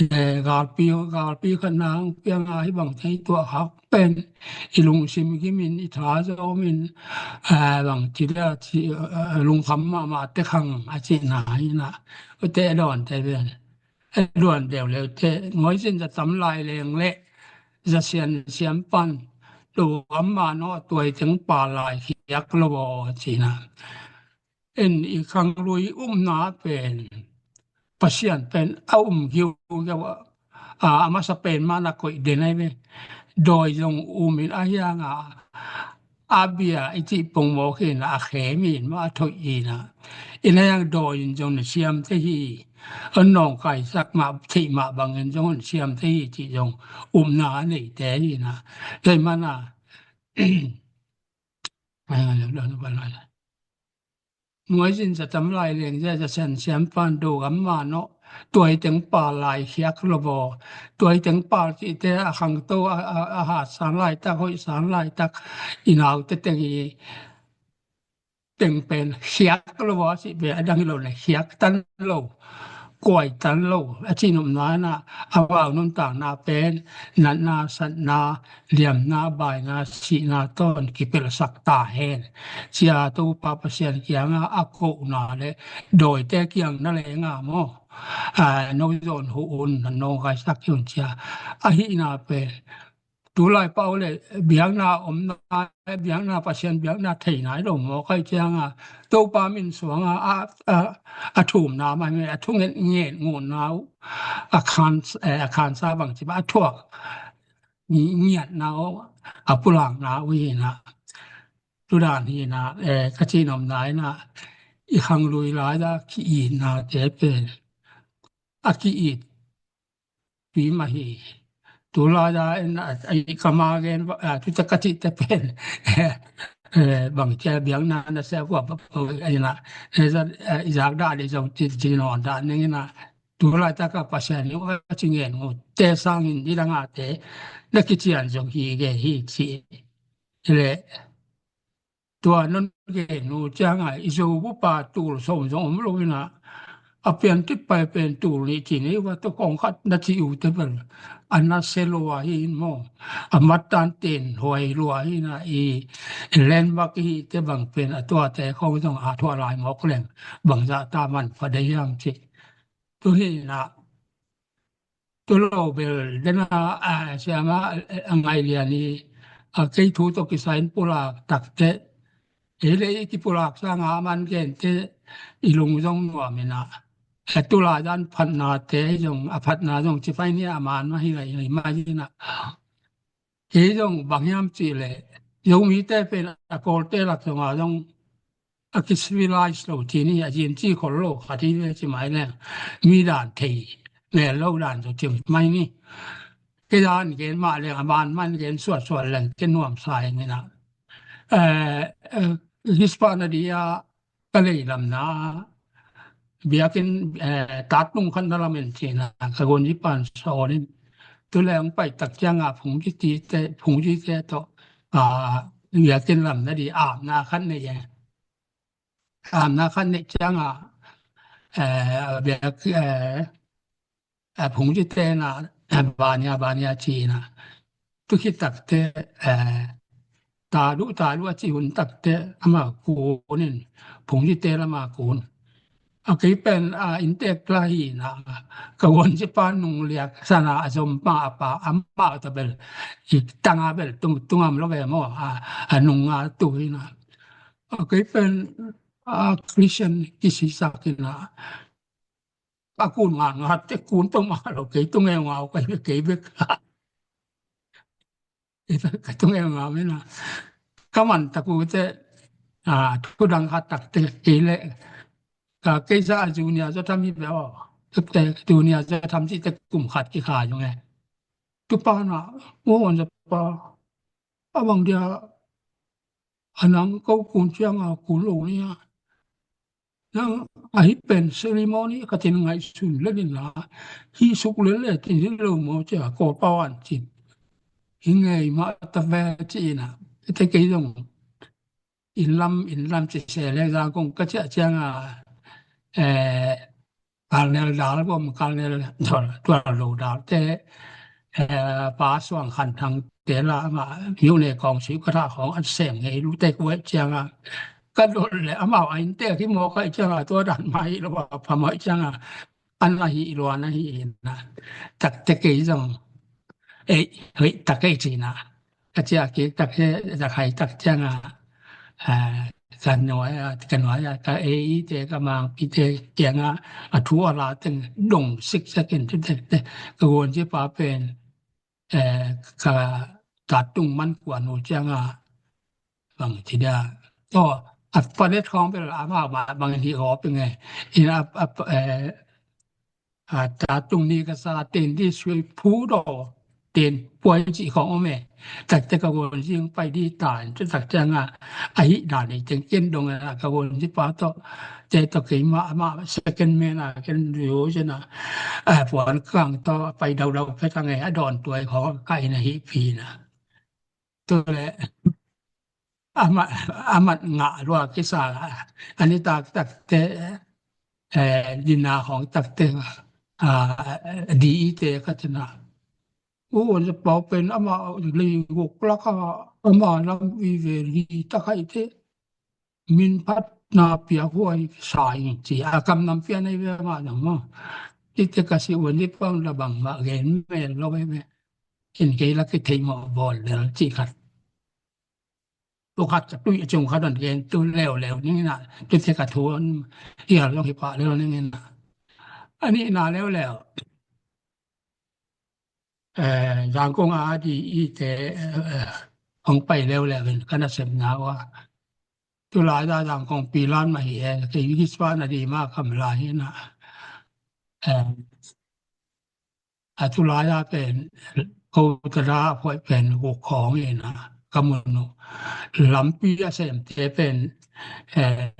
eh, galpi, galpi khat nang piang a hi bang thei tua khak pen i lungsim gimin i tha zomin, eh, bang ci dia ci, eh, lungkham mahmah te khang a ci na hi na. Ute a dawn te pen a dawn deuh le ute, ngoi cin za tam lai leng le za sian siam pan lo amma no tuai teng pa lai khiak lo bo a ci na. En i khanglui umna pen Pasian pen a um giugiau a, a masa pen mah na koih den ahi ve. Dawi zong um in a hiang a, a bia i cih pongmawk hi na, a khem in mah a thoih hi na. Ina hiang dawi in zong na siam te hi. A nawngkaisak mah theih mah bangin zong na siam te hi cih zong upna a neite hi na. Tua hi mana Muaizin za tam lai leng zia za sian siam pan do gam ma no. Tuai teng pal lai khiak lo bo. Tuai teng pal cihte a khangto a, a, a hat san laitak, hoih san laitak, i naute teng i teng pen khiak lo bo a cih pen a dang hi lo le khiak tan lo, kuai tan lo a cih nopna na, a vau nuntakna pen natna, satna, liamna, baina, sihna tawh kipelhsak ta hen. Cia Topa Pasian kianga a kohna le dawite kiang na lenga maw, a, no zawn huh un, na nawngkaisak hi un cia. Ahihna pen tulai pau le biakna omna, biakna, Pasian biakna theihna i lo mawk ahi cianga Topa min suanga a, a, a thumna mah hi, a thunget nget ngutna uh, a khan, eh, a khansa bang ci ba a thuak ngiatna uh, a pulakna uh hi na. Tudan hi na, eh, ka ci nopna hi na, i khanglui lai a ki-itnate pen a ki-it pi mah hi. Tulai a en a, a, i kama gen a, tuta ka cihte pen, eh, bang cia biakna na sia kua pa, pa, ai na, eh, za, eh, i zak dah le zong ci, ci nawn dah ning na. Tulai taka Pasian ni a ci ngen ngu te sangin i dangate na kician zong hi ge hi ci. Le tua non gen uh cianga i Zo bupa tul sawm zong om lo ina, a piantik pai pen tul nih ci nei va tawh kong khat na ci uh te bel a na se lua hi in maw, a matan ten huai lua hi na i len bak hi te bang pen a tuate khong zong a thuah lai mawk leng bangzah ta man pha dei hiam ci. Tu hi na, tu lo bel dena, a, siama, a, a ngai lian i, a, kei thu tawh kisai in pulak takte, ei le i kipulak sanga a man gente i lung zong nuam ina. A, tulai dan phatnate zong, a phatna zong ci pai ni a man mah hi lai, hi mai ina. Hi zong bang hiam cih leh Zomite pen a Kawlte lak zonga zong a kicivilized lo ci ni, a zin ci khol lo khat hi ve ci mai leng mi dan thei ngen lo dan zong ci mai ni. Kei dan gen mah leng a man man gen suatsuat leng kei nuamsa ing ina. Eh, eh, Hispanadi a ka lei lamna biakinn, eh, tatlung khat na lamen cina ka gunzi pan sawn in. Tu leng pai tak cianga phungzi tite, phungzite tawh, ah, biakinn lamna di apna khat nei e. Apna khat nei cianga, eh, biak, eh, a phungzite na, a bania, bania cina. Tu khit takte, eh, talu, talu a ci hun takte ama kunin, phungzite lama kun. A kei pen, a, inntek la hi na, ka gunzi pa nung liak sana a zom pa a pa, ama ta bel, i tanga bel, tung, tungam lo ve maw, a, a nunga tu hi na. A kei pen, a, Christian kisisak hi na. A kun ngat ngat te kun peuhmah lo, kei tu ngeungau ka hi kei bek. Kei tu ngeungau mena. Ka man tak uh te, a, thu dang khat tak te kei le. Ka kei sa a junior zaw tham hi bek aw. Te junior zaw tham cih te kum khat kikha zong e. Tu pa na, mu on za pa. A bang dia, a nang ko kun cianga kun lo nia. Nang ahi pen ceremony ka tin ngaihsun le nin la, hi suk le le tin hi lo maw cia, ko pau an cin. Hi ngei mah ta ve ci ina, te kei zong inn lam, inn lam ci se le zang kong ka cia cianga, eh, Colonel Dal bom, Colonel Tual, Tual Lo Dal te, eh, Pa Suang Khan Thang te la ma, yu ne kong si ka tha khong an sem ngei lu te kuai cianga. Ka dol le amau a inntek hi mawk ahi cianga, tua dan mah hi lo a phamawh cianga, an ahi lo, an ahi na. Takte kei zong, ei, hei, tak kei cina. Ka cia kik tak he, tak hai tak cianga, a, ka nuai a, ka nuai a, ka ei te, ka mangpi te kiangah a thu a la teng dong siksak in, tu tektek ka guanzipa pen, eh, ka tatung man kuan uh ciangah bang ci dia. Aw, a palet khawng bel amah bangin hi gawp ing e. Ina, a, a, eh, a, tatung ni ka sa ten di sui phu daw ten puai ci khawng om e. Takte ka guanzing pai di ta in, tu tak ciangah a hih dan ei teng ken dong a, ka guanzipa tawh te tawh keimah amah second man a ken rio cina, a, puan kang tawh pai daudau phet ang e, a dawn tuai khawng ka in a hih phi na. Tu le amat, amat ngah lua kisa. Ani tak takte, eh, dina hong takte, ah, di ite ka cina. U, on pau pen ama li guk laka, ama lam vive li takai te. Min phat na pia huai sa ing ci. A kam nam pia nei ve ma nang mo. Ite ka si un ni pang la bang ma gen me lo ve me. Kin kei la ki thei mo bol le ci khat. Tu khat ka tui a chung khat an gen tu leu leu ning na, tu te ka thu an hial long hi pa leu ning na. Ani na leu leu. Eh, Zangkong a di i te, eh, hong pai leu leu in ka na sem na wa. Tu lai da Zangkong pi lan ma hi e, ke yi swa na di ma kam lai na. Eh, a tu lai a pen ko ta da poi pen ko khong ina ka mun nu. Lampi a sem te pen, eh,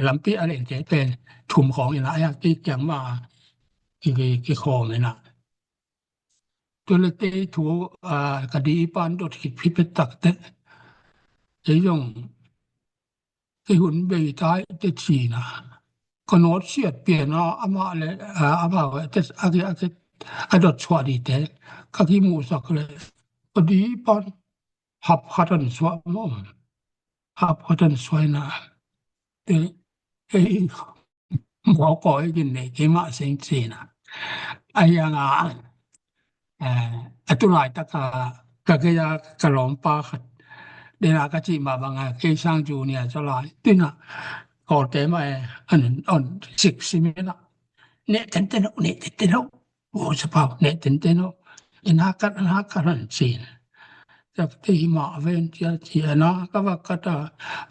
lampi a leng te pen thum khong ina a ya ki kiang ma ki, ki, ki khom ina. Tu le te thu, ah, ka di pan dot ki phi pe tak te. Te yong Kei hun bei tai te cina. Ka nawt siat pian a, amah le, a, amah le te, a ki, a ki, a dot suah di te. Ka ki mu sak le. Ka di pan hap khat an suah mo. Hap khat an suah na. Te, ei, mawkaw i gin nei keimah seng cina. A hiang a, eh, a tu laitak a ka gei a ka lawmpa khat. Dena ka cih mah bang a kei sang junior ca lai. Tina kawlte mah e, an, an sik simina. Neh tenten ho, neh tenten ho. Wo sa pau, neh tenten ho. Ina kat, ina kat an sin. Sak te hi mah ven cia cia na ka va kat a,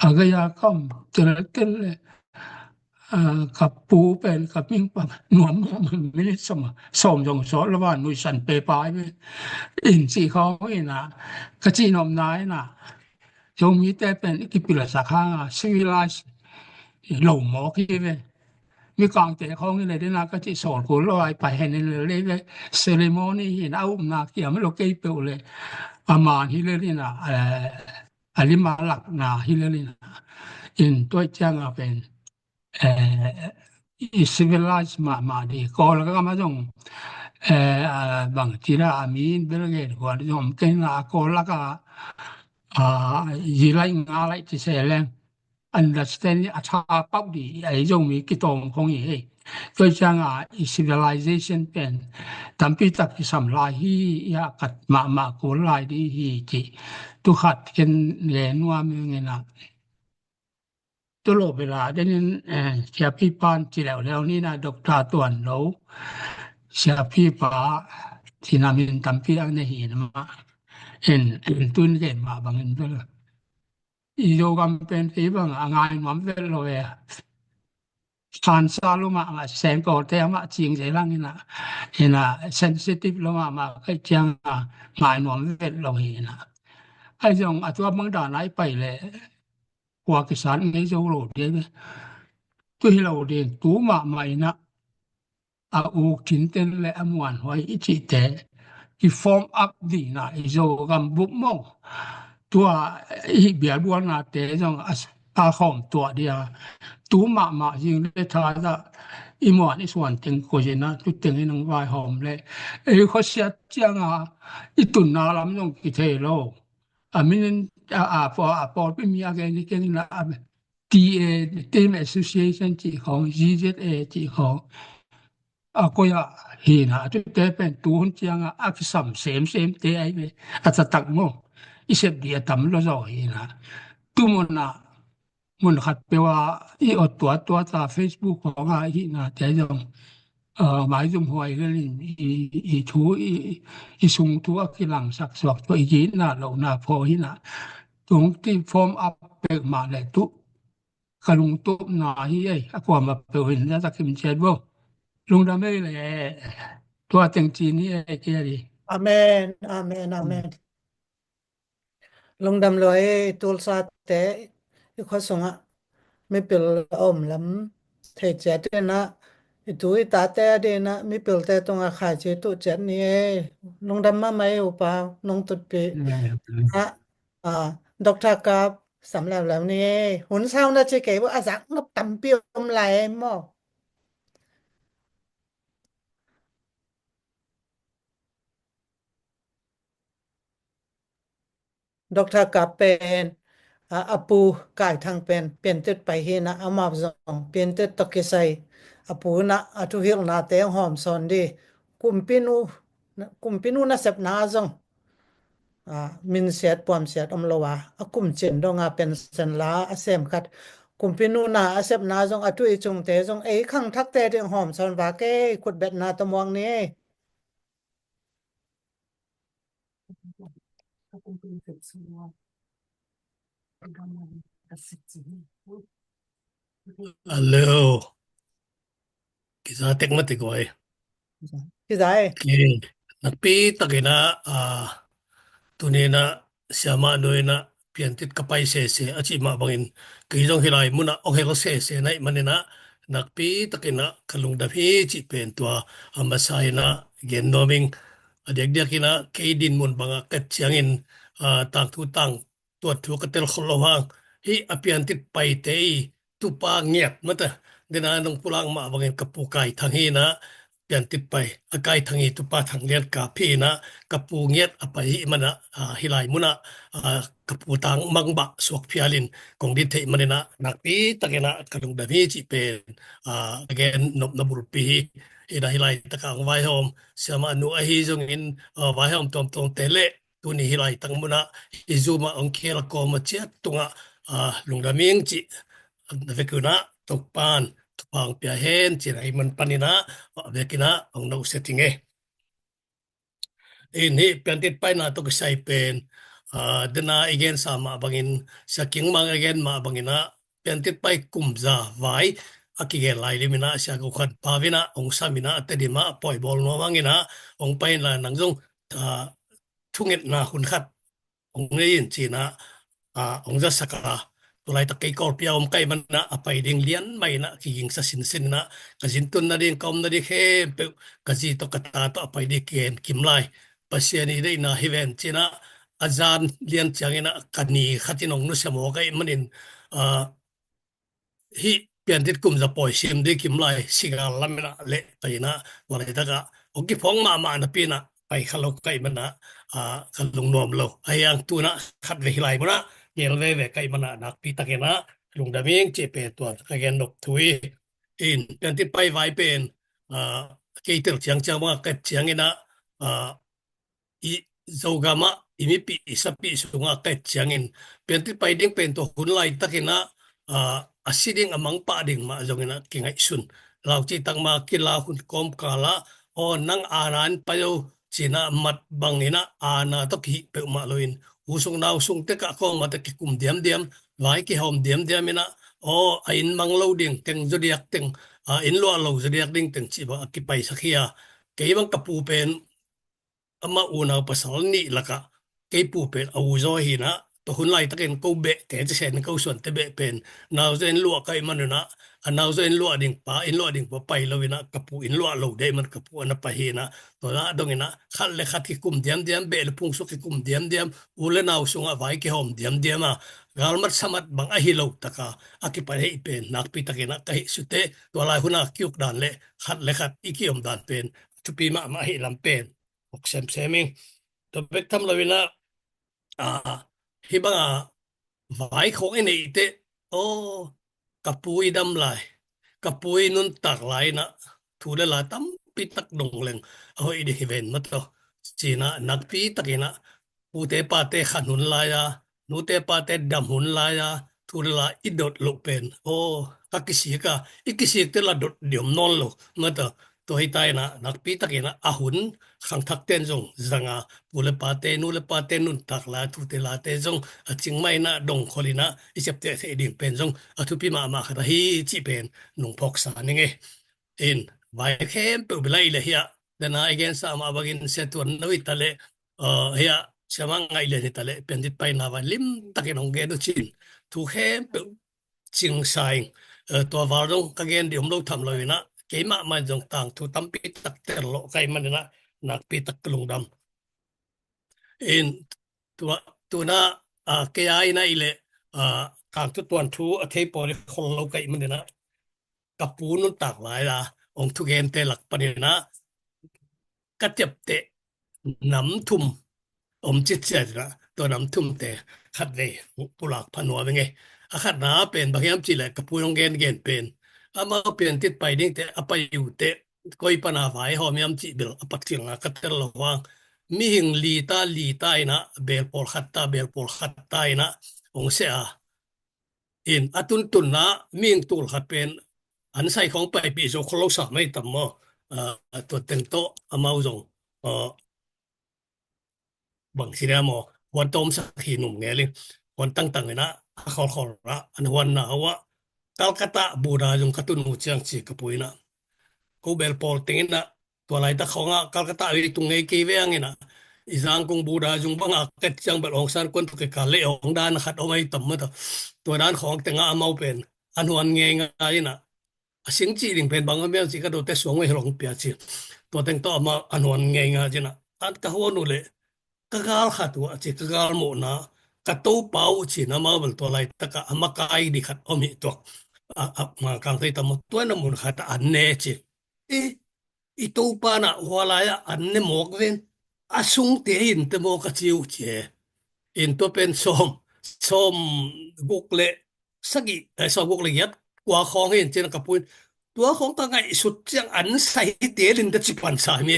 a gei a kam tel tel le. Ah, ka pu pen ka ping pang nuam nuam minit sawm, sawm zong sawt lo va nuisan pe pai ve. In ci khawng ina, ka ci nuam na ina. Zomi te pen i kipil a sak hang a, civilized lo mawk hi ve. Mi kangte khawng ina dena ka ci sawl kul lo ai pai hen in le ve. Ceremony hi na um na kiam lo kei peuh le. A man hi le ina, eh, a lim a lak na hi le ina. In tuai ciang a pen eh, i civilized mahmah di. Kawl gam a zong, eh, a bang ci la a mi in bel gen huan zong om kei na a Kawl lak a, a, yi lai nga lai ci se leng. Understand a tha pau di, a i zong mi kitawm khong i hei. Tua ciang a i civilization pen tampi tak i sam lai hi, i a kat mahmah Kawl lai di hi ci. Tu khat ken gen nuam ing ina. Tu lo bela denin, eh, siapi pan ci leuleu ni na Doctor Tuan Lo. Siapi pa ci na min tampi ang ne hi na ma. En, en tun gen ma bang en bel. I Zogam pen kei bang a ngai nuam vel lo e. Khansa lo mahmah, sengkawlte amah cing zelang ina, ina sensitive lo mahmah, kai ciang a ngai nuam vel lo hi ina. Ai zong a tua bang dan ai pai le, kua kisan ngei zo lo ding. Tu hi lo ding, tu mahmah ina, a uk tinten le a muanhuai i cihte i form up dihna i Zogam bup maw. Tua i bialbualnate zong a, a hawm tuah dia. Tu mahmah zing le thadah i muan i suan teng koihna tu teng i nang vaihawm le ei khuasiat cianga i tunna lam zong kithei lo. A minin a, a, a pawlpi mi a gen i kengin a, a T A, Team Association cih khawng, Z Z A cih khawng. A koi ah hina, a tute pen tuhun cianga a kisam semsemte ai ve, a taktak maw. I sep dih a tam lo zaw hina. Tumuna mun khat peuh ah i awt tuattuat a Facebook khawng ah i hihna te zong, aa, maizum huai lel in i, i thu, i, i sung thu a kilangsak suak tua i gitna lohna pho hi na. Tung ti form up pek mah le tu ka lungtupna hi ei, a kuamah peuh in za takin ciat bo. Lungdam ei le, tua teng ci ni ei, kei a di. Amen, amen, amen. Lungdam lua ei, Tulsa te i khua sungah mipil a om lam thei ciat in ah, i tu i tate a ding ah mipilte tungah khaici tuh ciat ni ei. Lungdam mahmah ei, upa, nong tutpih. Amen. Ah, ah, Doctor Kap, sam leuleu ni ei. Hun sau na ci kei bo, a zak nop tampi om lai ei maw. Doctor Kap pen, a, a pu Kai Thang pen piantit pai hi na, amau zong piantit tawh kisai a pu na a thuhilhnate hong hawmsawn di. Kumpinu, kumpinu nasepna zong, a, minsiat puamsiat om lo a, a kumcin dong a pension la a sem khat. Kumpinu na a sepna zong, a tui cungte zong, ei khangthakte ding hawmsawn vak ei, khutbetna tawh muak ni. Hello. Kiza tek mah tek uai. Kiza ei. Ki, nakpi takin ah, ah, tuni in ah, siamah nu in ah, piantit ka pai sese a cih mah bangin, kei zong hih lai munah ong hel sese na hih manin ah, nakpi takin ah ka lungdam hi cih pen tua a masa in ah gen nuam ing. A diakdiak in ah kei din mun bangah ka et ciangin, ah, tangthu tang tuat thu ka tel khol lo hang, hih a piantit paite i tupa ngiat mata, dena nong pulak mah bangin ka pu Kai Thang hi in ah, piantit pai a Kai Thang i tupa Thang Lian Kap hi in ah, ka pu ngiat a pai hi man ah, ah, hih lai munah, ah, ka pu tang mangbah suak phialin kong din theih manin ah, nakpi takin ah ka lungdam hi cih pen, ah, ka gen nopna bulpi hi. Hi in ah hih laitak ah hong vaihawm siamah nu ahi zongin, ah, vaihawm tuamtuamte le tuni hih laitak munah hih Zoom ah hong khel a kawm a ciat tungah, ah, lungdam ing cih na vek un ah Topa'n thupha hong pia hen cih na hih man panin ah, ah, vek in ah hong nusia ing e. In hih piantit paina tawh kisai pen, ah, dena i gensa mah bangin, Sia King Mang a gen mah bangin ah, piantit pai kum za vai a kigen lai lim in ah, Sia Go Khan Pau in ah hong sam in ah, Tedim ah pawi bawl nuam hang in ah hong pai in la, nang zong, ah, thungetna hun khat hong nei in ci in ah, ah, hong zasak a. Tu laitak kei Kawlpi a om ka hih man ah, a pai ding lian mah in ah kigingsa sinsen in ah, ka zin tun nading, ka om nading khempeuh ka zi tawh ka ta tawh a pai ding kigen kim lai. Pasian i deihna hi ven ci in ah, a zan lian ciangin ah ka ni khat in hong nusia mawk ahih manin, ah, hih piantit kum za pawi sim ding kim lai, Sigal lam in ah leh pai in ah, tua laitak ah hong kiphawng mahmah napi in ah pai kha lo ka hih man ah, ah, ka lungnuam lo. Ahi hang tu in ah khatvei hih lai mun ah gel veve ka hih man ah, nakpi takin ah lungdam ing cih pen tua ka gen nop thu hi. In piantit pai vai pen, ah, kei tel ciangciang bang a ka et ciangin ah, ah, i Zogam ah i mipih i sapih sungah ka et ciangin, piantit pai ding pen tua hun laitakin ah, ah, a si ding a mangpah ding mah zongin ah kingaihsun. Lau cih tak mah kila hun kawmkal ah, aw nang aana in pai o ci in ah mat bangin ah aana tawh kihih peuhmah loin, u sung nau sung tek ah kawmah tawh kikum diamdiam, vai kihawm diamdiam in ah, aw a inn mang lo ding teng zaw diak teng, a inn luah lo zaw diak ding teng cih bang a kipaisak hi a. Kei bang ka pu pen amah unau pasal nih lakah kei pu pen a u zaw hi in ah, tua hun laitakin ko behte, ci sen ko suante beh pen nauzaw inn luah ka hih man un ah, a nauzaw inn luah ding pa, inn luah ding pa pai lo in ah ka pu inn luah lo deih man ka pu a na pai hi in ah, tua dah dong in ah khat le khat kikum diamdiam, beh le phung sung kikum diamdiam, u le nau sungah vai kihawm diamdiam a, galmat samat bang ahi lo taka a kipai hih pen nakpi takin ah ka hih sute, tua lai hun a ki-uk dan le khat le khat i ki-om dan pen thupi mahmah ahih lam pen uk semsem ing. Tua bek tham lo in ah, ah, hih bang a vai khawng i neih teh, aw, ka pu i dam lai, ka pu i nuntak lai in ah thu le la tampi tak dong leng a hoih ding hi ven mah tawh ci in ah, nakpi takin ah pute pate khan hun lai a, nute pate dam hun lai a, thu le la i dot loh pen, aw, ka kisik a, i kisik te la dot diam nawn lo. Mata, tua hi ta in ah, nakpi takin ah, a hun khangthak ten zong zanga, pu le pate, nu le pate nuntak la, thute late zong a cingmah in ah, dongkhol in ah i septeh theih ding pen zong a thupi mahmah khat ahi cih pen nungphawksa ning e. In, vai khempeuh bilai le hiah, dana i gensa mah bangin sia tuan no i ta le, uh, hiah, siamah ngaih lian hi ta le, Piantit paina vai limtakin hong gen uh cin, thu khempeuh cingsa ing. Eh, tua val zong ka gen dih om lo tham lo in ah, keimah mah zong tangthu tampi tak tel lo ka hih manin ah, nakpi tak ka lungdam. In, tua, tuna, ah, kei a in ah i le, ah, tangthu tuanthu a thei pawl i khol lo ka hih manin ah, ka pu nuntak lai a, hong thugente lak panin ah, ka ciapteh nam thum om citciat in ah, tua nam thumte khatvei pulak pha nuam ing e. A khatna pen bang hiam cih leh ka pu in hong gengen pen, amau Piantit pai dingte a pai uh teh koi pana vai hawm hiam cih bel a pat kilna ka tel lo hang, mihing li ta li ta in ah, bel pawl khat ta bel pawl khat ta in ah hong seh a. In, a tuntunna mihing tul khat pen an sai khawng paipih zo khol lo sa mai tam maw? Ah, tua teng tawh amau zong, ah, bang ci dia maw, huan tawm sak hi num ngel in, huan tangtang in ah, a khawlkhawl ah an huanna uh ah, Calcutta Buddha zung ka tun uh ciang ci ka pu in ah, ko bel pawl teng in ah, tua laitak khawng ah Calcutta vei tung ngei kei veng in ah, i Zangkong Buddha zung bang a ket ciang bel Aung San kuan tuk kikal le hong dan khat om ai tam mata. Tua dan khawng teng ah amau pen an huan ngei ngai in ah, a sing cih ding pen bang om hiam cih ka dote suang uh hi lo hong pia ci. Tua teng tawh amau an huan ngei ngai in ah, an ka huan uh leh ka gal khat uh a ci, ka gal mawhna, ka Topa uh ci in amau bel tua laitak ah a makai dih khat om hi tuak. A, a, Mangkang thei tam maw, tua na mun khat ah an ne ci. I, i Topa na hua lai ah an ne mawk ven, a sungte in te mawk a ci uh ci e. In tua pen sawm, sawm guk le sagih, eh, sawm guk le giat kua khawng hi in ci in ah ka pu in, tua khawng ka ngaihsut ciang an sai hi tel in te ci pan sa hi mi.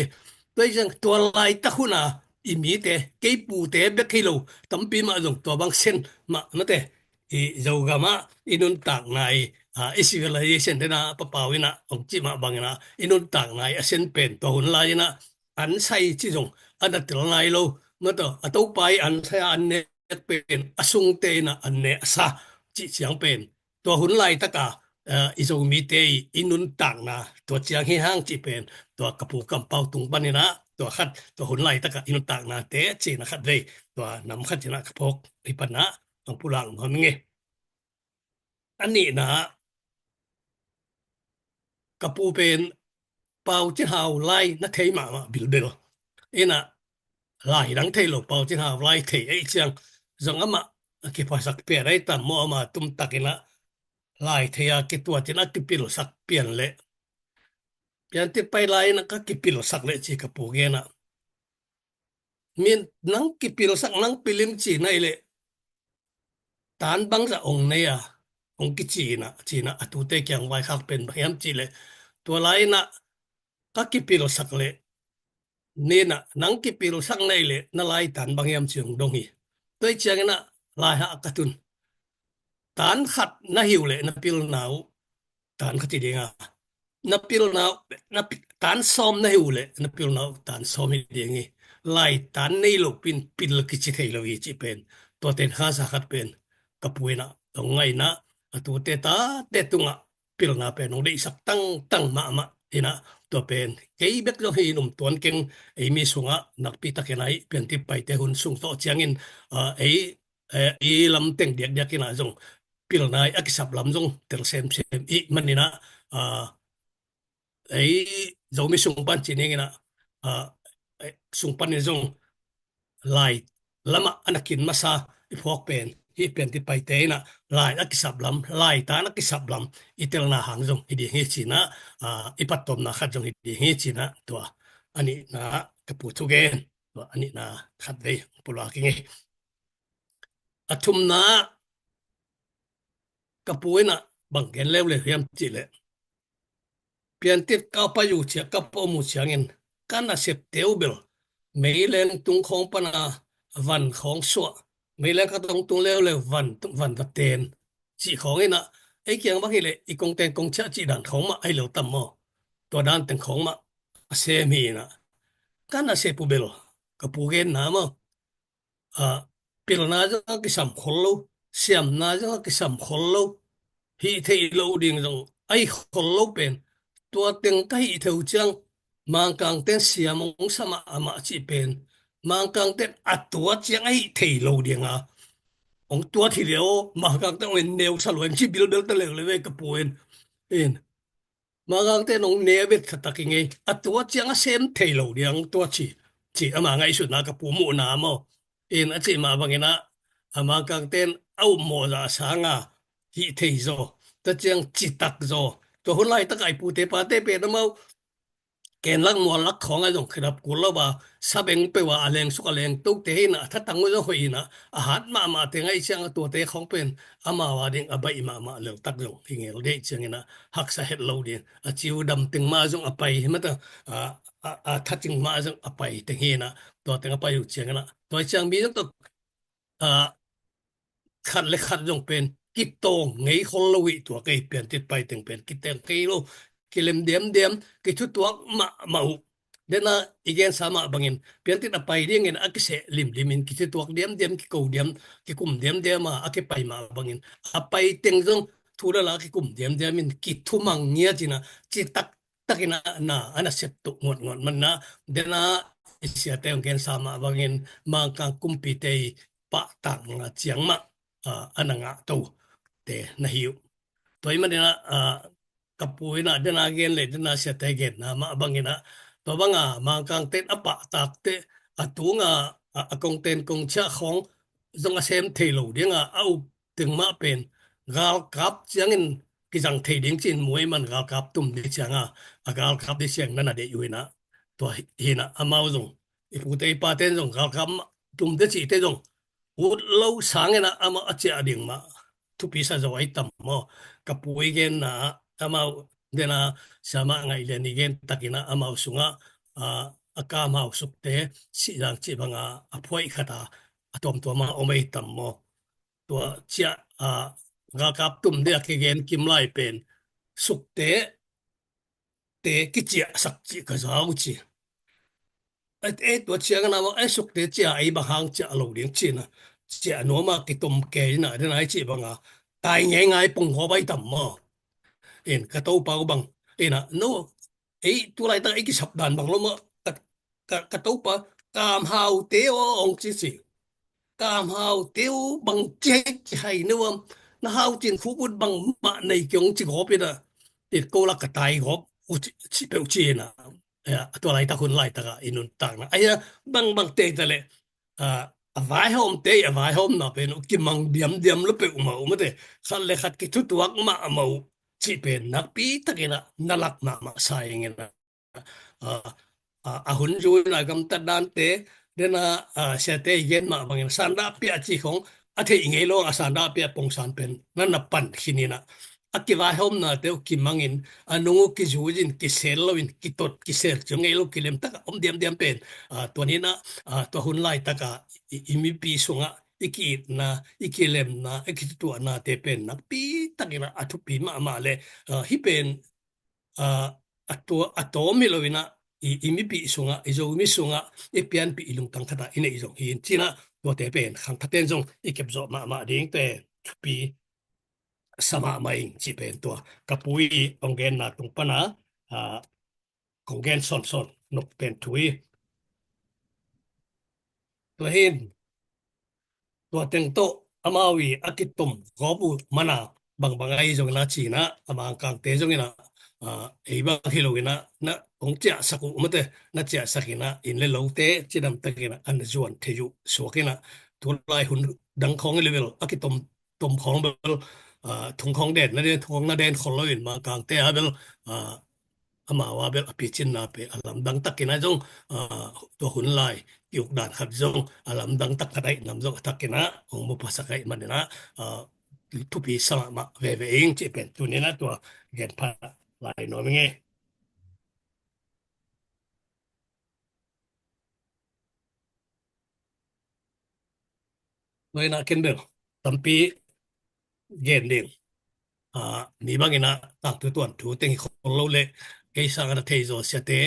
Tua hi ciang tua laitak hun a i mite, kei pute bek hi lo, tampi mah zong tua bang sen mah mate, i Zogam ah i nuntakna i, ah, i civilization te na papau in ah hong cih mah bang in ah i nuntakna i a sen pen tua hun lai in ah an sai ci zong a na tel nai lo. Mata, a Topa i an sai a an ne pen a sungte in ah an ne a sa cih ciang pen tua hun laitak a, eh, i Zomite i, i nuntakna tua ciang hi hang cih pen tua ka pu kampau tung pan in ah tua khat, tua hun laitak a i nuntaknate ci in ah khatvei tua nam khat ci in ah ka phawk hi pan ah hong pulak nuam ing e. A nihna ah ka pu pen Pau Cin Hau lai na thei mahmah bilbel in ah, lai dang thei lo, Pau Cin Hau lai thei ei ciang zong amah a kiphasak pian ei tam maw, amah tumtak in ah lai thei a kituat in a kipilsak pian leh Piantit pai lai in ah ka kipilsak leh ci ka pu gen ah, min nang kipilsak nang pilim ci na i leh tan bangzah ong nei a, ong kici in ah, ci in ah a tute kiang vaikhak pen bang hiam cih leh tua lai in ah ka kipilsak leh, ni in ah nang kipilsak na i leh na lai tan bang hiam ci ong dong hi. Tua hi ciang in ah lai hah ka tun. Tan khat na hi uh leh na pilna uh tan khat hi ding a, na pilna uh, na pi-, tan sawm na hi uh leh na pilna uh tan sawm hi ding hi. Lai tan nei lo pin pil kici thei lo hi cih pen tua ten khansa khat pen ka pu in ah ong ngaihna, a tute tate tungah pilna pen ong deihsak tangtang mahmah in ah, tua pen kei bek zong hi in um tuan keng, ei mi sungah nakpi tak in ah i Piantit paite hun sung tawh ciangin, ah, ei, eh, i lam teng diakdiak in ah zong pilna i a kisap lam zong tel semsem i hih manin ah, ah, ei Zomi sung pan ci ning in ah, ah, eh, sung pan in zong lai lamah a na kin masa i phawk pen hih Piantit paite in ah lai a kisap lam, lai tan a kisap lam i telna hang zong hi ding hi ci in ah, ah, i pattuamna khat zong hi ding hi ci in ah tua a nihna ka pu thugen, tua a nihna khatvei pulak ing e. A thumna ka pu in ah bang gen leuleu hiam cih leh Piantit ka pai uh ciang, ka pai om uh ciangin ka nasepte uh bel meileng tung khawng pan a van khawng suah, meileng ka tong tung leuleu van, van va ten. cih khawng inah, ei kiang bang hileh i kong teng kong ciah cih dan khawng mah ahi lo tam maw? Tua dan teng khawng mah a sem hi inah, ka nasep uh bel ka pu genna maw? A, pilna zong a kisam khol lo, siamna zong a kisam khol lo, hih theih loh ding zong ahi khol lo pen, tua teng ka hih thei uh ciang, Mangkangten siam hong sa mahmah cih pen, Mangkangten a tuat ciang a hih thei lo dinga hong tuat hi leh aw, Mangkangten hong en neu sa lua ing ci bilbel ta leuleu ve ka pu in. In. Mangkangten hong ne a bet khatak i ngei. A tuat ciang a sem thei lo diang tua ci. Ci ama ngaihsutna ka pu muhna maw? In a cih mah bangin ah, a Mangkangten a upmawh zah sanga hih thei zaw, tua ciang citak zaw. Tua hun laitak a i pute pate pen amau kenlak muallak khawng a zong khedap kul lo a, sabeng peuh a a lengsuk a lengtote hi inah, a thatang uh zong hoih inah, a hat mahmahte ngaih ciang a tuate khawng pen amau a ding a baih mahmah leltak zong hi ngel deih ciang inah, haksa het lo ding. A ciu dam teng mah zong a pai hi mata, a, a, a thating mah zong a pai teng hi inah, tua teng a pai uh ciang inah, tua ciang mi zong tawh, a, khat le khat zong pen kitawng ngei khol lo hi tua kei, piantit pai teng pen kitawng ngei lo, kilem diamdiam, kithutuak mahmah uh. Dena i gensa mah bangin piantit a pai dingin a kiseh limlimin kithutuak diamdiam, kiko diam, kikum diamdiam a a kipai mah bangin a pai teng zong thu lala kikum diamdiamin kithumang ngiat inah, citak takin ah na, a nasep tuh nguatnguat man inah, dena i siate hong gensa mah bangin Mangkang kumpite i pahtakna ciang mah, a, a na ngahtote na hi uh. Tua ahih man inah, a, ka pu inah dena gen le dena siate genna mah bangin ah, tua banga Mangkangten a pahtakte a tunga, a, a kongten kong ciah khawng zong a sem thei lo dinga a up teng mah pen galkap ciangin kizang thei ding ci-in mu ahih man galkap tum ding cianga, a galkap ding ciang na na deih uh inah, tua hi inah amau zong, i pute i paten zong galkap mah tum ding cihte zong ut lo sangin ah amau a ciah ding mah thupi sa zaw ahi tam maw? Ka pu i genna ah amau dena siamah Ngaihlian i gen takin ah amau sungah, a, a kamhau sukte sihzang cih banga a phuaih khat a, a tuamtuam a om ahi tam maw? Tua ciah, a, galkap tum ding a kigen kim lai pen sukte te kiciahsak cih ka za uh ci. E, e, tua ciang a na mah, e, sukte ciah ei bang hang ciah lo ding ci inah, ciah nuam a kitom kei inah, dena i cih banga tai ngeingai pong gawp ahi tam maw? In ka topa uh bang inah, no, ei tu laitak ei kisap dan bang lo mah, ka, ka, ka topa, kamhaute aw hong ci ci. Kamhaute uh bang ci hai, ci hai ne uam, na hau cin khuk ut bang mah nei kiong ci gawp inah, it ko lak ka tai gawp uh ci, ci peuh ci inah. Ya, tua laitak hun laitak a i nuntakna ahi a, bang bang tei ta leh, a, a vaihawmte i a vaihawmna pen uh kimang diamdiam lo peuhmah uh mate, khat le khat kithutuak mahmah uh cih pen nakpi takin ah na lak mahmah sa ing inah, a, a, a hun zui inah gamtat dante, dena, a, siate i gen mah bangin sandahpiah cih khawng a theih ngei lo a sandahpiah pongsan pen na na pan khin inah, a kivaihawmnate uh kimangin, a nung uh kizuiin, kisel loin, kitot kisel ciang ngei lo kilemtak a om diamdiam pen, a, tua ni inah, a, tua hun laitak a i, i mipi sungah i ki-itna, i kilemna, i kithutuahnate pen nakpi takin ah a thupi mahmah le, a, hih pen, a, a tua, a tawm hi lo inah, i, i mipi sungah, i Zomi sungah i pianpih i lungtang khat a i neih zong hi in ci inah, tuate pen khangthaten zong i kepzawh mahmah dingte thupi sa mahmah ing cih pen tua ka pu i hong genna tung pana, a, kong gen sawnsawn nop pen thu hi. Tua hi in, tua teng tawh amau i a kitom gawp uh mana, bangbang ahi zong inah ci inah, a Mangkangte zong inah, a, ei bang hi lo inah na hong ciahsak uh mate, na ciahsak inah inn le lote cidam takin ah a na zuan thei uh suak inah, tulai hun dang khawng hi le bel a kitom tom khawng bel, a, thong khawng den na den, thong khawng na den khol lo in Mangkangte a bel, a, amau a bel a picinna pen a lamdang takin ah zong, a, tua hun lai ki-uk dan khat zong a lamdang tak khat ahih nam zong a takin ah hong muphasak ahih manin ah, a, thupi sa mahmah veve ing cih pen tuni inah tua gen pha lai nuam ing e. Tua inah ken bel tampi gen ding. Ah, mi bangin ah tangthu tuanthu teng hi khol lo leh kei sangin a thei zaw siate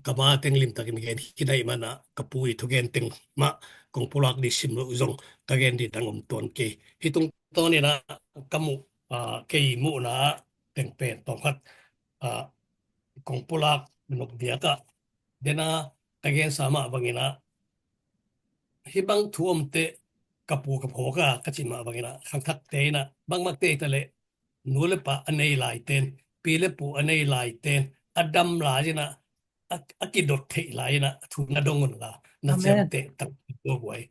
ka ma teng limtakin gen khin ahih manin ah ka pu i thugen teng mah kong pulak ding sim loh zong ka gen ding dang om tuan kei. Hih tungtawnin ah ka muh, ah, kei muhna ah teng pen tawmkhat, ah, kong pulak nop diak ah, den a ka gensa mah bangin ah hih bang thu om teh ka pu ka phawk a ka cih mah bangin ah khangthakte in ah bangmah tei ta leh nu le pa a nei laiten, pi le pu a nei laiten, a dam lai in ah, a, a kidot theih lai in ah thu na dong un la, na ciamteh tak tua buai.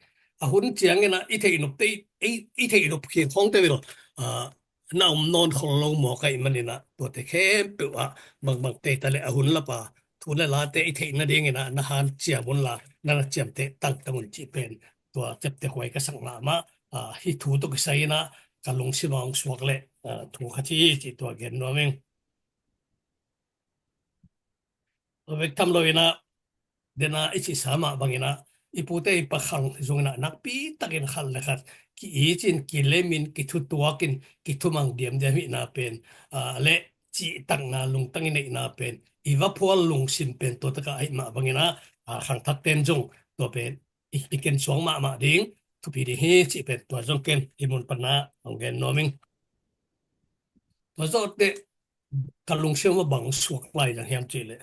A hun ciangin ah i theih nop te, i, i theih nop khin khawng te vil, ah, na om nawn khol lo mawk ahih manin ah tuate khempeuh ah bangbang tei ta leh a hun lapa thu le late i theih nadingin ah na hanciam un la, na na ciamteh tangtang un cih pen tua ciapteh huai ka sak mahmah. Ah, hih thu tawh kisai in ah ka lungsim a hong suak leh, ah, thu khat hi cih tua gen nuam ing. Tua bek tham lo in ah, den a i cihsa mah bangin ah i pute i pa khang zong in ah nakpi takin khat le khat ki-it in, kilemin, kithutuakin, kithumang diamdiam hihna pen, ah, le cihtakna lungtang i neihna pen, i va phual lungsim pen tua tak ah ahih mah bangin ah, ah, khangthakten zong tua pen i, i ken suang mahmah ding thupi ding hi cih pen tua zong ken i mun pan ah hong gen nuam ing. Tua zawh teh ka lungsim ah bang suak lai zang hiam cih leh,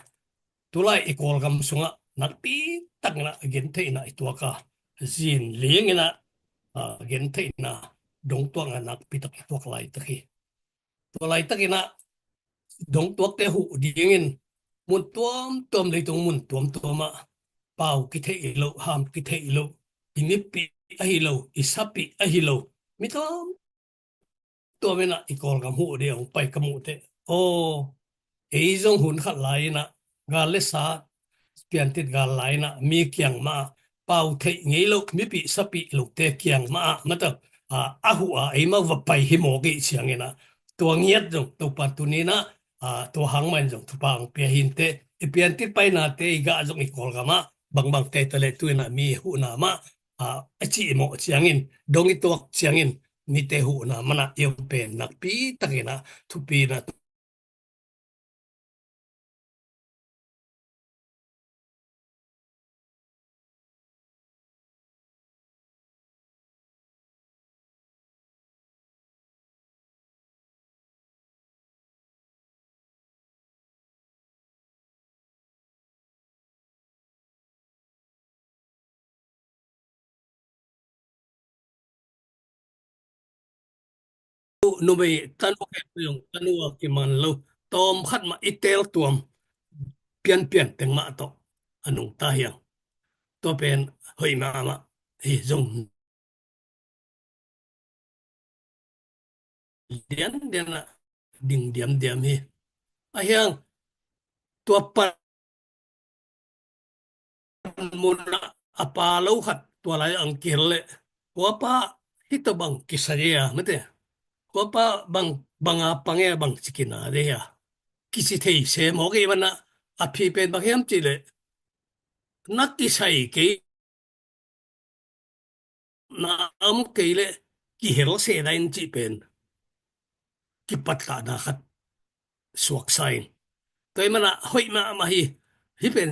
tulai i Kawlgam sungah nakpi takin ah gentheihna i tuak a, zin ling in ah, ah, gentheihna dongtuakna nakpi tak i tuak laitak hi. Tua laitakin ah dongtuakte huh dingin mun tuamtuam, leitung mun tuamtuam ah pau kitheih loh, ham kitheih loh, i mipih ahi lo, i sapih ahi lo, mi tuam tuam in ah i Kawlgam huh ding hong pai ka muh teh, aw, ei zong hun khat lai in ah gal le sa, piantit gal lai in ah mi kiang mah ah pau theih ngei lo, mipih sapih lote kiang mah ah mata, ah, a huh a eimau va pai hi mawk i hih ciangin ah tua ngiat zong Topa tuni in ah, ah, tua hang mah in zong thupha hong pia hi inteh. I piantit painate i gah zong i Kawlgam ah bangbang tei ta leh tu in ah mi huhna mah, ah, a cih mawh ciangin, dong i tuak ciangin mite huhna man ah i om pen nakpi takin ah thupi in ah numei tanu khempeuh zong tanu a kiman lo, tawm khat mah i teel tuam pianpian teng mah tawh a nungta hi hang. Tua pen hoih mahmah hi zong, lianlian ah ding diamdiam hi. Ahi hang tua pan mun ah a pa lo khat tua lai ang kihel leh, huapa hih tawh bang kisa dei a mate, huapa bang, bang a pang e, bang ci kina dei a kici thei se mawk i man ah, a phi pen bang hiam cih leh na kisai kei, na om kei leh kihel se na in cih pen kipatlahna khat suaksa in. Tua i man ah hoih mahmah hi, hih pen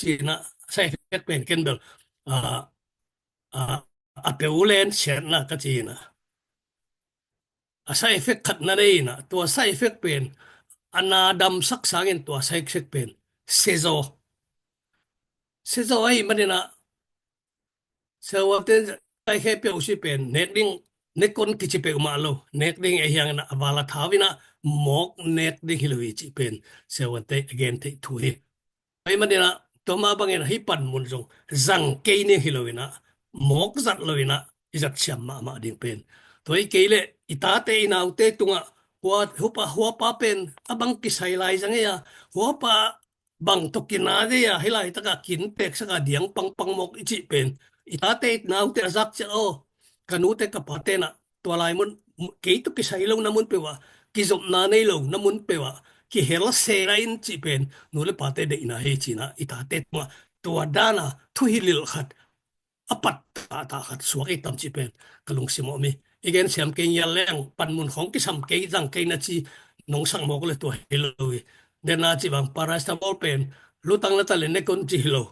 ci-in ah, side effect pen ken bel, ah, ah, a peulen siatna ka ci-in ah, a side effect khat na nei in ah, tua side effect pen a na damsak sangin tua side effect pen sezaw, sezaw ahih manin ah, sezaw te kaikhe peuh si pen nek ding, nek kon kici peuhmah lo, nek ding ei hiangin ah a val a thau in ah mawk nek ding hi lo hi cih pen sezaw te a gen theih thu hi. Tua ahih manin ah tua mah bangin ah hih panmun zong zang kei ning hi lo in ah, mawk zat lo in ah i zat siam mahmah ding pen. Tua hi kei leh i tate i naute tungah hua, huapa, huapa pen a bang kisai lai zang ei a, huapa bang tawh kina dei a, hih laitak ah kin peksak a diang pangpang mawk i cih pen i tate i naute a zak ciang aw, ka nute ka pate in ah tua lai mun kei tawh kisai lo na mun peuh ah, kizopna nei lo na mun peuh ah, kihel sela in cih pen nu le pate deihna hi cinah i tate tungah tua dana thuhilh khat a pat tahtah khat suak ei tam cih pen ka lungsim om hi. I gen siam kei ngial leng panmun khawng kisam kei zang kei na ci nong sak mawk le tua hi lo hi. Dena cih bang paracetamol pen lutang na ta le nek un ci hi lo,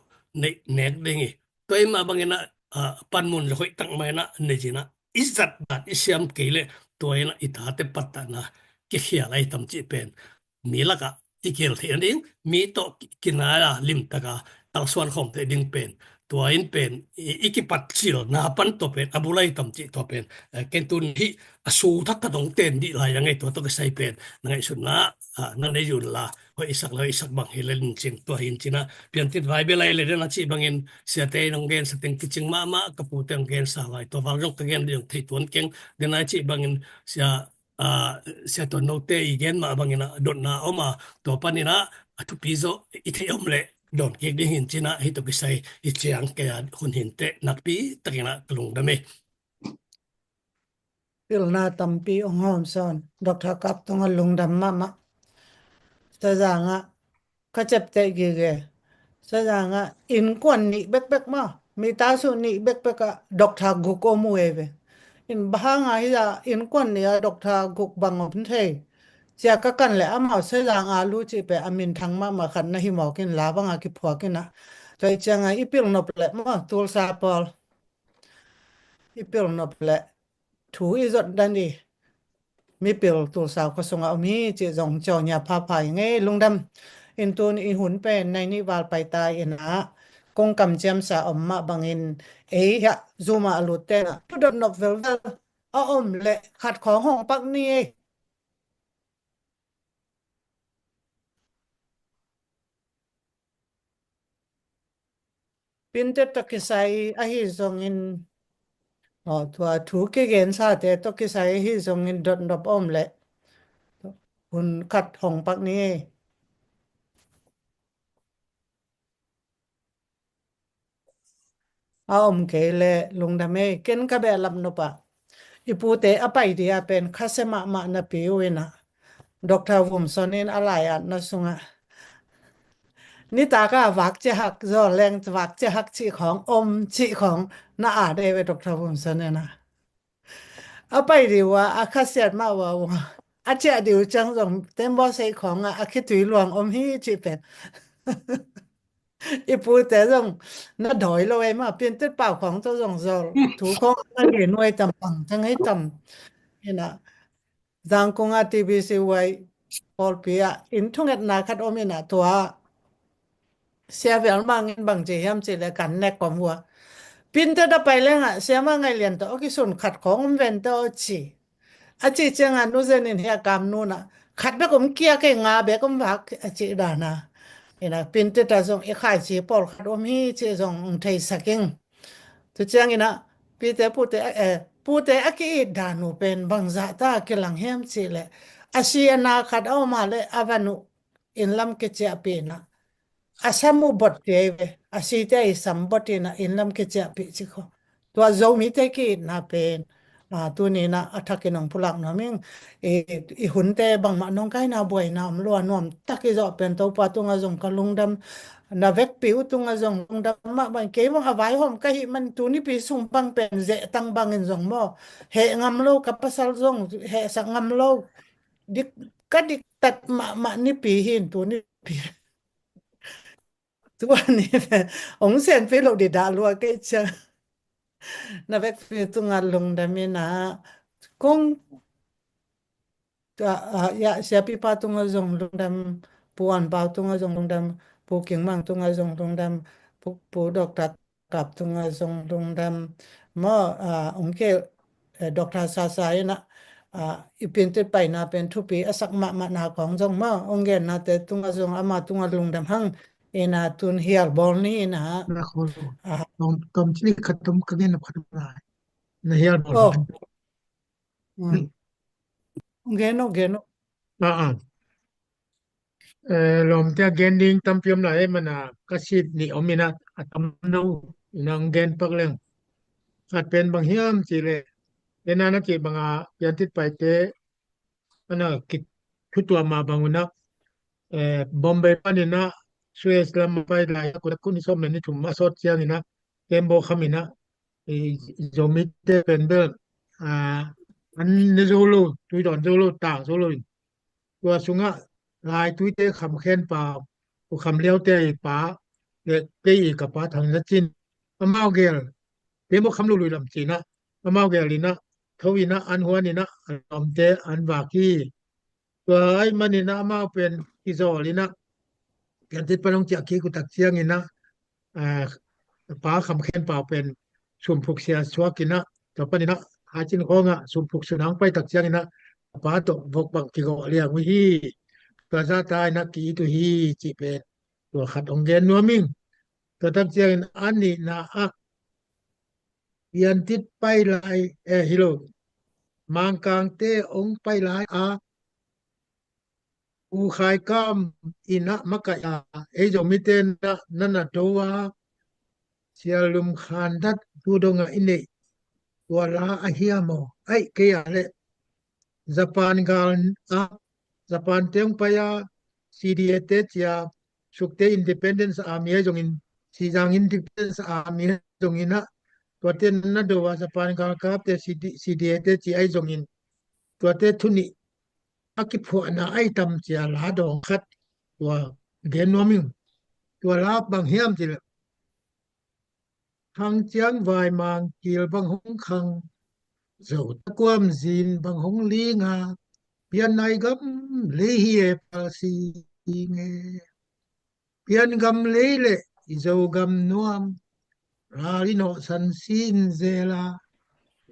nek ding hi. Tua i mah bangin ah panmun le hoih tak mah in ah nei cinah i zat dan i siam kei le tua in ah i tate pattahna kikhial ei tam cih pen mi lakah i kihel theih nading, mi tawh kinai a limtaka kalsuan khawm theih ding pen tua in pen i, i kipat cilna pan tua pen a bulai tam cih tua pen ken tun hih a su thak ka dong ten dih lai a ngei tua tawh kisai pen na ngaihsutna na nei un la hoih isak la hoih isak bang hi le ling cin tua hin cinah piantit vai bia lai le den a cih bangin siate in hong gensa teng kicing mahmah ka pute hong gensa lai tua val zong ka gen dih hong thei tuan keng den a cih bangin sia sia tuan note i gen mah bangin ah dotna om a tua panin ah a thupi zawh i theih om leh dawn kik ding hin cinah hih tawh kisai i ciang kei a hun hin teh nakpi takin ah ka lungdam hi. Pilna tampi ong hawm sawn Doctor Kap tungah lungdam mahmah. Sazangah ka ciapteh gige. Sazangah innkuan nih bekbek maw, mi tasu nih bekbek ah doctor guk om uh ei ve. In bang hanga hi a innkuan nih a doctor guk bang om thei. Cia ka kan le amau Sazang a lu cih pe a minthang mahmah khat na hi mawk in la banga kiphuak in ah. Tua i cianga i pil nop le maw Tulsa pawl i pil nop le thu i zot dan i mipil Tulsa khua sungah om hi cih zong ciawnya phapha i ngei lungdam. In tun i hun pen nai nih val paita in ah kong kamciamsa om mah bangin ei hiah Zoom ah a lut tenah thu dot nop velvel a om leh khat khawng hong pak ni ei. Pintet tawh kisai ahi zongin, aw, tua thu kigensate tawh kisai ahi zongin dotnop om leh hun khat hong pak ni. A om kei le lungdam ei, ken ka behlap nop ah i pute a pai dia pen khasia mahmah napi uh in ah Doctor Vumson in a lai-atna sungah nitaka vakcia hak zaw leng vakcia hak cih khawng om cih khawng na at ei ve Doctor Vumson in ah a pai dih uh a a khasiat mah uh a a ciah dih uh ciang zong tembaw seih khawngah a khitui luang om hi cih pen i pute zong na dawi lo ei mah Pintet pau khawng tawh zong zawl thu khawng na gen nuai tam pang ciang hei tam in ah Zangkong a T B C Y pawlpi ah in thungetna khat om in ah tua Sia Vial Mang in bang ci hiam cih leh kan nek kom hua Pintet a pai lengah Sia Mang Ngai Lian tawh a kisun khat khawng om ven tawh a ci a cih ciangah Nu Zen in hiah kam nunah khat bek om kia kei nga bek om vak a cih dana. Ina Pintet a zong i khaici pawlkhat om hi cih zong ong theisak ing. Tu cianginah pite pute a eh, pute a ki-it dan uh pen bangzah ta kilang hiam cih leh a si a na khat a om a leh a van uh inn lam kiciahpih inah a sam uh bot piai ve a site i sam bot inah inn lam kiciahpih cik kho. Tua Zomite ki-itna pen a tuninah a thakin hong pulak nuam ing. I hunte bangmah nong kaina buaina om lua nuam tak i zawh pen Topa tungah zong ka lungdam. Na vekpi uh tungah zong lungdam mah bang kei bang a vaihawm ka hih man tunipi sung bang pen zehtang bangin zong maw heh ngam lo ka pasal zong hehsak ngam lo. Dik ka diktat mahmah nipi hin tunipi. Tua ni ong senpi lo di dah lua kei cia. Na vekpi tungah lungdam inah kong tua ah ya siapipa tungah zong lungdam, Pu Anpau tungah zong lungdam, Pu Kingmang tungah zong lungdam, Pu Dokta Kap tungah zong lungdam. Maw ah ong ke Dokta Sasa inah ah i Pintet paina pen thupi a sak mahmahna kong zong maw ong gennate tungah zong ama tungah lungdam hang. Ina tun hial bawl ni ina. Na khawl lo. Ah. Tom, tom ci khat tom ka gen na khat lai. Na hial bawl. Oh. Hmm. Gen no, gen no. Ah, ah. Eh, lawmte a gen ding tampi om lai, eh, mana ka sit ni om ina a tam no ina ang gen pak leng. Khat pen bang hiam ci le. Ena na cih banga piantit paite ana kithutuam mah bang unah, eh, Bombay paninah Suez lam pai lai a kuta kun i sawm le ni thum a sawt cianginah tembaw khaminah i Zomite pen bel, ah, an ne zo lo, tui dawn zo lo, tang zo lo in tua sungah lai tuite kham khen pa, u kham liaute i pa le kei i ka pa Thang Za Cin amau gel, tembaw kham lo lui lam cinah amau gel inah tho inah an huan inah a lawmte an vak hi. Tua ai maninah amau pen kizawl inah piantit pan hong ciah kik uh tak cianginah, ah, pa kham khen pau pen sumphuk sia suak inah tua paninah haicin khawngah sumphuk sunang pai tak cianginah a pa tawh vok bang kigawh liang uh hi. Tua zata inah ki-it uh hi cih pen tua khat hong gen nuam ing. Tua tak ciangin a nihna ah piantit pai lai, eh, hi lo, Mangkangte hong pai lai a U Khai Kam inah makaih a ei Zomite na, na na do a Sia Lum Khan Dat tu dongah i neih tua la a hiam aw? Aih kei a leh Japan gal a, Japan te hong pai a C D A te cia, Sukte Independence Army ahi zongin, Sizang Independence Army ahi zongin ah tuate na do a Japan galkapte C D, C D A te ci ahi zongin tuate thu nih a kiphuahna ahi tam cia la dawng khat tua gen nuam ing. Tua la bang hiam cih leh Khang ciang vaimang kil bang hong khang, Zo takuam zin bang hong ling a, pian nai gam lei hi e pal si nge. Pian gam lei le i Zo gam nuam, ral i nawhsan si in zel a,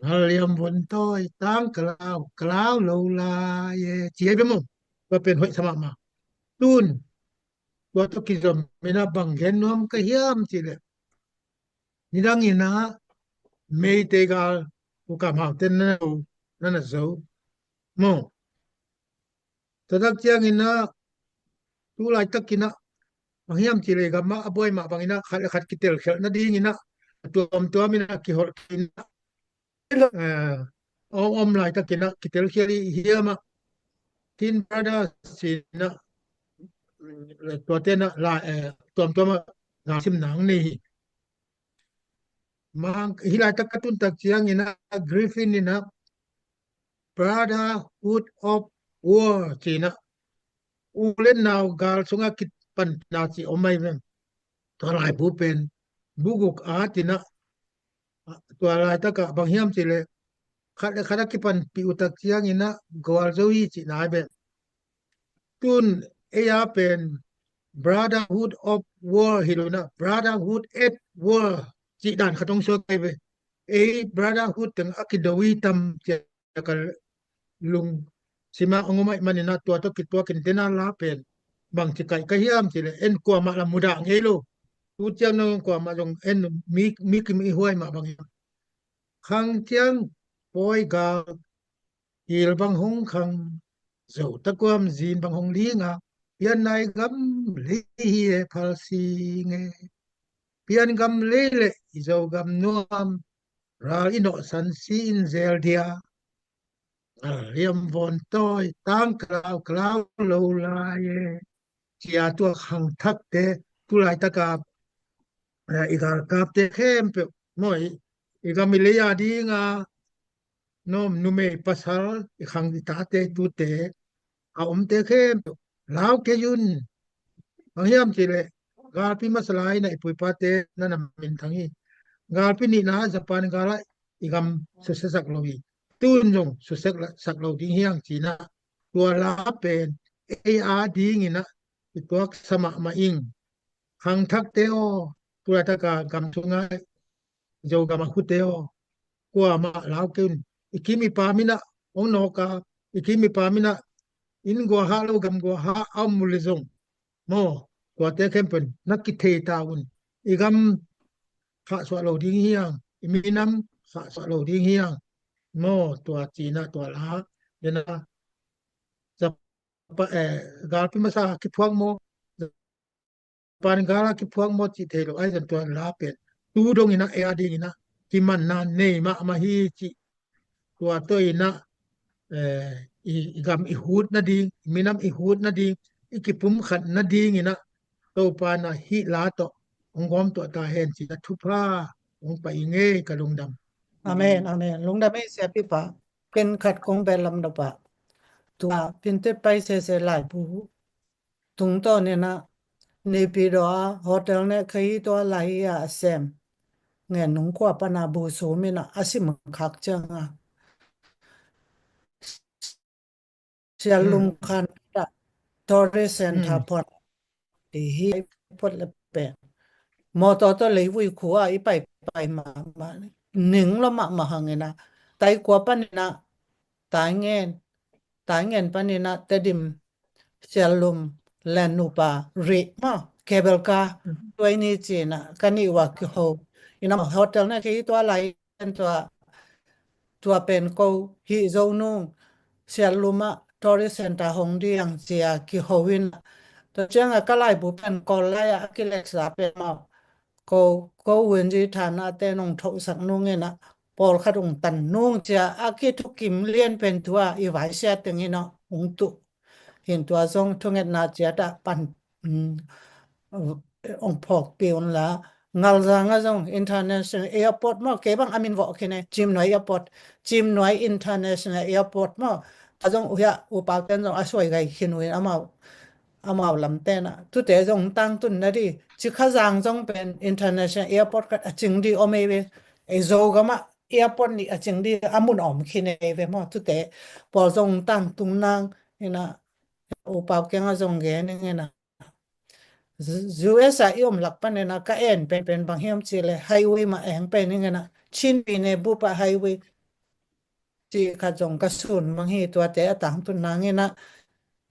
ngal liam von tawi tang ka lau, ka lau lo lai e. Ci ai bia maw? Tua pen hoih sa mahmah. Tun tua tawh kizom inah bang gen nuam ka hiam cih leh, nidang inah Meitei gal, U Kam Hau te na na zo, na na zo maw? Tua tak cianginah tu laitakinah bang hiam cih leh i gam ah a buai mah banginah khat le khat kitelkhialh nadinginah a tuamtuam inah kiholh inah, eh, om om laitakinah kitelkhial i hiam ah Thin Brothers inah tuate inah la, eh, tuamtuam ah la sim nang nei hi. Mang, hih laitak ka tun tak cianginah Griffin inah Brotherhood of War cinah u le nau gal sungah kipanpihna ci om ahi veng. Tua laibu pen bu guk a tinah tua laitakah bang hiam cih leh khat le khat a kipanpih uh tak cianginah gualzo hi cihna ahi beh. Tun ei a pen Brotherhood of War hi lo inah Brotherhood at War cih dan khat hong suak ahi beh. Ei Brotherhood teng a kido hi tam cia ka lungsim ah hong om ahih maninah tua tawh kituakin tena la pen bangci kaih ka hiam cih leh en kuamah la mudah ngei lo. Tu ciang nang kuamah zong en mi, mi kim i huai mah bangin Khang ciang pawi gal kil bang hong khang, Zo takuam zin bang hong ling a, pian nai gam lei hi e pal si nge. Pian gam lei le i Zo gam nuam, ral i nawhsan si in zel dia. Ngal liam von tawi tang ka lau, ka lau lo lai e. Cia tua khangthakte tu laitaka, eh, i galkapte khempeuh maw, i, i gam i lei a dinga nuam numei pasal i khang i tate tute a omte khempeuh lau kei un. Bang hiam cih leh galpi masa lai inah i puipate na na minthang hi. Galpi nihna Japan gal ah i gam susia sak lo hi. Tun zong susia sak lo ding hi hang cinah tua la pen ei a dinginah i tuaksa mahmah ing. Khangthakte aw, tu laitaka gam sungah Zogam a khute aw, kuamah lau kei un. I kim i pam inah hong nawk a, i kim i pam inah inn guahah lo gam guahah a om uh le zong maw, tuate khempeuh na kithei ta un. I gam khahsuah lo ding hi hang, i minam khahsuah lo ding hi hang maw, tua cinah tua la dena Japa, eh, galpi masa kiphuak maw, Japan gal a kiphuak maw cih thei lo, ahi zong tua la pen tu dongin ah ei a dingin ah kimanna nei mahmah hi cih tua tawh in ah, eh, i, i gam i hut nading, i minam i hut nading, i kipumkhat nading in ah, Topa in ah hih la tawh hong gawm tuah ta hen ci-in ah thupha hong pia ing ei, ka lungdam. Amen, amen. Lungdam ei, siapipa. Ken khat kong bel lam nop ah, tua piantit pai sese laibu tungtawn in ah, Naypyidaw ah hotel ne khe hi tua lai hi a sem ngen nung khua pan a bu sum in ah a sim khak ciang a, Sialum Khantat ah tourist center phuan ti hi. Airport le pen mawtaw tawh leivui khua i paipai mahmah, ning lo mahmah hang in ah, Taikua pan in ah, Taingen, Taingen pan in ah Tedim, Sialum, Len Nupa, Rih maw, cable car, tua i ni ci-in ah ka nih uh a kiho in ah, hotel ne khe hi tua lai, tua, tua pen ko hih zo nung, Sialum ah tourist center hong ding ci-a kiho in ah, tua ciang a ka laibu pen Kawl lai ah a kileksa pen maw, ko, ko Wunji Than ah te nong thohsak nung in ah, pawlkhat hong tan nung ci-a a kithukim lian pen tua i vaisia teng in ah hong tuh. Hin tua zong thungetna ciat ah pan, um, hong phawkpih un la, Ngalzang ah zong international airport maw, kei bang a min vawh khin e, Cimnuai airport, Cimnuai international airport maw, a zong uh hiah U Pau ten zong a suai gai khin uh in amau, amau lam ten ah, tute zong tangtun na di, Cikhazang zong pen international airport khat a cing di om ei ve, ei Zogam ah airport nih a cing di a mun a om khin ei ve maw, tute pawl zong tangtung nang in ah, U Pau kiang ah zong gen ing in ah, U S a i om lak pan in ah ka en penpen bang hiam cih leh highway mah eng pen ing in ah, Chin Vine bup ah highway cih khat zong ka sun mang hi, tuate a tangtun nang in ah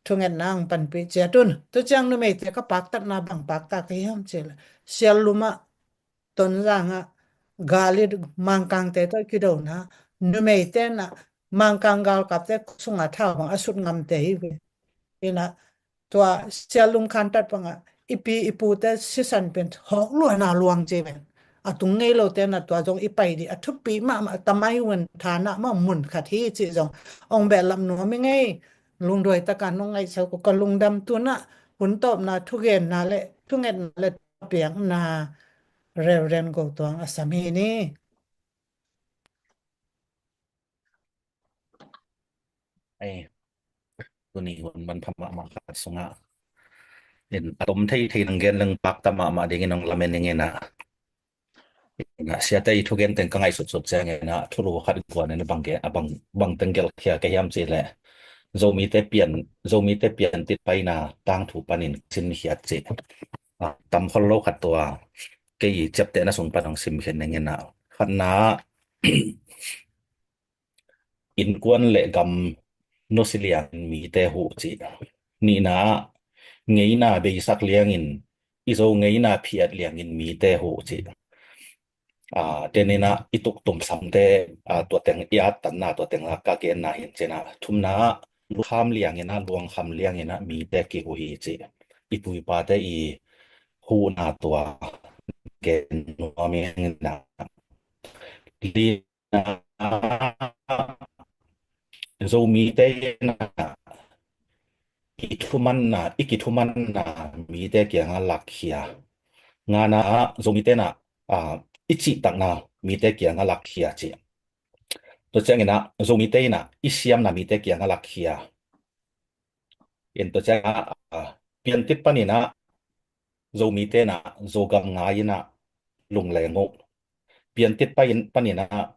thungetna hong panpih ciat un. Tua ciang numeite ka paktatna bang paktat ka hiam cih leh, Sialum ah, Tonzang ah, gal i, Mangkangte tawh i kidona, numeite in ah Mangkang galkapte sungah thau bang a sut ngamte hi ve. In ah tua Sialum Khantat bang ah i pi i pute sisan pen hawk luan a luang ci ven. A tung ngei lote in ah tua zong i pai di a thupi mahmah, Tamai Wan Than ah mah mun khat hi cih zong hong behlap nuam ing ei. Lungduai takin nong ngaihsak uh ka lungdam. Tu-in ah hun tawpna thugenna le thungetna le piakna Reverend Go Tuang a sam hi ni. Ei, tuni hun manpha mahmah khat sungah in a tom theithei nang gen leng pakta mahmah dingin hong lamen ing in ah. In ah siate i thugen teng ka ngaihsutsut ciangin ah thulu khat guan in a bang gen, a bang, bang teng gelhkhia ka hiam cih leh, Zomite pian, Zomite piantit paina tangthu panin sin khiat cih. A, tam khol lo khat tua kei i ciaptehna sung pan hong sim khin ing in ah. Khatna, innkuan le gam nusia liangin mite huh cih. Nihna, ngeina beisak liangin, i Zo ngeina phiat liangin mite huh cih. A, tua in ah i tuktum samte, a, tua teng i attanna, tua teng ah ka genna hi in cih ah. Thumna, lukham liangin ah, luangkham liangin ah mite kihuh hi cih. I pu i pate i huhna tua gen nuam ing in ah. Lina, Zomite in ah i thumanna, i kithumanna mite kiangah lakkhia. Ngana, Zomite in ah, a, i cihtakna mite kiangah lakkhia cih. Tua ciangin ah Zomite in ah i siamna mite kiangah lakkhia. In tua ciangin ah, a, piantit panin ah Zomite in ah Zogam ngai in ah lungleng uh. Piantit panin, panin ah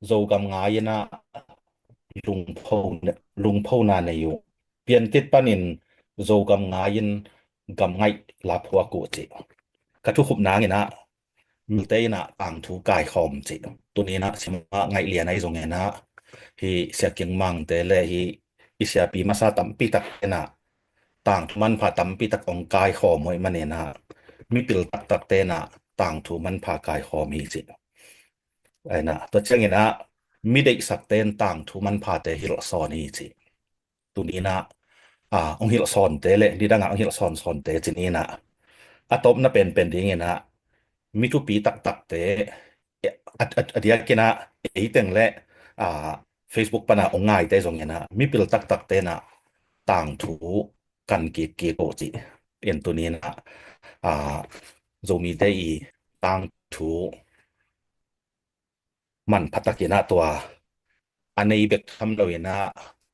Zogam ngai in ah lungpho, lungphona nei uh. Piantit panin Zogam ngai in gam ngaih laphuak uh cih. Ka thukhupna hangin ah mite in ah tangthu kaikhawm cih. Tuni in ah sim a ngaih lian ahi zongin ah, hih Sia King Mangte le hih i siapi masa tampi tak in ah tangthu manpha tampi tak hong kaikhawm uh ahih manin ah, mipil taktakte in ah tangthu manpha kaikhawm hi cih. Ahi in ah, tua ciangin ah mi deihsakte in tangthu manphate hilhsawn hi cih. Tuni in ah, a, hong hilhsawnte le nidang ah hong hilhsawnsawnte ci ni in ah, a tawpna penpen dingin ah mi thupi taktakte, a, a, a diakin ah ei teng le, a, Facebook pana ong ngaite zong inah mipil taktak tenah tangthu kan kik kik uh cih in tuni inah, a, Zomite i tangthu manpha takinah tua a nei bek tham lo inah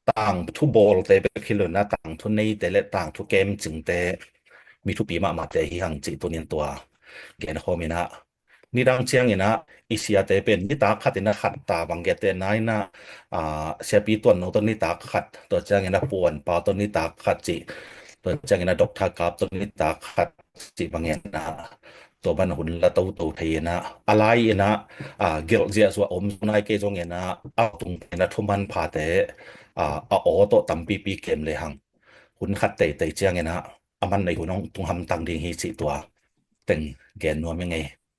tangthu bawlte bek hi lo inah tangthu neite le tangthu kemcingte mi thupi mahmahte hi hang cih tunin tua genkhawm inah nidang cianginah i siate pen nitak khat inah khat ta bang gette na inah, a, siapi tuan no tawh nitak khat, tua cianginah puanpa tawh nitak khat cih, tua cianginah Doctor Kap tawh nitak khat cih bangin a, tua ban hun la toto thei inah a lai inah, a, gelh ziahzuah om nai kei zong inah a tung inah thuman phate, a, a aw tawh tampipi kem le hang hun khat teitei cianginah a man nei hun hong tung hamtang ding hi cih tua teng gen nuam i ngei.